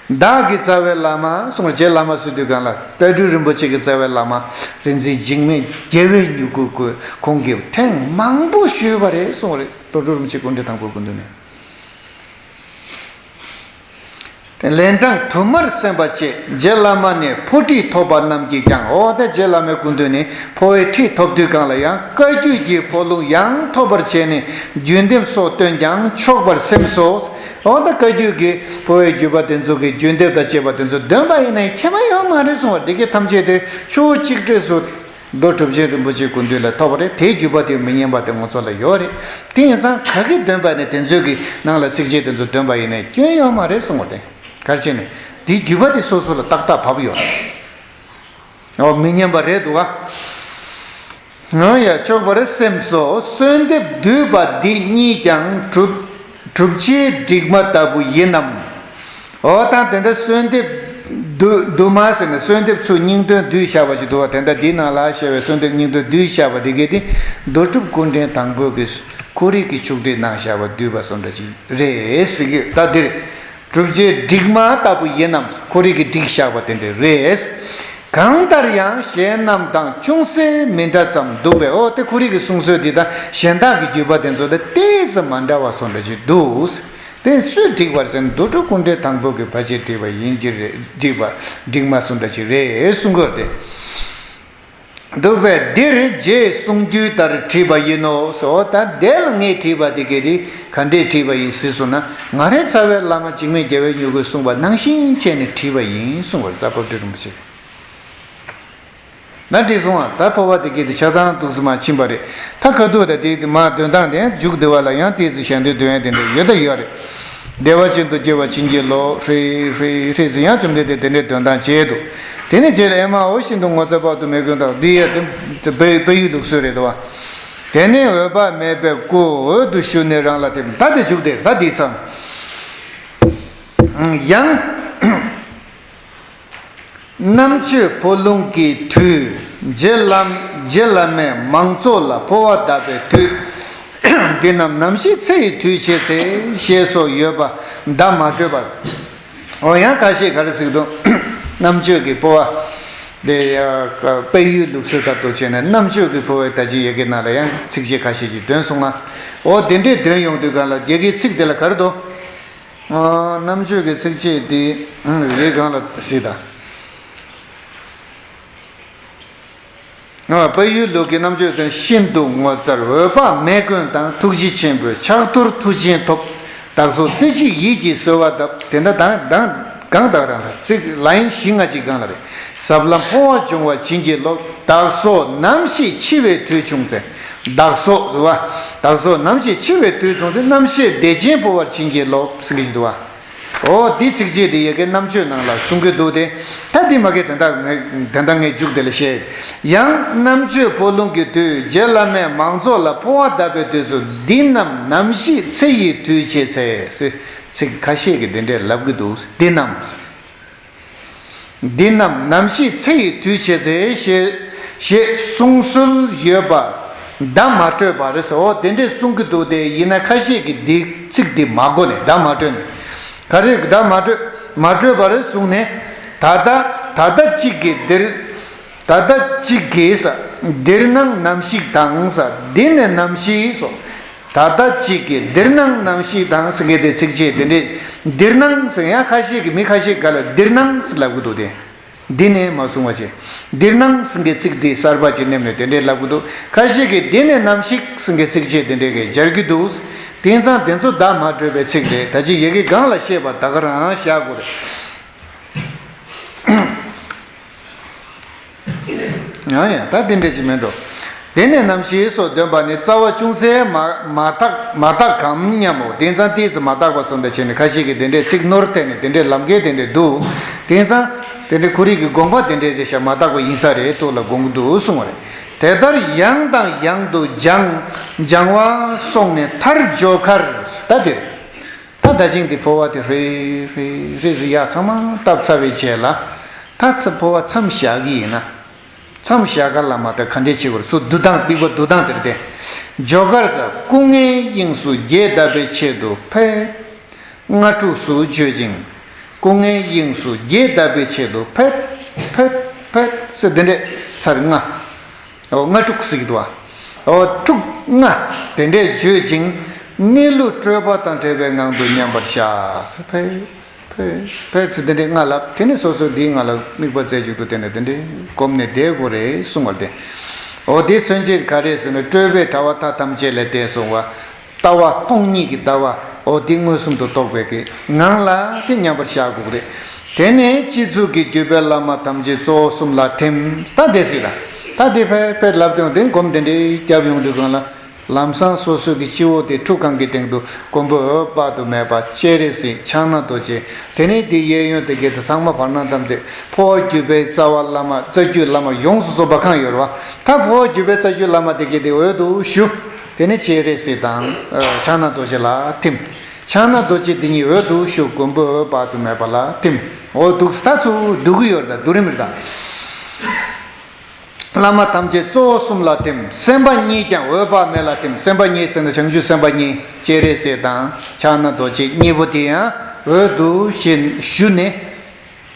བདག་གི་རྩ་བའི་བླ་མ་གསུངས། རྗེ་བླ་མ་ཟེར་དུས་སྒང་ལ་དཔལ་སྤྲུལ་རིན་པོ་ཆེ་གི་རྩ་བའི་བླ་མ་རིག་འཛིན་འཇིགས་མེད་རྒྱལ་བའི་མྱུ་གུ་ཁོང་གིས་ཐེངས་མང་པོ་ཞུས་པ་རེད་གསུངས་རེད། རྡོ་གྲུབ་རིན་པོ་ཆེ་སྐུ་ཕྲེང་དང་པོའི་སྐུ་མདུན་ནས། ལན་གྲངས་དུ་མར་གསན་པ་བཅས། རྗེ་བླ་མ་ནས་འཕོ་ཁྲིད་ཐོབ་པ་རྣམས་ཀྱིས་ཀྱང་། འོ་ད་རྗེ་བླ་མའི་སྐུ་མདུན་ནས་འཕོ་བའི་ཁྲིད་ཐོབ་དུས་སྒང་ལ་ཡང་བཀའ་བརྒྱུད་ཀྱི་འཕོ་ལུང་ཡང་ཐོབ་པར་བྱས་ནས་རྒྱུན་འདེབས་སོགས་བཏོན་ཀྱང་ཆོག་པར་སེམས་སོ། འོ་ད་བཀའ་བརྒྱུད་ཀྱི་འཕོ་བའི་བརྒྱུད་པ་དེ་ཚོ་གི་རྒྱུན་འདེབས་དང་བཅས་པ་དེ་ཚོ་འདོན་པ་ཡིན་ན་ཁྱད་པར་ཡོད་མ་རེད་གསུང་བ་འདི་གའི་ཐམས་ཅད་དེ་ཆུ་བོ་གཅིག་འདྲེས་སུ། རྡོ་གྲུབ་ཆེན་རིན་པོ་ཆེའི་སྐུ་མདུན་ལ་ཐོབ་པ་རེད། དེའི་བརྒྱུད་པ་དེ་མི་ཉམས་པ་དེ་ང་ཚོ་ལ་ཡོད་རེད། དེ་ཡིན་ཙང་ག་གེ་འདོན་པ་ནས་དེ་ཚོའི་གི་ནང་ལ་ཚིགས་བཅད་དེ་ཚོ་འདོན་པ་ཡིན་ནའི་སྐྱོན་ཡོད་མ་རེད་གསུངས་པ་རེད། ག་རེ་བྱས་ནས་དེའི་བརྒྱུད་པ་དེ་སོ་སོ་ལ་ཏག་ཏག་བབས་ཡོད་རེད། འོ་མི་ཉམས་པ་རེད་འདུག་ག་ང་ཡ་ཆོག་པར་སེམས་སོ། གསོལ་འདེབས་བསྡུས་པ་འདི་གཉིས་ཀྱང་གྲུབ་གྲུབ་ཆའི་སྒྲིག་མ་ལྟ་བུ་ཡིན་ནམ། འོ་ད་དེ་འདྲ་གསོལ་འདེབས་བསྡུ་བསྡུ་མ་ཟེར་ནས་གསོལ་འདེབས་ཚུར་སྙིང་དོན་བསྡུས་བཞག་པ་ཞིག་འདུག་བ། དེ་འདྲ་འདིའི་ནང་ལ་བཤད་པའི་གསོལ་འདེབས་སྙིང་དོན་བསྡུས་བཞག་པ་འདི་གས་དེ་རྡོ་གྲུབ་སྐུ་ཕྲེང་དང་པོ་གི་ཁོ་རའི་གི་ཆོག་ཁྲིད་གནང་བཞག་པ་བསྡུས་པ་སོ་འདྲ་ཅིག་རེད་ཟེར་གི་ད་འདིར། གྲུབ་ཆའི་སྒྲིག་མ་ལྟ་བུ་ཡིན་ནམ། ཁོ་རའི་གི་སྒྲིག་བཞག་པ་དེ་འདྲ་རེད། གང་ལྟར་ཡང་གཞན་རྣམས་དང་ཅུང་ཟད་མི་འདྲ་ཙམ་འདུག་པས། འོ་དེ་ཁོ་རའི་གི་གསུང་སྲོལ་འདི་དང་གཞན་དག་གི་བརྒྱུད་པ་དེ་ཚོ་དང་ཏོག་ཙམ་མ་འདྲ་བ་སོ་འདྲ་ཅིག་འདུག་དེ་སུས་བསྒྲིགས་པར་ཟེར་ན་རྡོ་གྲུབ་སྐུ་ཕྲེང་དང་པོ་གི་ཕལ་ཆེར་བསྒྲིགས་པ་ཡིན་གྱི་རེད། བསྒྲིགས་པ་སྒྲིག་མ་སོ་འདྲ་ཅིག་རེད་གསུང་གི་རེད། འདུག་པས་འདིར་རྗེས་གསུང་རྒྱུན་ལྟར་བྲིས་པ་ཡིན་ནོ་ཟེར། འོ་ད་དེ་ལ་ངས་བྲིས་པ་དེ་གས་དེ་ག་འདྲས་བྲིས་པ་ཡིན་ཟེར་སོང་ན། ང་རའི་རྩ་བའི་བླ་མ་འཇིགས་མེད་རྒྱལ་བའི་མྱུ་གུས་གསུངས་པ་ནང་བཞིན་བྱས་ནས་བྲིས་པ་ཡིན་གསུང་བར་རྩ་བ་སྤྲུལ་རིན་པོ་ཆེ་ན་བྲིས་སོང་བ། ད་འཕོ་བ་དེ་གས་དེ་ཆ་ཚང་འདུག་སེ་མ་ཕྱིན་པ་རེད། ད་ཁ་ཐུག་ད་དེ་དེ་མ་འདོན་སྟངས་དེ་མཇུག་བསྡུ་བ་ལ་ཡང་ཏོག་ཙམ་ཞལ་འདོན་འདོན་ཡ་དེ་འདྲ་ཡོད་ད་ཡོད་རེད། བདེ་བ་ཅན་དུ་སྐྱེ་བར་བྱིན་གྱིས་རློབས། ཧྲཱིཿཧྲཱིཿཧྲཱིཿཟེར་ཡང་བཅོམ་ལྡན་འདས་དེ་འདྲའི་འདོན་སྟངས་བྱས་འདུག་དེ་ནས་རྗེས་ལ་ཨེ་མ་ཧོ་ཤིན་ཏུ་ངོ་མཚར་དཔག་ཏུ་མེད་ཀུན་བཏང་། འདི་ཡ་དེ་བལ་བལ་ཡུལ་ལུགས་སྲོལ་རེད་དོ། དེ་ནས་འོད་དཔག་མེད་པའི་སྐུ་འོད་དུ་ཞུ་ནས་རང་ལ་དེ་ད་དེ་བཅུག་དེ་ད་དེ་ཚང་ཡང་། རྣམ་དཔྱོད་འཕོ་ལུང་གི་དུས། རྗེ་བླ་རྗེ་བླ་མས་མང་ཚོགས་ལ་འཕོ་བ་གདབ་པའི་དུས། འདི་རྣམས་ནམ་ཞིག་ཚེ་ཡི་དུས་བྱེད་ཚེ། ཞེས་སོགས་ཡོད་པ་བརྡ་མ་སྤྲོད་པར། འོ་ཡང་ཁ་ཤས་ག་རེ་ཟེར་གི་འདུག་རྣམ་དཔྱོད་ཀྱི་འཕོ་བ། དེ་ཡ་བལ་ཡུལ་ལུགས་སྲོལ་ལྟར་དུ་བྱས་ནས་རྣམ་དཔྱོད་ཀྱི་འཕོ་བའི་ད་ཅི་ཡི་གེ་ནང་ལ་ཡང་ཚིགས་བཅད་ཁ་ཤས་ཅིག་འདོན་སོང་ང་། འོ་དེ་འདྲས་འདོན་ཡོང་དུས་སྒང་ལ་ཡི་གེའི་ཚིག་དེ་ལ་ག་རེ་འདུག་རྣམ་དཔྱོད་ཀྱི་ཚིགས་བཅད་འདི་རེ་སྒང་ལ་གཟིགས་དང་། བལ་ཡུལ་ལུགས་ཀྱི་རྣམ་དཔྱོད་ཟེར་ན། ཤིན་ཏུ་ངོ་མཚར་འོད་དཔག་མེད་ཀུན་བཏང་། ཐུགས་རྗེ་ཆེན་པོའི་ཕྱག་རྡོར་མཐུ་ཆེན་ཐོབ། བདག་སོགས་རྩེ་གཅིག་ཡིད་ཀྱིས་གསོལ་བ་གདབ། དེ་འདྲ་དང་དང་གང་དག་རང་ལ་ཚིག་ལ་ཡིན་བཞི་ལྔ་གཅིག་སྒང་ལ་རེད། ཟབ་ལམ་འཕོ་བ་འབྱུང་བར་བྱིན་གྱིས་རློབས། བདག་སོགས་ནམ་ཞིག་འཆི་བའི་དུས་བྱུང་ཚེ། བདག་སོགས་ཟེར་བ། བདག་སོགས་ནམ་ཞིག་འཆི་བའི་དུས་བྱུང་ཚེ། རྣམ་ཤེས་བདེ་ཆེན་འཕོ་བར་བྱིན་གྱིས་རློབས་ཟེར་གྱི་ཞིག་འདུག་བ། འོ་འདི་ཚིགས་བཅད་འདི་ཡ་གི་རྣམ་དཔྱོད་ནང་ལ་གསུང་གི་འདུག་སྟེ། ད་འདི་མ་གི་དེ་འདྲ་ངས་དེ་འདྲ་ངས་མཇུག་དེ་ལ་བཤད། ཡང་རྣམ་དཔྱོད་འཕོ་ལུང་གི་དུས་རྗེ་བླ་མས་མང་ཚོགས་ལ་འཕོ་བ་གདབ་པའི་དུས་སུ། འདི་རྣམས་ནམ་ཞིག་ཚེ་ཡི་དུས་བྱེད་ཚེ། ཚིག་ཁ་ཤས་ཀྱིས་འདི་འདྲས་ལབ་གི་འདུག། འདི་རྣམས། འདི་རྣམས་ནམ་ཞིག་ཚེ་ཡི་དུས་བྱེད་ཚེ་ཞེས་ཞེས་གསུང་སྲོལ་ཡོད་པ་བརྡ་མ་སྤྲོད་པར་ཟེར། འོ་དེ་འདྲས་གསུང་གི་འདུག་སྟེ། ཡིན་ན་ཁ་ཤས་ཀྱིས་འདི་ཚིག་འདི་མ་གོ་ནས་བརྡ་མ་སྤྲོད་ནས། ག་རེ་བརྡ་མ་སྤྲོད་མ་སྤྲོད་པར་གསུངས་ནས། ད་ལྟ་ད་ལྟ་གཅིག་གིས་འདིར། ད་ལྟ་གཅིག་གིས་ས། འདིར་སྣང་ནམ་ཞིག་དང་ས། འདི་ནས་ནམ་ཞིག་སོ། ད་ལྟ་གཅིག་གིས་འདིར་སྣང་ནམ་ཞིག་དང་ཟེར་མཁན་དེ་ཚིགས་བཅད་དེ་འདྲས། འདིར་སྣང་ཟེར་ཡང་ཁ་ཤས་ཀྱིས་མི་ཁ་ཤས་ག་ལ་འདིར་སྣང་ཟེར་ལབ་གི་འདུག་སྟེ། འདི་ནས་མ་གསུང་བ་བྱས། འདིར་སྣང་ཟེར་མཁན་ཚིག་འདི་གསར་པ་ཅིག་མནན་ནས་དེ་འདྲས་ལབ་གི་འདུག། ཁ་ཤས་ཀྱིས་འདི་ནས་ནམ་ཞིག་ཟེར་མཁན་ཚིགས་བཅད་དེ་འདྲས་ཀྱིས་སྦྱར་གྱི་འདུག། དེང་སང་དེ་ཚོ་བརྡ་མ་སྤྲོད་པའི་ཚིག་རེད། ད་ཅི་ཡ་གི་སྒང་ལ་བཤད་པ་ད་ག་རང་བཞག་དགོས་རེད། ཡང་ཡང་ད་དེ་འདྲ་ཞིག་མིན་འགྲོ། དེ་ནས་ནམ་ཞིག་སོགས་འདོན་པ་ནི་རྩ་བ་ཅུང་ཟད་མ་མ་དག་མ་དག་གམ་སྙམ་མོ། དེང་སང་ཏོག་ཙམ་མ་དག་པ་བཟོ་འདྲ་བྱས་ནས་ཁ་ཤས་ཀྱིས་དེ་འདྲའི་ཚིག་ནོར་བསྟན་ནས་དེ་འདྲའི་ལབ་མཁན་དེ་འདྲ་འདུག། དེང་སང་དེ་འདྲའི་ཁོ་རང་གི་དགོངས་པ་དེ་འདྲའི་རེད་ཤག། མ་དག་པ་ཡིན་ས་རེད་འདུག་ལ་དགོངས་འདུག་གསུང་བ་རེད། དེ་ལྟར་ཡང་དང་ཡང་དུ་སྦྱང་སྦྱང་བ་སོང་ནས་མཐར་འཇོག་ཁར། ད་དེ་རེད། ད་ད་ཅིང་དེ་འཕོ་བ་དེ་རེ་རེ་རེ་ཟེར་ཡག་ཚང་མ་བཏབ་ཚར་བའི་རྗེས་ལ། ད་ཚ་འཕོ་བ་མཚམས་བཞག་གི་ཡིན་ན། མཚམས་བཞག་ག་ལ་མ་ད་ག་འདྲས་བྱེད་དགོས་རེད། སུ་བསྡུ་སྟངས་པིག་པ་བསྡུ་སྟངས་དེ་རེད་དེ། འཇོག་གར་ས་སྐུ་ལྔའི་དབྱིངས་སུ་རྒྱས་གདབ་པའི་ཆེད་དུ་ཕེད། ལྔ་དྲུག་སུ་བརྗོད་ཅིང་། སྐུ་ལྔའི་དབྱིངས་སུ་རྒྱས་གདབ་པའི་ཆེད་དུ་ཕེད། ཕེད། ཕེད་ཟེར་དེ་འདྲས་ཚར་ལྔ། འོ་ལྔ་དྲུག་ཟེར་གྱི་འདུག་བ། འོ་དྲུག་ལྔ་དེ་འདྲས་བརྗོད་ཅིང་། གནས་ལུགས་སྤྲོས་པ་དང་བྲལ་བའི་ངང་དུ་མཉམ་པར་བཞག་ཟེར། ཕེ་ཕེ་ཕེ་ཟེར་དེ་འདྲས་ལྔ་ལབ། དེ་ནས་སོ་སོ་འདིའི་ངང་ལ་དམིགས་པ་རྩེ་གཅིག་ཏུ་བསྟན་ནས་དེ་འདྲས་བསྒོམས་ནས་བསྡད་དགོས་རེད་གསུངས་པ་རེད་དེ། འོ་དེ་མཚོན་བྱེད་ག་རེ་ཟེར་ན། སྤྲོས་པའི་དྲ་བ་མཐའ་ཐམས་ཅད་ལས་འདས་སོང་བ། ལྟ་བ་སྟོང་ཉིད་ཀྱི་ལྟ་བ། འོ་དེ་མངོན་སུམ་དུ་རྟོགས་པའི་གི་ངང་ལ་དེ་མཉམ་པར་བཞག་དགོས་རེད། དེ་ནས་སྤྱི་གཙུག་གི་བརྒྱུད་པའི་བླ་མ་ཐམས་ཅད་གཙོ་བོ་གསུམ་ལ་ཐིམ། ད་དེ་སྲིད་ལ། ད་དེ་ཕེ་ཕེ་ལབ་དུས་དེ་སྒོམ་དེ་འདྲའི་རྒྱབ་ཡོང་དུས་སྒང་ལ། ལམ་སང་སོ་སོ་གི་སྤྱི་བོ་དེ་ཁྲུ་གང་གི་སྟེང་དུ་མགོན་པོ་འོད་དཔག་ཏུ་མེད་པ། སྤྱན་རས་གཟིགས། ཕྱག་ན་རྡོ་རྗེ། དེ་ནས་དེ་གཡས་གཡོན་དེ་གའི་དེ་ཚང་མ་བར་སྣང་ཐམས་ཅད་འཕོ་བ་བརྒྱུད་པའི་རྩ་བ་བླ་མ་རྩ་བརྒྱུད་བླ་མ་ཡོངས་སུ་རྫོགས་པ་གང་ཡོད་རེད་བ། ད་འཕོ་བ་བརྒྱུད་པའི་རྩ་བརྒྱུད་བླ་མ་དེ་གའི་དེ་འོད་དུ་ཞུ། དེ་ནས་སྤྱན་རས་གཟིགས་དང་ཕྱག་ན་རྡོ་རྗེ་ལ་ཐིམ། ཕྱག་ན་རྡོ་རྗེ་དེ་ཉིད་འོད་དུ་ཞུ། མགོན་པོ་འོད་དཔག་ཏུ་མེད་པ་ལ་ཐིམ། འོ་འདུག་ད་ཚུར་བསྡུ་གི་ཡོད་རེད། ད་བསྡུ་རིམ་རེད་ད། བླ་མ་ཐམས་ཅད་གཙོ་བོ་གསུམ་ལ་ཐིམ། སེམས་དཔའ་གཉིས་ཀྱང་འོད་དཔག་མེད་ལ་ཐིམ། སེམས་དཔའ་གཉིས་ཟེར་ན་བྱང་ཆུབ་སེམས་དཔའ་གཉིས། སྤྱན་རས་གཟིགས་དང་ཕྱག་ན་རྡོ་རྗེ་གཉིས་པོ་དེ་ཡང་འོད་དུ་ཞུ་ནས།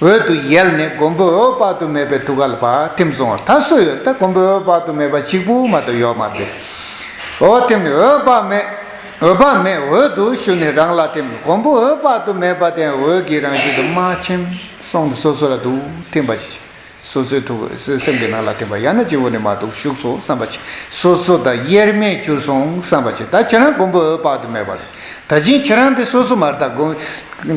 འོད་དུ་ཡལ་ནས་མགོན་པོ་འོད་དཔག་ཏུ་མེད་པའི་ཐུགས་ཀ་ལ་ཕར་ཐིམ་སོང་བ། ད་སུ་ཡོད། ད་མགོན་པོ་འོད་དཔག་ཏུ་མེད་པ་གཅིག་པུ་མ་གཏོགས་ཡོད་མ་རེད། འོ་ཐིམ་ནས་འོད་དཔག་མེད། འོད་དཔག་མེད་འོད་དུ་ཞུ་ནས་རང་ལ་ཐིམ། མགོན་པོ་འོད་དཔག་ཏུ་མེད་པ་དེ་འོད་ཀྱི་རང་བཞིན་དུ་མ་ཆེམ་སོང་དུ་སོ་སོ་ལ་འདུག་ཐིམ་པ་ཅིག། སོ་སོའི་ཐུགས་སེམས་ཀྱི་ནང་ལ་ཐིམ་པ། ཡང་ན་སྤྱི་བོ་ནས་མར་འདུག་ཞུགས་སོང་བསམ་པ་ཅིག། སོ་སོ་དང་དབྱེར་མེད་གྱུར་སོང་བསམ་པ་ཅིག། ད་ཁྱེད་རང་མགོན་པོ་འོད་དཔག་ཏུ་མེད་པ་རེད། ད་ཅིང་ཁྱེད་རང་དེ་སོ་སོ་མ་རེད། ད་དགོངས་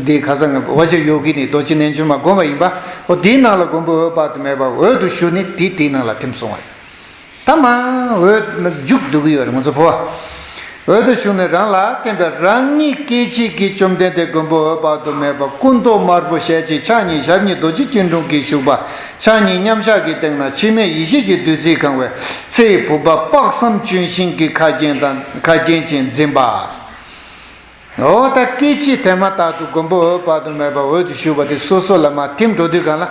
འདི་ཁ་སང་ངས་བ་ཇིར་ཡོ་གི་ནི་རྡོ་རྗེ་རྣལ་འབྱོར་མ་བསྒོམས་པ་ཡིན་པ། འོ་དེའི་ནང་ལ་མགོན་པོ་འོད་དཔག་ཏུ་མེད་པ་འོད་དུ་ཞུ་ནས་དེ་དེའི་ནང་ལ་ཐིམ་སོང་བ་རེད། ད་མ་འོད་མཇུག་བསྡུ་གི་ཡོད་རེད། ང་ཚོ་འཕོ་བ་འོད་དུ་ཞུ་ནས་རང་ལ་བརྟེན་པའི་རང་ཉིད་སྐད་ཅིག་གིས་བཅོམ་ལྡན་འདས་མགོན་པོ་འོད་དཔག་ཏུ་མེད་པ་སྐུ་མདོག་དམར་པོ་ཞལ་གཅིག་ཕྱག་གཉིས་ཞབས་གཉིས་རྡོ་རྗེ་སྐྱིལ་ཀྲུང་གིས་བཞུགས་པ། ཕྱག་གཉིས་མཉམ་བཞག་གི་སྟེང་ན་འཆི་མེད་ཡེ་ཤེས་ཀྱི་བདུད་རྩིས་གང་བའི་ཚེ་ཡི་བུམ་པ་དཔག་བསམ་ལྗོན་ཤིང་གི་ཁ་རྒྱན་དང་ཁ་རྒྱན་ཅན་འཛིན་པ། འོ་ད་སྐད་ཅིག་དེ་མ་ཐག་ཏུ་མགོན་པོ་འོད་དཔག་ཏུ་མེད་པ་འོད་དུ་ཞུ་བ་དེ་སོ་སོ་ལ་མར་ཐིམ་འགྲོ་དུས་སྒང་ལ།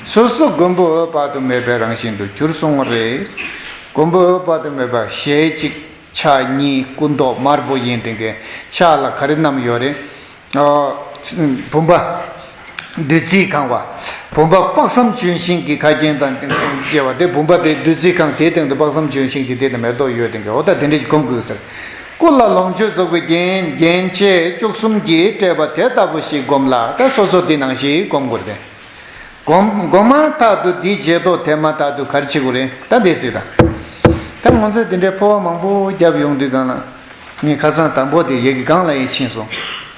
སོ་སོ་མགོན་པོ་འོད་དཔག་ཏུ་མེད་པའི་རང་བཞིན་དུ་གྱུར་སོང་བ་རེད། མགོན་པོ་འོད་དཔག་ཏུ་མེད་པ་ཞལ་གཅིག་ཕྱག་གཉིས་སྐུ་མདོག་དམར་པོ་ཡིན། དེ་གའི་ཕྱག་ལ་ག་རེ་བསྣམས་ཡོད་རེད། ཨོ། བུམ་པ། བདུད་རྩིས་གང་བ། བུམ་པ་དཔག་བསམ་ལྗོན་ཤིང་གི་ཁ་རྒྱན་དང་བཅས་པ་དེ། བུམ་པ་དེ་བདུད་རྩིས་གང་། དེའི་སྟེང་དུ་དཔག་བསམ་ལྗོན་ཤིང་གི་དེ་དང་མེ་ཏོག་ཡོད། དེ་གའི་འོ་ད་དེ་འདྲ་ཞིག་བསྒོམ་དགོས་ཟེར། སྐུ་ལ་ལོངས་སྤྱོད་རྫོགས་པའི་རྒྱན་རྒྱན་ཆས་བཅུ་གསུམ་གྱིས་སྤྲས་པ་དེ་ལྟ་བུ་ཞིག་བསྒོམ་ལ། ད་སོ་སོ་དེ་ནང་བཞིན་བསྒོམ་དགོས་རེད། སྒོམ་སྒོམ་མ་ཐག་ཏུ་འདི་བྱེད་དོ། དེ་མ་ཐག་ཏུ་ག་རེ་བྱེད་དགོས་རེད། ད་འདི་ཟེར་ད། ད་ང་ཚོས་དེ་འདྲའི་འཕོ་བ་མང་པོ་བརྒྱབ་ཡོང་དུས་སྒང་ལ། ངས་ཁ་སང་དང་པོ་དེ་ཡ་གི་སྒང་ལ་ཡིན་ཕྱིན་སོང་།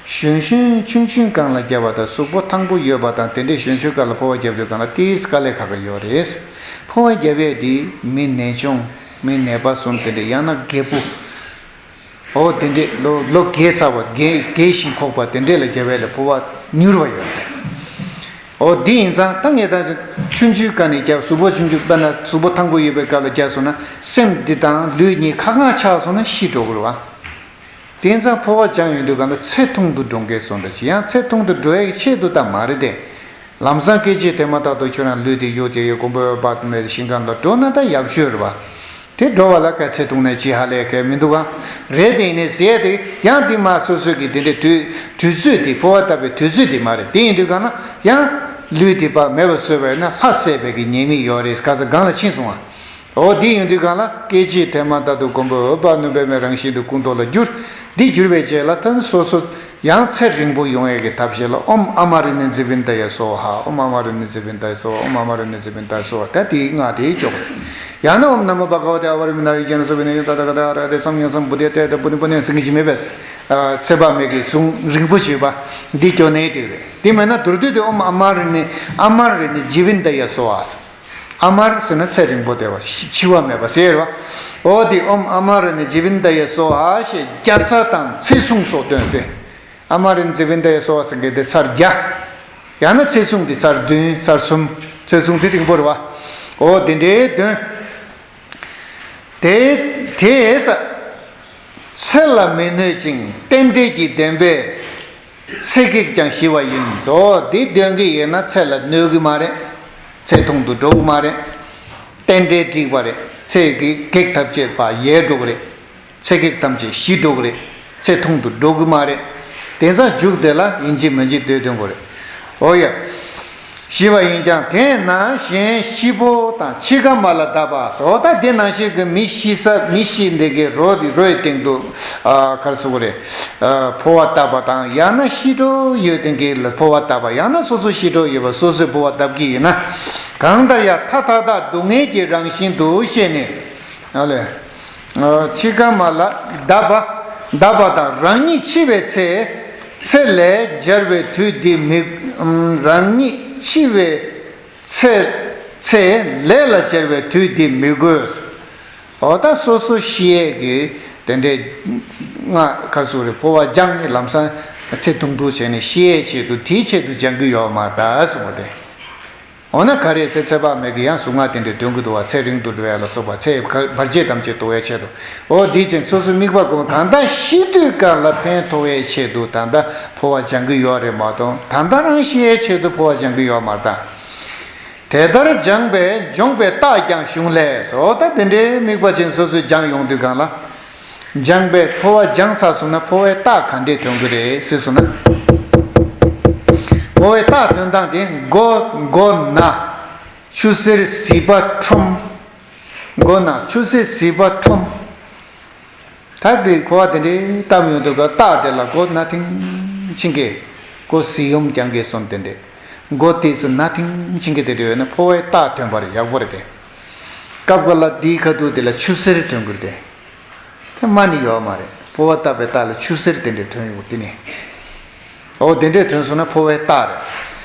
གཞོན་གཞོན་ཆུང་ཆུང་སྒང་ལ་བརྒྱབ་པ་དང་གཟུགས་པོ་ཐང་པོ་ཡོད་པ་དང་དེ་འདྲའི་གཞོན་གཞོན་སྒང་ལ་འཕོ་བ་བརྒྱབ་དུས་སྒང་ལ་ཏིས་དཀའ་ལས་ཁག་གི་ཡོད་རེད། འཕོ་བ་བརྒྱབ་ཡས་དེ་མི་ནད་གཅོང་མི་ནད་པ་གསུམ་དེ་འདྲ་ཡང་ན་རྒད་པོ། འོ་དེ་འདྲས་ལོ་ལོ་རྒས་ཚར་བ་རྒས་རྒས་ཤིང་འཁོགས་པ་དེ་འདྲས་ལ་རྒྱབ་ཡས་ལ་འཕོ་བ་ མྱུར་བ་ཡོད་རེད། འོ་འདི་ཡིན་ཙང་ད་ངས་ད་ཆུང་ཆུང་སྒང་ནས་རྒྱབ། གཟུགས་པོ་ཆུང་ཆུང་དཔེར་ན་གཟུགས་པོ་ཐང་པོ་ཡོད་པའི་སྐབས་ལ་རྒྱབ་སོང་ན་སེམས་འདི་དང་ལུས་གཉིས་ཁ་གང་ཆགས་སོང་ན་ཤི་འགྲོ་གི་རེད་བ། དེ་ཡིན་ཙང་འཕོ་བ་སྦྱངས་ཡོང་དུས་སྒང་ལ་ཚེ་ཐུང་དུ་འགྲོ་མཁན་བཟོ་འདྲ་ཞིག་ཡང་ཚེ་ཐུང་དུ་འགྲོ་ཡག་གི་ཆེད་དུ་ད་མ་རེད་དེ། ལམ་སང་སྐད་ཅིག་དེ་མ་ཐག་ཏུ་ཁྱོད་རང་ལུས་དེ་གཡོག་བྱེད་ཡོད། མགོན་པོ་འོད་དཔག་མེད་ཤིང་ཁམས་ལ་འགྲོ་ན་ད་ཡག་ཤོས་རེད་བ། དེ་འགྲོ་བ་ལ་ག་ཚེ་ཐུང་ནས་ཅི་ཧ་ལས་ག་མི་འདུག་ག་རེད་དེ་ཡིན་ནའི་ཟེར་ཡ་དེ་ཡང་དེ་མ་སོ་སོ་གི་དེ་འདྲའི་དུས་དུས་ཚོད་དེ་འཕོ་བ་བཏབ་པའི་དུས་ཚོད་དེ་མ་རེད། དེ་ཡིན་དུས་སྒང་ལ་ཡང་ལུས་དེ་ཕར་མེད་པ་བཟོས་པ་ཡིན་ན་ལྷ་བསད་པའི་གི་ཉེས་དམིགས་ཡོད་རེད། ག་ས་སྒང་ལ་ཕྱིན་སོང་བ། འོ་དེ་ཡིན་དུས་སྒང་ལ་སྐད་ཅིག་དེ་མ་ཐག་ཏུ་མགོན་པོ་འོད་དཔག་མེད་པའི་རང་བཞིན་དུ་སྐུ་མདོག་ལ་གྱུར། འདི་གྱུར་པའི་རྗེས་ལ་ད་སོ་སོ་ཡང་ཚེ་རིང་པོ་ཡོང་ཡས་ཀྱི་ཐབས་ཤེས་ལ་ཨོཾ་ཨ་མ་ར་ཎི་ཛི་བིན་དྷ་ཡ་སྭཱ་ཧཱ། ཨོཾ་ཨ་མ་ར་ཎི་ཛི་བིན་དྷ་ཡ་སྭཱ་ཧཱ། ཨོཾ་ཨ་མ་ར་ཎི་ཛི་བིན་དྷ་ཡ་སྭཱ་ཧཱ། ད་དེའི་སྔགས་དེའི་སྐྱོགས་རེད། ཡང་ན་ཨོཾ་ན་མོ་བྷ་ག་ཝ་ཏེ་ཨ་བ་ར་མི་ན་ཡུ་ཇ་ན་སོ་བི་ན་ཡུ་ཏ་ཏ་ག་ཏ་ཨ་ར་ཏེ་སམ་ཡང་སམ་བུ་དེ་ཏེ་ཏེ་བུ་ནི་བུ་ནི་སེང་གེ་ཅི་མེད་པས། ཚེ་དཔག་མེད་ཀྱི་གཟུངས་རིང་པོ་བརྗོད་པ་འདི་སྐྱོ་ནའི་འགྲིག་རེད། དེ་མེད་ན་མདོར་བསྡུས་ཏེ་ཨོཾ་ཨ་མ་ར་ཎི་ཨ་མ་ར་ཎི་ཛི་བིན་དྷ་ཡ་སྭཱ་ཧཱ། ཨ་མར་ཟེར་ན་ཚེ་རིང་པོ་དེ་བ། ཤི་འཆི་བ་མེད་པ་ཟེར་བ། འོ་དེ་ཨོཾ་ཨ་མ་ར་ཎི་ཛི་བིན་དྷ་ཡ་སྭཱ་ཧཱ་ཞེས་བརྒྱ་རྩ་དང་ཚེ་གཟུངས་སོགས་འདོན་ཟེར། ཨ་མ་ར་ཎི་ཛི་བིན་དྷ་ཡ་སྭཱ་ཧཱ་ཟེར་མཁན་དེ་ཚར་བརྒྱ། ཡང་ན་ཚེ་གཟུངས་དེ་ཚར་བདུན་ཚར་གསུམ། ཚེ་གཟུངས་དེ་རིང་པོ་རེད་བ། འོ་དེ་འདྲའི་འདོན། དེ་དེས་ཚེ་ལ་མི་གནོད་ཅིང་རྟེན་འབྲེལ་གྱི་བདེན་པས། ཚེ་གེགས་ཀྱང་ཞི་བ་ཡིན། ཟོ་འདི་འདོན་གྱི་ཡིན་ན་ཚེ་ལ་གནོད་ཀྱི་མ་རེད། ཚེ་ཐུང་དུ་འགྲོ་གི་མ་རེད། རྟེན་འབྲེལ་འགྲིག་པ་རེད། ཚེ་གི་གེགས་ཐམས་ཅད་པ་ཡལ་འགྲོ་གི་རེད། ཚེ་གེགས་ཐམས་ཅད་ཞི་འགྲོ་གི་རེད། ཚེ་ཐུང་དུ་འགྲོ་གི་མ་རེད། དེང་སང་མཇུག་དེ་ལ་ཡིན་གཅིག་མིན་གཅིག་འདོན་འདོན་དགོས་རེད། འོ་ཡ། ཞི་བ་ཡིན་ཀྱང་དེ་ནང་བཞིན་ཤི་འཕོ་དང་འཆི་ཁ་མ་ལ་བརྡབ་པ་ཟེར། འོ་ད་དེ་ནང་བཞིན་གྱི་མི་ཤི་ས་མི་ཤི་འདི་གའི་རོ་དེ་རོའི་སྟེང་དུ་ཨ་ག་རེ་ཟེར་དགོས་རེད། ཨ་འཕོ་བ་བཏབ་པ་དང་ཡང་ན་ཤི་འགྲོ་ཡོད་དེ་གའི་ལ་འཕོ་བ་བཏབ་པ། ཡང་ན་སོ་སོ་ཤི་འགྲོ་ཡོད་པ་སོ་སོས་འཕོ་བ་བཏབ་ཀྱི་ཡིན་ན། གང་ལྟར་ཡང་མཐའ་མཐའ་དག་སྡུག་བསྔལ་གྱི་རང་བཞིན་དུ་ཤེས་ནས། ཨ་ལས། འཆི་ཁ་མ་ལ་བརྡབ་པ། བརྡབ་པ་དང་རང་ཉིད་འཆི་བའི་ཚེ། ཚེ་ལས་སྦྱར་བའི་དུས་འདི་མི། རང་ཉིད་འཆི་བའི་ཚེ། ཚེ་ལས་ལ་སྦྱར་བའི་དུས་འདི་མི་དགོས། འོ་ད་སོ་སོ་ཤི་ཡས་ཀྱི་དེ་འདྲའི་སྔགས་ག་རེ་ཟེར་དགོས་རེད། འཕོ་བ་སྦྱངས་ནས་ལམ་སང་ཚེ་ཐུང་ཐུང་བྱས་ནས་ཤི་ཡས་ཆེད་དུ་དེའི་ཆེད་དུ་སྦྱང་གི་ཡོད་མ་རེད་ད་གསུངས་པ་དེ། འོ་ན་ག་རེ་ཟེར། ཚེ་དཔག་མེད་ཀྱི་ཡང་གཟུངས་སྔགས་དེ་འདྲའི་འདོན་གྱི་འདུག་བ། ཚེ་རིང་དུ་འགྲོ་ཡ་ལ་སོགས་པ་ཚེ་བར་ཆད་ཐམས་ཅད་ཟློག་ཡའི་ཆེད་དུ། འོ་དེ་བཞིན་སོ་སོའི་དམིགས་པ་གང་གང་ལྟར་ཤི་དུས་སྐབས་ལ་ཕན་ཐོགས་ཡའི་ཆེད་དུ་ད་ལྟ་འཕོ་བ་སྦྱང་གི་ཡོད་རེད་མ་གཏོགས་ད་ལྟ་རང་ཤི་ཡའི་ཆེད་དུ་འཕོ་བ་སྦྱང་གི་ཡོད་མ་རེད་ད། དེ་ལྟར་སྦྱངས་པས་འབྱོངས་པའི་རྟགས་ཀྱང་གཞུང་ལས་སོ། ད་དེ་འདྲའི་དམིགས་པ་ཅན་སོ་སོས་སྦྱངས་ཡོང་དུས་སྒང་ལ། སྦྱངས་པའི་འཕོ་བ་སྦྱངས་ཚར་སོང་ན་འཕོ་བའི་རྟགས་ག་འདྲས་ཐོན་གྱི་རེད་ཟེར་སོང་ན། འཕོ་བའི་རྟགས་ཐོན་སྟངས་དེ་མགོ་མགོ་ན། ཆུ་སེར་བསིལ་བ་ཁྲོམ། མགོ་ན་ཆུ་སེར་བསིལ་བ་ཁྲོམ། ད་དེ་འཕོ་བ་དེ་འདྲའི་བཏབ་ཡོང་དུས་སྐབས་རྟགས་དེ་ལ་མགོ་ན་ཐིང་ཆིང་གེ། མགོ་བསིལ་ཡོམ་རྐྱང་གེ་སོང་དེ་འདྲས། མགོ་དེ་ཚོ་ན་ཐིང་ཆིང་གེ་དེ་འདྲས་ཡོད་ན་འཕོ་བའི་རྟགས་ཐོན་པ་རེད། ཡག་པོ་རེད་དེ། སྐབས་འགའ་ལ་དེའི་ཁ་ཐུག་དེ་ལ་ཆུ་སེར་ཐོན་གྱི་རེད་དེ། དེ་མ་ནི་ཡོད་མ་རེད། འཕོ་བ་བཏབ་པའི་རྟགས་ལ་ཆུ་སེར་དེ་འདྲས་ཐོན་ཡོང་དེ་ནི། འོ་དེ་འདྲས་ཐོན་སོང་ན་འཕོ་བའི་རྟགས་རེད།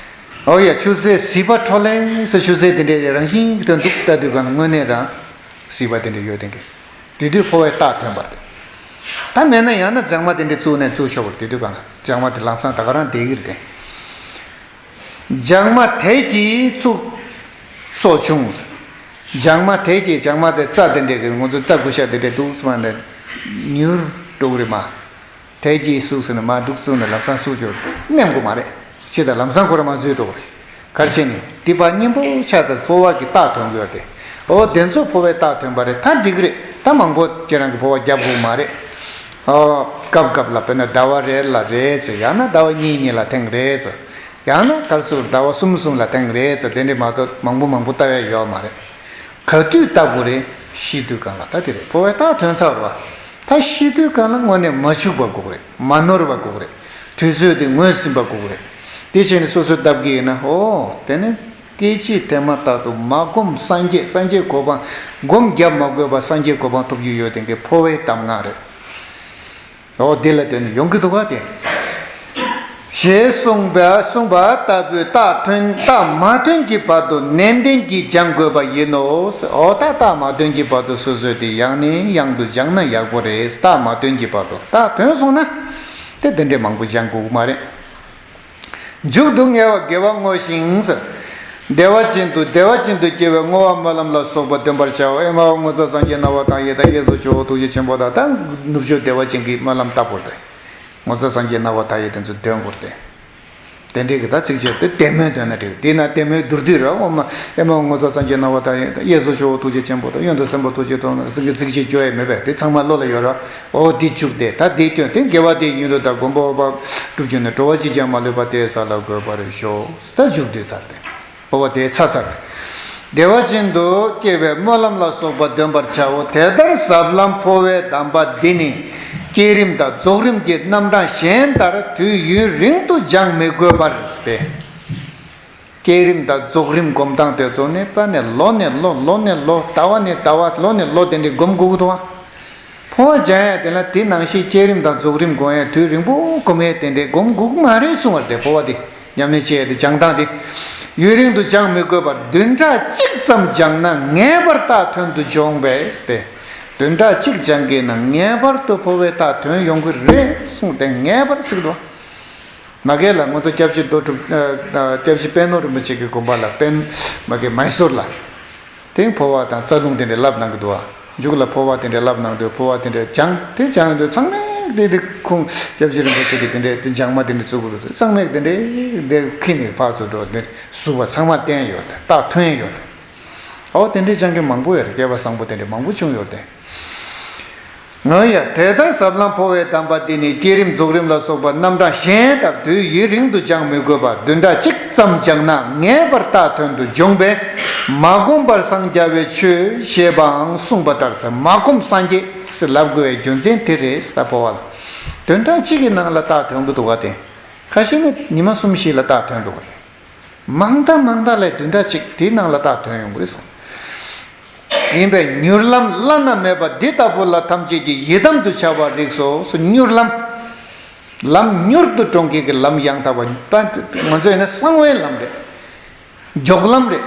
འོ་ཡ། ཆུ་སེར་བསིལ་བ་ཁྲོམ་ལེ་སོ། ཆུ་སེར་དེ་འདྲས་རང་བཞིན་གྱིས་ཐོན་འདུག་ལྟ་དུས་སྒང་ལ་དངོས་གནས་རང་བསིལ་བ་དེ་འདྲས་ཡོད་དེ་གི། དེ་དུས་འཕོ་བའི་རྟགས་ཐོན་པ་རེད། ད་མེད་ན་ཡང་ན་སྦྱང་མ་དེ་འདྲས་བཙུགས་ནས་བཙུགས་ཆོག་པ་རེད། དེ་དུས་སྒང་ལ་སྦྱང་མ་དེ་ལམ་སང་ད་ག་རང་བསྡད་ཀྱི་རེད་དེ། སྦྱང་མ་དལ་གྱིས་བཙུགས་སོགས་བྱུང་། སྦྱང་མ་དལ་གྱིས། སྦྱང་མ་དེ་རྩྭ་དེ་འདྲས་ཀྱི་ང་ཚོ་རྩྭ་ཀུ་ཤ་དེ་འདྲས་འདུག་སེ་མ་ནས་མྱུར་འགྲོ་གི་རེད་མ། དལ་གྱིས་བཙུགས་ཟེར་ནས་མ་འདུག་བཙུགས་ནས་ལམ་སང་བཙུགས་ཆོག་ནེམ་དགོས་མ་རེད། ཅི་ད་ལམ་སང་ཁོ་རང་མ་འཛུལ་འགྲོ་གི་རེད། ག་རེ་བྱས་ནས་འདི་པ་སྙིང་པོ་ཆགས་ཚར། འཕོ་བ་གི་རྟགས་ཐོན་གྱི་ཡོད་རེད་དེ། འོ་དེ་ཚོ་འཕོ་བའི་རྟགས་ཐོན་པ་རེད། ད་འགྲིག་གི་རེད། ད་མང་པོ་ཁྱེད་རང་གི་འཕོ་བ་རྒྱབ་དགོས་མ་རེད། ཨོ། སྐབས་སྐབས་ལ་དཔེར་ན་ཟླ་བ་རེ་ལ་རེ་ཙམ། ཡང་ན་ཟླ་བ་གཉིས་གཉིས་ལ་ཐེངས་རེ་ཙམ། ཡང་ན་ག་རེ་ཟེར། ཟླ་བ་གསུམ་གསུམ་ལ་ཐེངས་རེ་ཙམ། དེ་འདྲས་མ་གཏོགས་མང་པོ་མང་པོ་བལྟ་ཡ་ཡོད་མ་རེད། ག་དུས་བལྟ་དགོས་རེད། ཤི་དུས་སྒང་ལ། ད་དེ་རེད། འཕོ་བའི་རྟགས་ཐོན་ཚར་བ། ད་ཤི་དུས་སྒང་ལ་དངོས་གནས་མ་འཆུག་པ་དགོས་རེད། མ་ནོར་བ་དགོས་རེད། དུས་ཚོད་དེ་ངོས་ཟིན་པ་དགོས་རེད། དེ་བྱས་ནས་སོ་སོས་བལྟ་གི་ཡིན་ན། ཨོ་དེ་ནི་སྐད་ཅིག་དེ་མ་ཐག་ཏུ་མ་བསྒོམས་སངས་རྒྱས། སངས་རྒྱས་གོ་འཕང་། སྒོམ་རྒྱབ་མ་དགོས་པ་སངས་རྒྱས་གོ་འཕང་ཐོབ་རྒྱུ་ཡོད་དེ་གའི་འཕོ་བའི་གདམས་ངག་རེད། འོ་དེ་ལ་བརྟེན་ནས་ཡོང་གི་འདུག་ག་དེ། ཞེས་གསུངས་པ། གསུངས་པ་ལྟ་བུའི་རྟགས་ཐོན། རྟགས་མ་ཐོན་གྱི་བར་དུ་ནན་ཏན་གྱིས་སྦྱང་དགོས་པ་ཡིན་ནོ། འོ་ད་རྟགས་མ་ཐོན་གྱི་བར་དུ་སོ་སོས་དེ་ཡང་ནས་ཡང་དུ་སྦྱང་ན་ཡག་པོ་རེད། རྟགས་མ་ཐོན་གྱི་བར་དུ། རྟགས་ཐོན་སོང་ན་དེ་དེ་འདྲས་མང་པོ་སྦྱང་དགོས་ཀྱི་མ་རེད། མཇུག་ཏུ་ངལ་བ་དགེ་བ་བསྔོ་ཞིང་ཟེར། བདེ་བ་ཅན་དུ་བདེ་བ་ཅན་དུ་སྐྱེ་བའི་བསྔོ་བ་སྨོན་ལམ་ལ་སོགས་པ་འདོན་པར་བྱའོ། ཨེ་མ་ཧོ། ངོ་མཚར་སངས་རྒྱས་སྣང་བ་མཐའ་ཡས་དང་། གཡས་སུ་ཇོ་བོ་ཐུགས་རྗེ་ཆེན་པོ་དང་། ད་ནུབ་ཕྱོགས་བདེ་བ་ཅན་གྱི་སྨོན་ལམ་བཏབ་དགོས་ཏེ། ངོ་མཚར་སངས་རྒྱས་སྣང་བ་མཐའ་ཡས་དེ་ཚོ་འདོན་དགོས་ཏེ། དེ་འདྲའི་གི་ད་ཚིགས་བཅད་དེ་དེ་མོ་འདོན་ན་འགྲིག། དེས་ན་དེ་མོའི་མདོར་བསྡུས་ར། ཨོ་མ་ཨེ་མ་ཧོ། ངོ་མཚར་སངས་རྒྱས་སྣང་བ་མཐའ་ཡས་དང་། གཡས་སུ་ཇོ་བོ་ཐུགས་རྗེ་ཆེན་པོ་དང་། གཡོན་དུ་སྲིན་པོ་ཐུགས་རྗེ་ཐོབ་ནས་ཟེར་གྱི་ཚིགས་བཅད་བརྗོད་ཡས་མེད་པས། དེ་ཚང་མ་བློ་ལ་ཡོད་ར། ཨོ་དེ་བཅུག་སྟེ། ད་དེ་སྐྱོན་ཏེ། དགེ་བ་དེ་ཡིན་རུང་དང་། མགོན་པོ་འོད་དཔག་གྲུབ་ཀྱིས་ནི། འགྲོ་བ་གཅིག་ཀྱང་མ་ལུས་པ་དེ་ས་ལ་འགོད་པར་ཤོག། ད་མཇུག་བསྡུས་ཚར་ཏེ། འཕོ་བ་དེ་ཚར་ཚར། བདེ་བ་ཅན་དུ་སྐྱེ་བའི་སྨོན་ལམ་ལ་སོགས་པ་འདོན་པར་བྱའོ། དེ་ལྟར་ཟབ་ལམ་འཕོ་བའི་གདམས་པ་འདི་ནི། བསྐྱེད་རིམ་དང་རྫོགས་རིམ་གྱི་རྣམ་གྲངས་གཞན་ལྟར་དུས་ཡུན་རིང་དུ་སྦྱང་མི་དགོས་པར་ཏེ། བསྐྱེད་རིམ་དང་རྫོགས་རིམ་སྒོམ་སྟངས་དེ་ཚོ་ནི་པ་ནས་ལོ་ནས་ལོ། ལོ་ནས་ལོ། ཟླ་བ་ནས་ཟླ་བ། ལོ་ནས་ལོ། དེ་འདྲའི་སྒོམ་དགོས་ཀྱི་འདུག་བ། འཕོ་བ་སྦྱང་ཡ་དེ་ལ་དེ་ནང་བཞིན་བསྐྱེད་རིམ་དང་རྫོགས་རིམ་སྒོམ་ཡ་དུས་རིང་པོ་སྒོམ་ཡ་དེ་འདྲའི་སྒོམ་དགོས་ཀྱི་མ་རེད་གསུང་བ་རེད་དེ། འཕོ་བ་དེ་ཉམས་ལེན་བྱེད་ཡ་དེ། སྦྱང་སྟངས་དེ་ཡུན་རིང་དུ་སྦྱང་མི་དགོས་པར། བདུན་ཕྲག་གཅིག་ཙམ་སྦྱངས་ན་ངེས་པར་རྟགས་ཐོན་དུ་འཇུག་པས་ཏེ། བདུན་ཕྲག་གཅིག་སྦྱང་གི་ན་ངེས་པར་དུ་འཕོ་བའི་རྟགས་ཐོན་ཡོང་གི་རེད་གསུངས་ཏེ། ངེས་པར་ཟེར་གི་འདུག་བ། མ་གི་ལ་ང་ཚོ་སྐྱབས་རྗེ་རྡོ་གྲུབ། ཨ། ཨ། སྐྱབས་རྗེ་པད་ནོར་རིན་པོ་ཆེ་གི་དགོངས་པ་ལ། པད། མ་གི་མའི་སོར་ལ། དེང་འཕོ་བ་དང་རྩ་རླུང་དེ་འདྲ་བསླབ་གནང་གི་འདུག་བ། མཇུག་ལ་འཕོ་བ་དེ་འདྲ་བསླབ་གནང་དུས། འཕོ་བ་དེ་འདྲ་སྦྱང་། དེ་སྦྱང་དུས་ཚང་མས་དེ་དེ་ཁུངས། སྐྱབས་རྗེ་རིན་པོ་ཆེ་གི་དེ་འདྲ་དེ་སྦྱང་མ་དེ་འདྲ་བཙུགས་པ་རུ་དེ་ཚང་མས་དེ་འདྲ་དེ་ཁྱེར་ནས་ཕར་ཚུར་འགྲོ་དེ་ཟུག་པ་ཚང་མ་བསྟན་ཡོད་དེ། རྟགས་ཐོན་ཡོད་དེ། ཨོ་དེ་འདྲའི་སྦྱང་མཁན་མང་པོ་ཡོད་རེད། སྐལ་བ་བཟང་པོ་དེ་འདྲ་མང་པོ་བྱུང་ཡོད་རེད་དེ། ང་ཡ། དེ་ལྟར་ཟབ་ལམ་འཕོ་བའི་གདམས་པ་འདི་ནི། བསྐྱེད་རིམ་རྫོགས་རིམ་ལ་སོགས་པ་རྣམ་གྲངས་གཞན་ལྟར་དུས་ཡུན་རིང་དུ་སྦྱང་མི་དགོས་པར། བདུན་ཕྲག་གཅིག་ཙམ་སྦྱངས་ན་ངེས་པར་རྟགས་ཐོན་དུ་འཇུག་པས། མ་བསྒོམས་པར་སངས་རྒྱ་བའི་ཆོས་ཞེས་པའང་གསུངས་པ་ལྟར་ཟེར། མ་བསྒོམས་སངས་རྒྱས་ཟེར་ལབ་དགོས་པའི་རྒྱུ་མཚན་དེ་རེད་ཟེར། ད་འཕོ་བ་ལ་བདུན་ཕྲག་གཅིག་གི་ནང་ལ་རྟགས་ཐོན་གི་འདུག་ག་དེ། ཁ་ཤས་ནི་ཉི་མ་གསུམ་བཞི་ལ་རྟགས་ཐོན་འགྲོ་གི་རེད། མང་མཐའ་མང་མཐའ་ལ་བདུན་ཕྲག་གཅིག་དེའི་ནང་ལ་རྟགས་ཐོན་ཡོང་གི་རེད་གསུངས། ཡིན་པས་མྱུར་ལམ་བླ་ན་མེད་པ་འདི་ལྟ་བུ་ལ་ཐམས་ཅད་ཀྱིས་ཡི་དམ་དུ་བྱ་བར་རིགས་སོ། སོ། མྱུར་ལམ། ལམ་མྱུར་དུ་འགྲོ་མཁན་གྱི་ལམ་ཡང་དག་པ། ང་ཚོ་ཡིན་ན་གསང་བའི་ལམ་རེད། མགྱོགས་ལམ་རེད།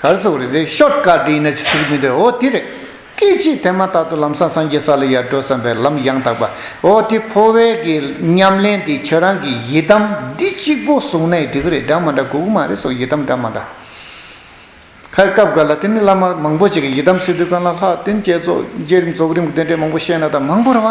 ག་རེ་ཟེར་དགོས་རེད། དེ་ཤོཊ་ཀཊ་ཡིན་ན་ཅི་ཟེར་གྱི་མི་འདུག་འོ་དེ་རེད། སྐད་ཅིག་དེ་མ་ཐག་ཏུ་ལམ་སང་སངས་རྒྱས་ས་ལ་ཡར་འགྲོ་བསམ་པའི་ལམ་ཡང་དག་པ། འོ་དེ་འཕོ་བའི་གི་ཉམས་ལེན་དེ་ཁྱོད་རང་གི་ཡི་དམ་འདི་གཅིག་པོ་བཟུང་ནའི་འགྲིག་གི་རེད། འདྲ་མ་འདྲ་དགོས་ཀྱི་མ་རེད་སོ། ཡི་དམ་འདྲ་མ་འདྲ། ཁ་སྐབས་འགའ་ལ་དེ་ནི་བླ་མ་མང་པོ་ཅིག་གིས་ཡི་དམ་ཟེར་དུས་གང་ལ་ལྷག་དེ་ནི་བསྐྱེད་རྫོགས་བསྐྱེད་རིམ་རྫོགས་རིམ་གྱི་དེ་འདྲའི་མང་པོ་བཤད་ན་ད་མང་པོ་རེད་བ།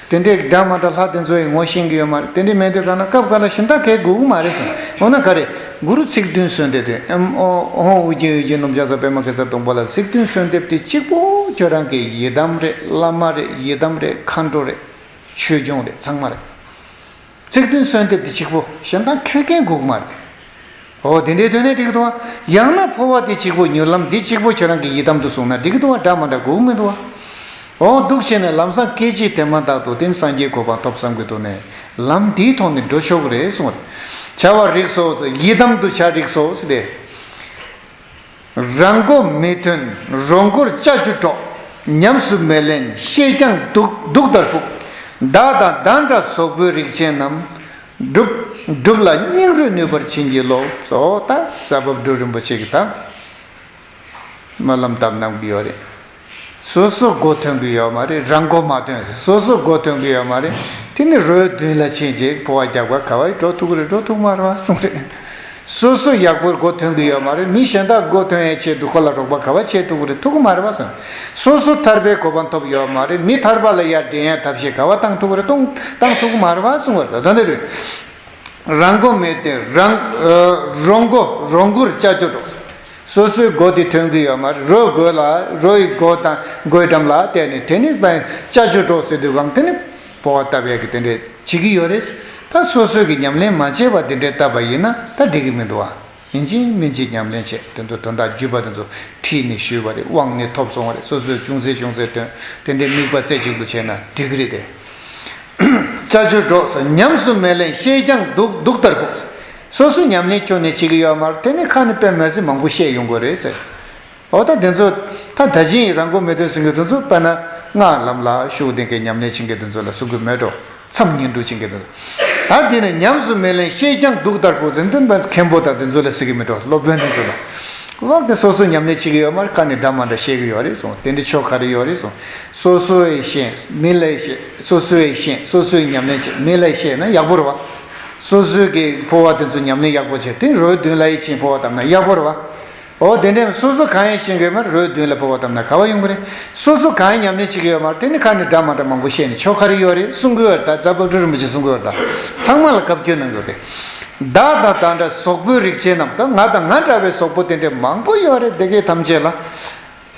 དེ་འདྲའི་འདྲ་མ་འདྲ་ལྷག་དེ་ཚོ་ཡི་ངོ་ཤེས་ཀྱི་ཡོད་མ་རེད། དེ་འདྲའི་མེད་དུས་གང་ན་སྐབས་འགའ་ལ་གཞན་དག་གས་དགོས་ཀྱི་མ་རེད་ཟེར། འོ་ན་ག་རེ། གུ་རུ་ཚིག་བདུན་གསོལ་འདེབས་དེ། ཨེམ་ཨོ་ཨོཾ་ཨུ་རྒྱན་ཡུལ་གྱི་ནུབ་ཕྱོགས་ས་པདྨ་གེ་སར་སྡོང་པོ་ལ་ཚིག་བདུན་གསོལ་འདེབས་དེ་གཅིག་པོ་ཁྱོད་རང་གི་ཡི་དམ་རེད། བླ་མ་རེད། ཡི་དམ་རེད། མཁའ་འགྲོ་རེད། ཆོས་སྐྱོང་རེད། ཚང་མ་རེད། ཚིག་བདུན་གསོལ་འདེབས་དེ་གཅིག་པོ། གཞན་དག་ཁྱོད་ཀྱིས་དགོས་ཀྱི་མ་རེད། འོ་དེ་འདྲའི་དོན་ནི་འགྲིག་གི་འདུག་བ། ཡང་ན་འཕོ་བ་དེ་གཅིག་པོ། མྱུར་ལམ་འདི་གཅིག་པོ་ཁྱོད་རང་གི་ཡི་དམ་དུ་བཟུང་ན་འགྲིག་གི་འདུག་བ། འདྲ་མ་འདྲ་དགོས་ཀྱི་མི་འདུག་བ། འོ་འདུག་བྱས་ནས་ལམ་སང་སྐད་ཅིག་དེ་མ་ཐག་ཏུ་དེ་ནི་སངས་རྒྱས་གོ་འཕང་ཐོབ་བསམ་གྱི་འདུག་ནས་ལམ་འདིའི་ཐོག་ནས་འགྲོ་ཆོག་གི་རེད་གསུངས་པ་རེད། བྱ་བར་རིགས་སོ་ཟེར། ཡི་དམ་དུ་བྱ་རིགས་སོ་ཟེར་ཏེ། རང་མགོ་མི་ཐོན་རོ་མགོར་ཅ་ཅོ་སྒྲོག། ཉམས་སུ་མི་ལེན་ཤེས་ཀྱང་གདུག་གདུག་ལྟར་ཕུག། བདག་དང་བདག་འདྲ་གཟུགས་པོའི་རིགས་ཅན་རྣམས། སྒྲུབ་སྒྲུབ་ལ་སྙིང་རུས་ནུས་པར་བྱིན་གྱིས་རློབས། སོ། ད་རྩ་བབ་སྒྲུབ་རིན་པོ་ཆེ་གི་ད་སྨོན་ལམ་བཏབ་གནང་གི་ཡོད་རེད། སོ་སོ་མགོ་ཐོན་གི་ཡོད་མ་རེད། རང་མགོ་མ་ཐོན་ཟེར། སོ་སོ་མགོ་ཐོན་གི་ཡོད་མ་རེད། དེ་ནི་རོའི་མདུན་ལ་ཕྱིན་ཅིག་འཕོ་བ་རྒྱག་པ་ག་བ་ཡི་འགྲོ་ཐུབ་ཀྱི་རེད། འགྲོ་ཐུབ་མ་རེད་བ་གསུངས་རེད། སོ་སོ་ཡག་པོར་མགོ་ཐོན་གི་ཡོད་མ་རེད། མི་གཞན་དག་མགོ་ཐོན་ཡའི་ཆེད་དུ་ཁོ་ལ་རོགས་པ་ག་བ་བྱེད་ཐུབ་ཀྱི་རེད། ཐུབ་ཀྱི་མ་རེད་བ་གསུངས། སོ་སོ་ཐར་པའི་གོ་འཕང་ཐོབ་ཡོད་མ་རེད། མི་ཐར་པ་ལ་ཡར་འདྲེན་ཡའི་ཐབས་ཤེས་ག་བ་བཏང་ཐུབ་ཀྱི་རེད། གཏོང་བཏང་ཐུབ་ཀྱི་མ་རེད་བ་གསུངས་པ་རེད། ད་ལྟ་དེ་རེད། རང་མགོ་མི་ཐོན་རང་། ཨ། རོ་མགོ་རོ་མགོར་ཅ་ཅོ་སྒྲོག། སོ་སོའི་མགོ་དེ་ཐོན་གི་ཡོད་མ་རེད། རོའི་མགོ་ལ། རོའི་མགོ་དང་མགོའི་འགྲམ་ལ་བལྟས་ནས་དེ་ནི་ཅ་ཅོ་སྒྲོག་ཟེར་དུས་གམ་དེ་ནི་འཕོ་བ་བཏབ་ཡས་ཀྱི་དེ་འདྲས་བྱེད་ཀྱི་ཡོད་རེད། ད་སོ་སོའི་གི་ཉམས་ལེན་མ་བྱས་པ་དེ་འདྲས་བཏབ་པ་ཡིན་ན་ད་འགྲིག་གི་མི་འདུག་བ། ཡིན་གཅིག་མིན་གཅིག་ཉམས་ལེན་བྱས། དེ་ཚོ་དོན་དག་བརྒྱུད་པ་དེ་ཚོ་ཁྲིད་ནས་ཞུས་པ་རེད། དབང་ནས་ཐོབ་སོང་བ་རེད། སོ་སོས་ཅུང་ཟད་ཅུང་ཟད་ཐོན། དེ་འདྲའི་དམིགས་པ་རྩེ་གཅིག་ཏུ་བྱས་ན་འགྲིག་གི་རེད་དེ། ཅ་ཅོ་སྒྲོག་སོ། ཉམས་སུ་མི་ལེན་ཤེས་ཀྱང་གདུག་གདུག་ལྟར་ཕུག། སོ་སོ་ཉམས་ལེན་ཁྱོན་ནས་བྱེད་ཀྱི་ཡོད་མ་རེད། དེ་ནི་ཁ་ནས་དཔེ་མི་སྲིད་མང་པོ་བཤད་ཡོང་གི་རེད་ཟེར། འོ་ད་དེ་ཚོ་ད་ད་ཅིང་རང་མགོ་མི་ཐོན་ཟེར་མཁན་དེ་ཚོ་དཔེར་ན་སྔགས་ལམ་ལ་ཤུགས་ལྡན་གྱི་ཉམས་ལེན་བྱེད་མཁན་དེ་ཚོ་ལ་གསུང་གི་མེད་འགྲོ། མཚམས་བསྙེན་སྒྲུབ་བྱེད་མཁན་དེ་ཚོ། ད་དེ་ནི་ཉམས་སུ་མི་ལེན་ཤེས་ཀྱང་གདུག་ལྟར་ཕུག་ཟེར་དུས་མཁན་པོ་དང་དེ་ཚོ་ལ་ཟེར་གྱི་མེད་འགྲོ། སློབ་དཔོན་དེ་ཚོ་ལ། འོ་དེ་སོ་སོ་ཉམས་ལེན་བྱེད་ཀྱི་ཡོད་མ་རེད། ཁ་ནས་འདྲ་མ་འདྲ་བཤད་ཀྱི་ཡོད་རེད་གསུངས། དེ་འདྲའི་ཕྱོགས་ག་རེ་ཡོད་རེད་གསུངས། སོ་སོས་ཤེས་མི་ལས་ཤེས། སོ་སོས་ཤེས་སོ་སོས་ཉམས་ལེན་བྱེད་མི་ལས་ཤེས་ན་ཡག་པོ་རེད་བ། སོ་སོའི་གི་འཕོ་བ་དེ་ཚོ་ཉམས་ལེན་ཡག་པོ་བྱས་ཏེ་རོའི་མདུན་ལ་ཡི་ཕྱིན་འཕོ་བ་བཏབ་ན་ཡག་པོ་རེད་བ། འོ་དེ་འདྲའི་སོ་སོ་གང་ཡང་ཤེས་ཀྱི་ཡོད་མ་རེད། རོའི་མདུན་ལ་འཕོ་བ་བཏབ་ན་ག་བ་ཡོང་གི་རེད། སོ་སོ་གང་ཡང་ཉམས་ལེན་བྱེད་ཀྱི་ཡོད་མ་རེད། དེ་ནི་ཁ་ནས་འདྲ་མ་འདྲ་མང་པོ་བཤད་ནས་ཆོ་ག་རེ་ཡོད་རེད་གསུང་གི་ཡོད་རེད། ད་རྫ་དཔལ་སྤྲུལ་རིན་པོ་ཆེ་གསུང་གི་ཡོད་རེད། ད་ཚང་མ་ལ་བཀའ་བཀྱོན་གནང་གི་ཡོད་རེད། བདག་དང་བདག་འདྲ་གཟུགས་པོའི་རིགས་ཅན་རྣམས། ད་ང་དང་ང་འདྲ་བའི་གཟུགས་པོ་དེ་འདྲའི་མང་པོ་ཡོད་རེད། དེ་གའི་ཐམས་ཅད་ལ།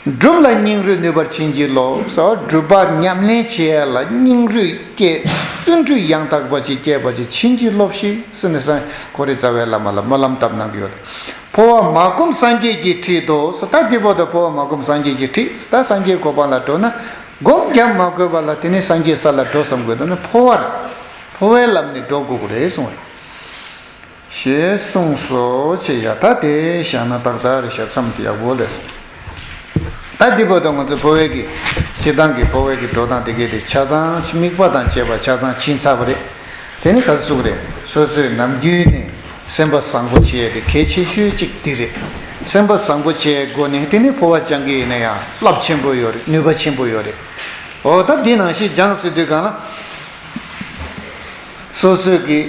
སྒྲུབ་ལ་སྙིང་རུས་ནུས་པར་བྱིན་གྱིས་རློབས་སོ། སྒྲུབ་པ་ཉམས་ལེན་བྱེད་ཡ་ལ་སྙིང་རུས་བསྐྱེད། བརྩོན་འགྲུས་ཡང་དག་པ་ཅིག་བསྐྱེད་པ་ཅིག་བྱིན་གྱིས་རློབས་ཤིག་ཟེར་ནས་ས་ཁོ་རེ་རྩ་བའི་བླ་མ་ལ་སྨོན་ལམ་བཏབ་གནང་གི་ཡོད། འཕོ་བ་མ་བསྒོམས་སངས་རྒྱས་ཀྱི་ཁྲི་དོ་སོ། ད་དེ་བར་དུ་འཕོ་བ་མ་བསྒོམས་སངས་རྒྱས་ཀྱི་ཁྲི། ད་སངས་རྒྱས་གོ་འཕང་ལ་འགྲོ་ན་སྒོམ་རྒྱབ་མ་དགོས་པ་ལ་དེ་ནས་སངས་རྒྱས་ས་ལ་འགྲོ་བསམ་དགོས་འདུག་ན་འཕོ་བ་རེད། འཕོ་བའི་ལམ་ནས་འགྲོ་དགོས་ཀྱི་རེད་གསུངས་རེད། ཞེས་གསུངས་སོ། ཅེས་ཡ་ད་དེ་བཞག་ན་ཏག་ཏག་རེད་ཤག་མཚམས་དེ་ཡག་པོ་ལས་སོང་། ད་འདི་བར་དུ་ང་ཚོ་འཕོ་བའི་གི་སྤྱིར་བཏང་གི་འཕོ་བའི་གི་འགྲོ་སྟངས་དེ་གའི་དེ་ཆ་ཚང་ཕྱི་དམིགས་པ་དང་བཅས་པ་ཆ་ཚང་ཕྱིན་ཚར་བ་རེད། དེ་ནི་ག་ཚོད་རེད། སོ་སོས་ནམ་རྒྱུན་ནས་སེམས་པ་བཟང་པོ་བྱེད་ཡ་དེ་གལ་ཆེ་ཤོས་གཅིག་དེ་རེད། སེམས་པ་བཟང་པོ་བྱེད་ཡའི་སྒོ་ནས་དེ་ནི་འཕོ་བ་བཅང་གི་ཡིན་ན་ཡང་རླབས་ཆེན་པོ་ཡོད་རེད། ནུས་པ་ཆེན་པོ་ཡོད་རེད། འོ་ད་འདི་ནང་བཞིན་སྦྱངས་ཟེར་དུས་གང་ལ། སོ་སོའི་གི་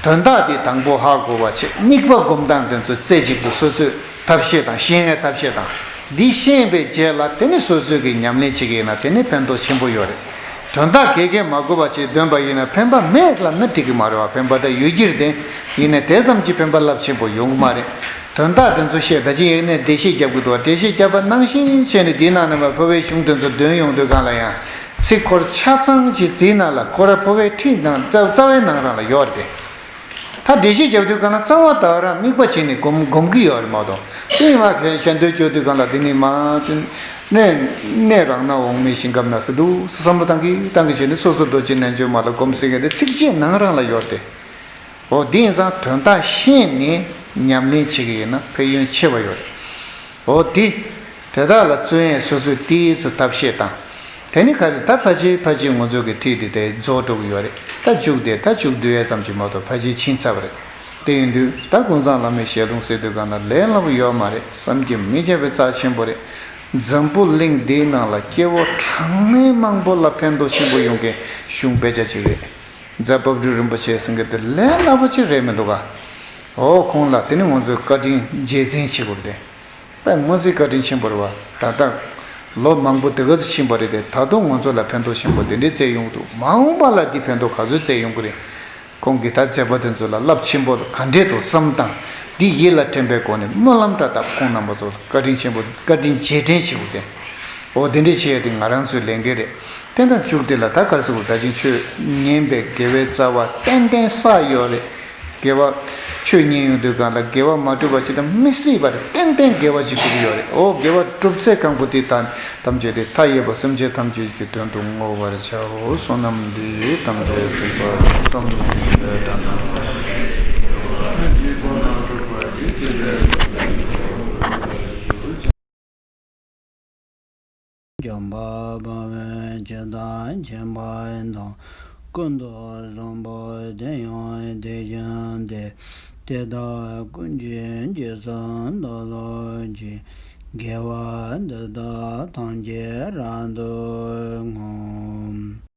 དོན་དག་དེ་དང་པོ་ཧ་གོ་བ་བྱེད། དམིགས་པ་སྒོམ་སྟངས་དེ་ཚོ་རྩེ་གཅིག་ཏུ་སོ་སོས་ཐབས་ཤེས་དང་ཤེས་ཡའི་ཐབས་ཤེས་དང་། འདི་ཤེས་པའི་རྗེས་ལ་དེ་ནི་སོ་སོའི་གི་ཉམས་ལེན་བྱེད་ཀྱི་ཡིན་ན་དེ་ནི་ཕན་ཐོགས་ཆེན་པོ་ཡོད་རེད། དོན་དག་ག་གེ་མ་གོ་བ་བྱེད་འདོན་པ་ཡིན་ན་ཕན་པ་མེད་ལབ་ན་འགྲིག་གི་མ་རེད་བ། ཕན་པ་ད་ཡོད་ཀྱི་རེད་དེ། ཡིན་ནའི་དེ་ཙམ་གྱིས་ཕན་པ་རླབས་ཆེན་པོ་ཡོང་གི་མ་རེད། དོན་དག་དེ་ཚོ་བཤད་ད་ཅི་ཡིན་ནའི་འགྲེལ་བཤད་རྒྱབ་དགོས་འདུག་འགྲེལ་བཤད་རྒྱབ་པ་ནང་བཞིན་བྱས་ནས་འདིའི་ནང་ནས་མ་འཕོ་བའི་གཞུང་དེ་ཚོ་འདོན་ཡོང་དུས་གང་ལ་ཡང་། ཚིག་འཁོར་ཆ་ཚང་ཅིག་དེའི་ནང་ལ་ཁོ་ར་འཕོ་བའི་ཁྲིད་ནང་རྩ་རྩ་བའི་ནང་རང་ལ་ཡོད་རེད་དེ། ད་འགྲེལ་བཤད་རྒྱབ་དུས་གང་ལ་རྩ་བ་ད་རང་དམིགས་པ་བྱས་ནས་སྒོམ་སྒོམ་གི་ཡོད་རེད་མ་གཏོགས། དེ་ཡིན་མ་གཞན་དོན་བསྐྱོད་དུས་གང་ལ་དེ་ནི་མ་དེ་གནས་གནས་རང་ན་འོག་མིན་ཞིང་ཁམས་ན་ཟེར་འདུག་བསམ་བློ་བཏང་གི་བཏང་གི་བྱས་ནས་སོ་སོ་རྡོ་རྗེ་རྣལ་འབྱོར་མ་ལ་སྒོམ་ཟེར་མཁན་དེ་ཚིགས་བཅད་ནང་རང་ལ་ཡོད་རེད་དེ། འོ་འདི་ཡིན་ཙང་དོན་དག་ཤེས་ནས་ཉམས་ལེན་བྱེད་ཀྱི་ཡིན་ན་ཕན་ཡོན་ཆེ་བ་ཡོད་རེད། འོ་འདི། དེ་དག་ལ་བརྩོན་ཡས་སོ་སོས་ཏིས་སུ་ཐབས་ཤེས་དང་། དེ་ནི་ག་རེ་ད་ཕལ་ཆེར་ཕལ་ཆེར་ང་ཚོ་གི་ཁྲིད་དེ་དེ་རྫོགས་འགྲོ་གི་ཡོད་རེད། ད་མཇུག་དེ་ད་མཇུག་བསྡུ་ཡས་ཙམ་གྱིས་མ་གཏོགས་ཕལ་ཆེར་ཕྱིན་ཚར་བ་རེད། དེ་ཡིན་དུས་ད་ཀུན་བཟང་བླ་མའི་ཞལ་ལུང་ཟེར་དུས་གང་ན་ལས་སླ་པོ་ཡོད་མ་རེད། བསམ་གྱིས་མི་ཁྱབ་པའི་རྩ་ཆེན་པོ་རེད། འཛམ་བུ་གླིང་འདིའི་ནང་ལ་སྐྱེ་བོ་གྲངས་མེད་མང་པོ་ལ་ཕན་ཐོགས་ཆེན་པོ་ཡོང་མཁན་གཞུང་དཔེ་ཆ་ཅིག་རེད། རྫ་དཔལ་སྤྲུལ་རིན་པོ་ཆེ་ཟེར་མཁན་དེ་ལས་སླ་པོ་ཅིག་རེད་མི་འདུག་ག་འོ་ཁོང་ལ་དེ་ནི་ང་ཚོས་བཀའ་དྲིན་རྗེས་བཙུན་བྱེད་དགོས་རེད། དཔེ་མི་སྲིད་བཀའ་དྲིན་ཆེན་པོ་རེད་བ། ད་ལྟ་ལོ་མང་པོ་དེ་ག་ཚོད་ཕྱིན་པ་རེད་དེ། ད་དུང་ང་ཚོ་ལ་ཕན་ཐོགས་ཆེན་པོ་དེ་འདྲས་བསྩལ་ཡོང་གི་འདུག་མ་འོངས་པ་ལ་འདི་ཕན་ཐོགས་ག་ཚོད་བསྩལ་ཡོང་གི་རེད། ཁོང་གིས་ད་མཛད་པ་དེ་ཚོ་ལ་རླབས་ཆེན་པོ་ག་འདྲས་འདུག་བསམ་དང་། འདི་ཡིད་ལ་དྲན་པའི་སྒོ་ནས་སྨོན་ལམ་འདྲ་བཏབ། ཁོང་རྣམ་པ་ཚོ་ལ་བཀའ་དྲིན་ཆེན་པོ་བཀའ་དྲིན་རྗེས་དྲན་བྱེད་དགོས་ཏེ། འོ་དེ་འདྲས་བྱེད་ཡ་དེ་ང་རང་ཚོའི་ལས་འགན་རེད། དེ་དང་མཇུག་དེ་ལ་ད་ག་རེ་ཟེར་དགོས། ད་ཅིང་ཆོས་ཉན་པའི་དགེ་བའི་རྩ་བ་ཏན་ཏན་བསགས་ཡོད་རེད། དགེ་བ། ཆོས་ཉན་ཡོང་དུས་གང་ལ་དགེ་བ་མ་སྒྲུབ་པ་ཅིག་དང་མི་སྲིད་པར་ཏན་ཏན་དགེ་བ་ཅིག་སྒྲུབ་ཡོད་རེད། འོ་དགེ་བ་སྒྲུབ་ཚད་གང་པོ་དེ་དང་ཐམས་ཅད་དེ་མཐའ་ཡས་པ་སེམས་ཅན་ཐམས་ཅད་ཀྱི་དོན་དུ་བསྔོ་བར་བྱའོ། བསོད་ནམས་འདི་ཡིས་ཐམས་ཅད་གཟིགས་པ་ཉིད། ཐམས་ཅད་མཁྱེན་པའི་དགྲ་རྣམས་ཀྱི་སྲོག་ལ་རིམ་པས་འཇོམས་པ་དཔའ་བོས་ཇི་ལྟར་མཁྱེན་པ་དང་། ཀུན་ཏུ་བཟང་པོ་དེ་ཡང་དེ་བཞིན་ཏེ། དེ་དག་ཀུན་གྱི་རྗེས་སུ་བདག་སློབ་ཅིང་། དགེ་བ་འདི་དག་ཐམས་ཅད་རབ་ཏུ་བསྔོ།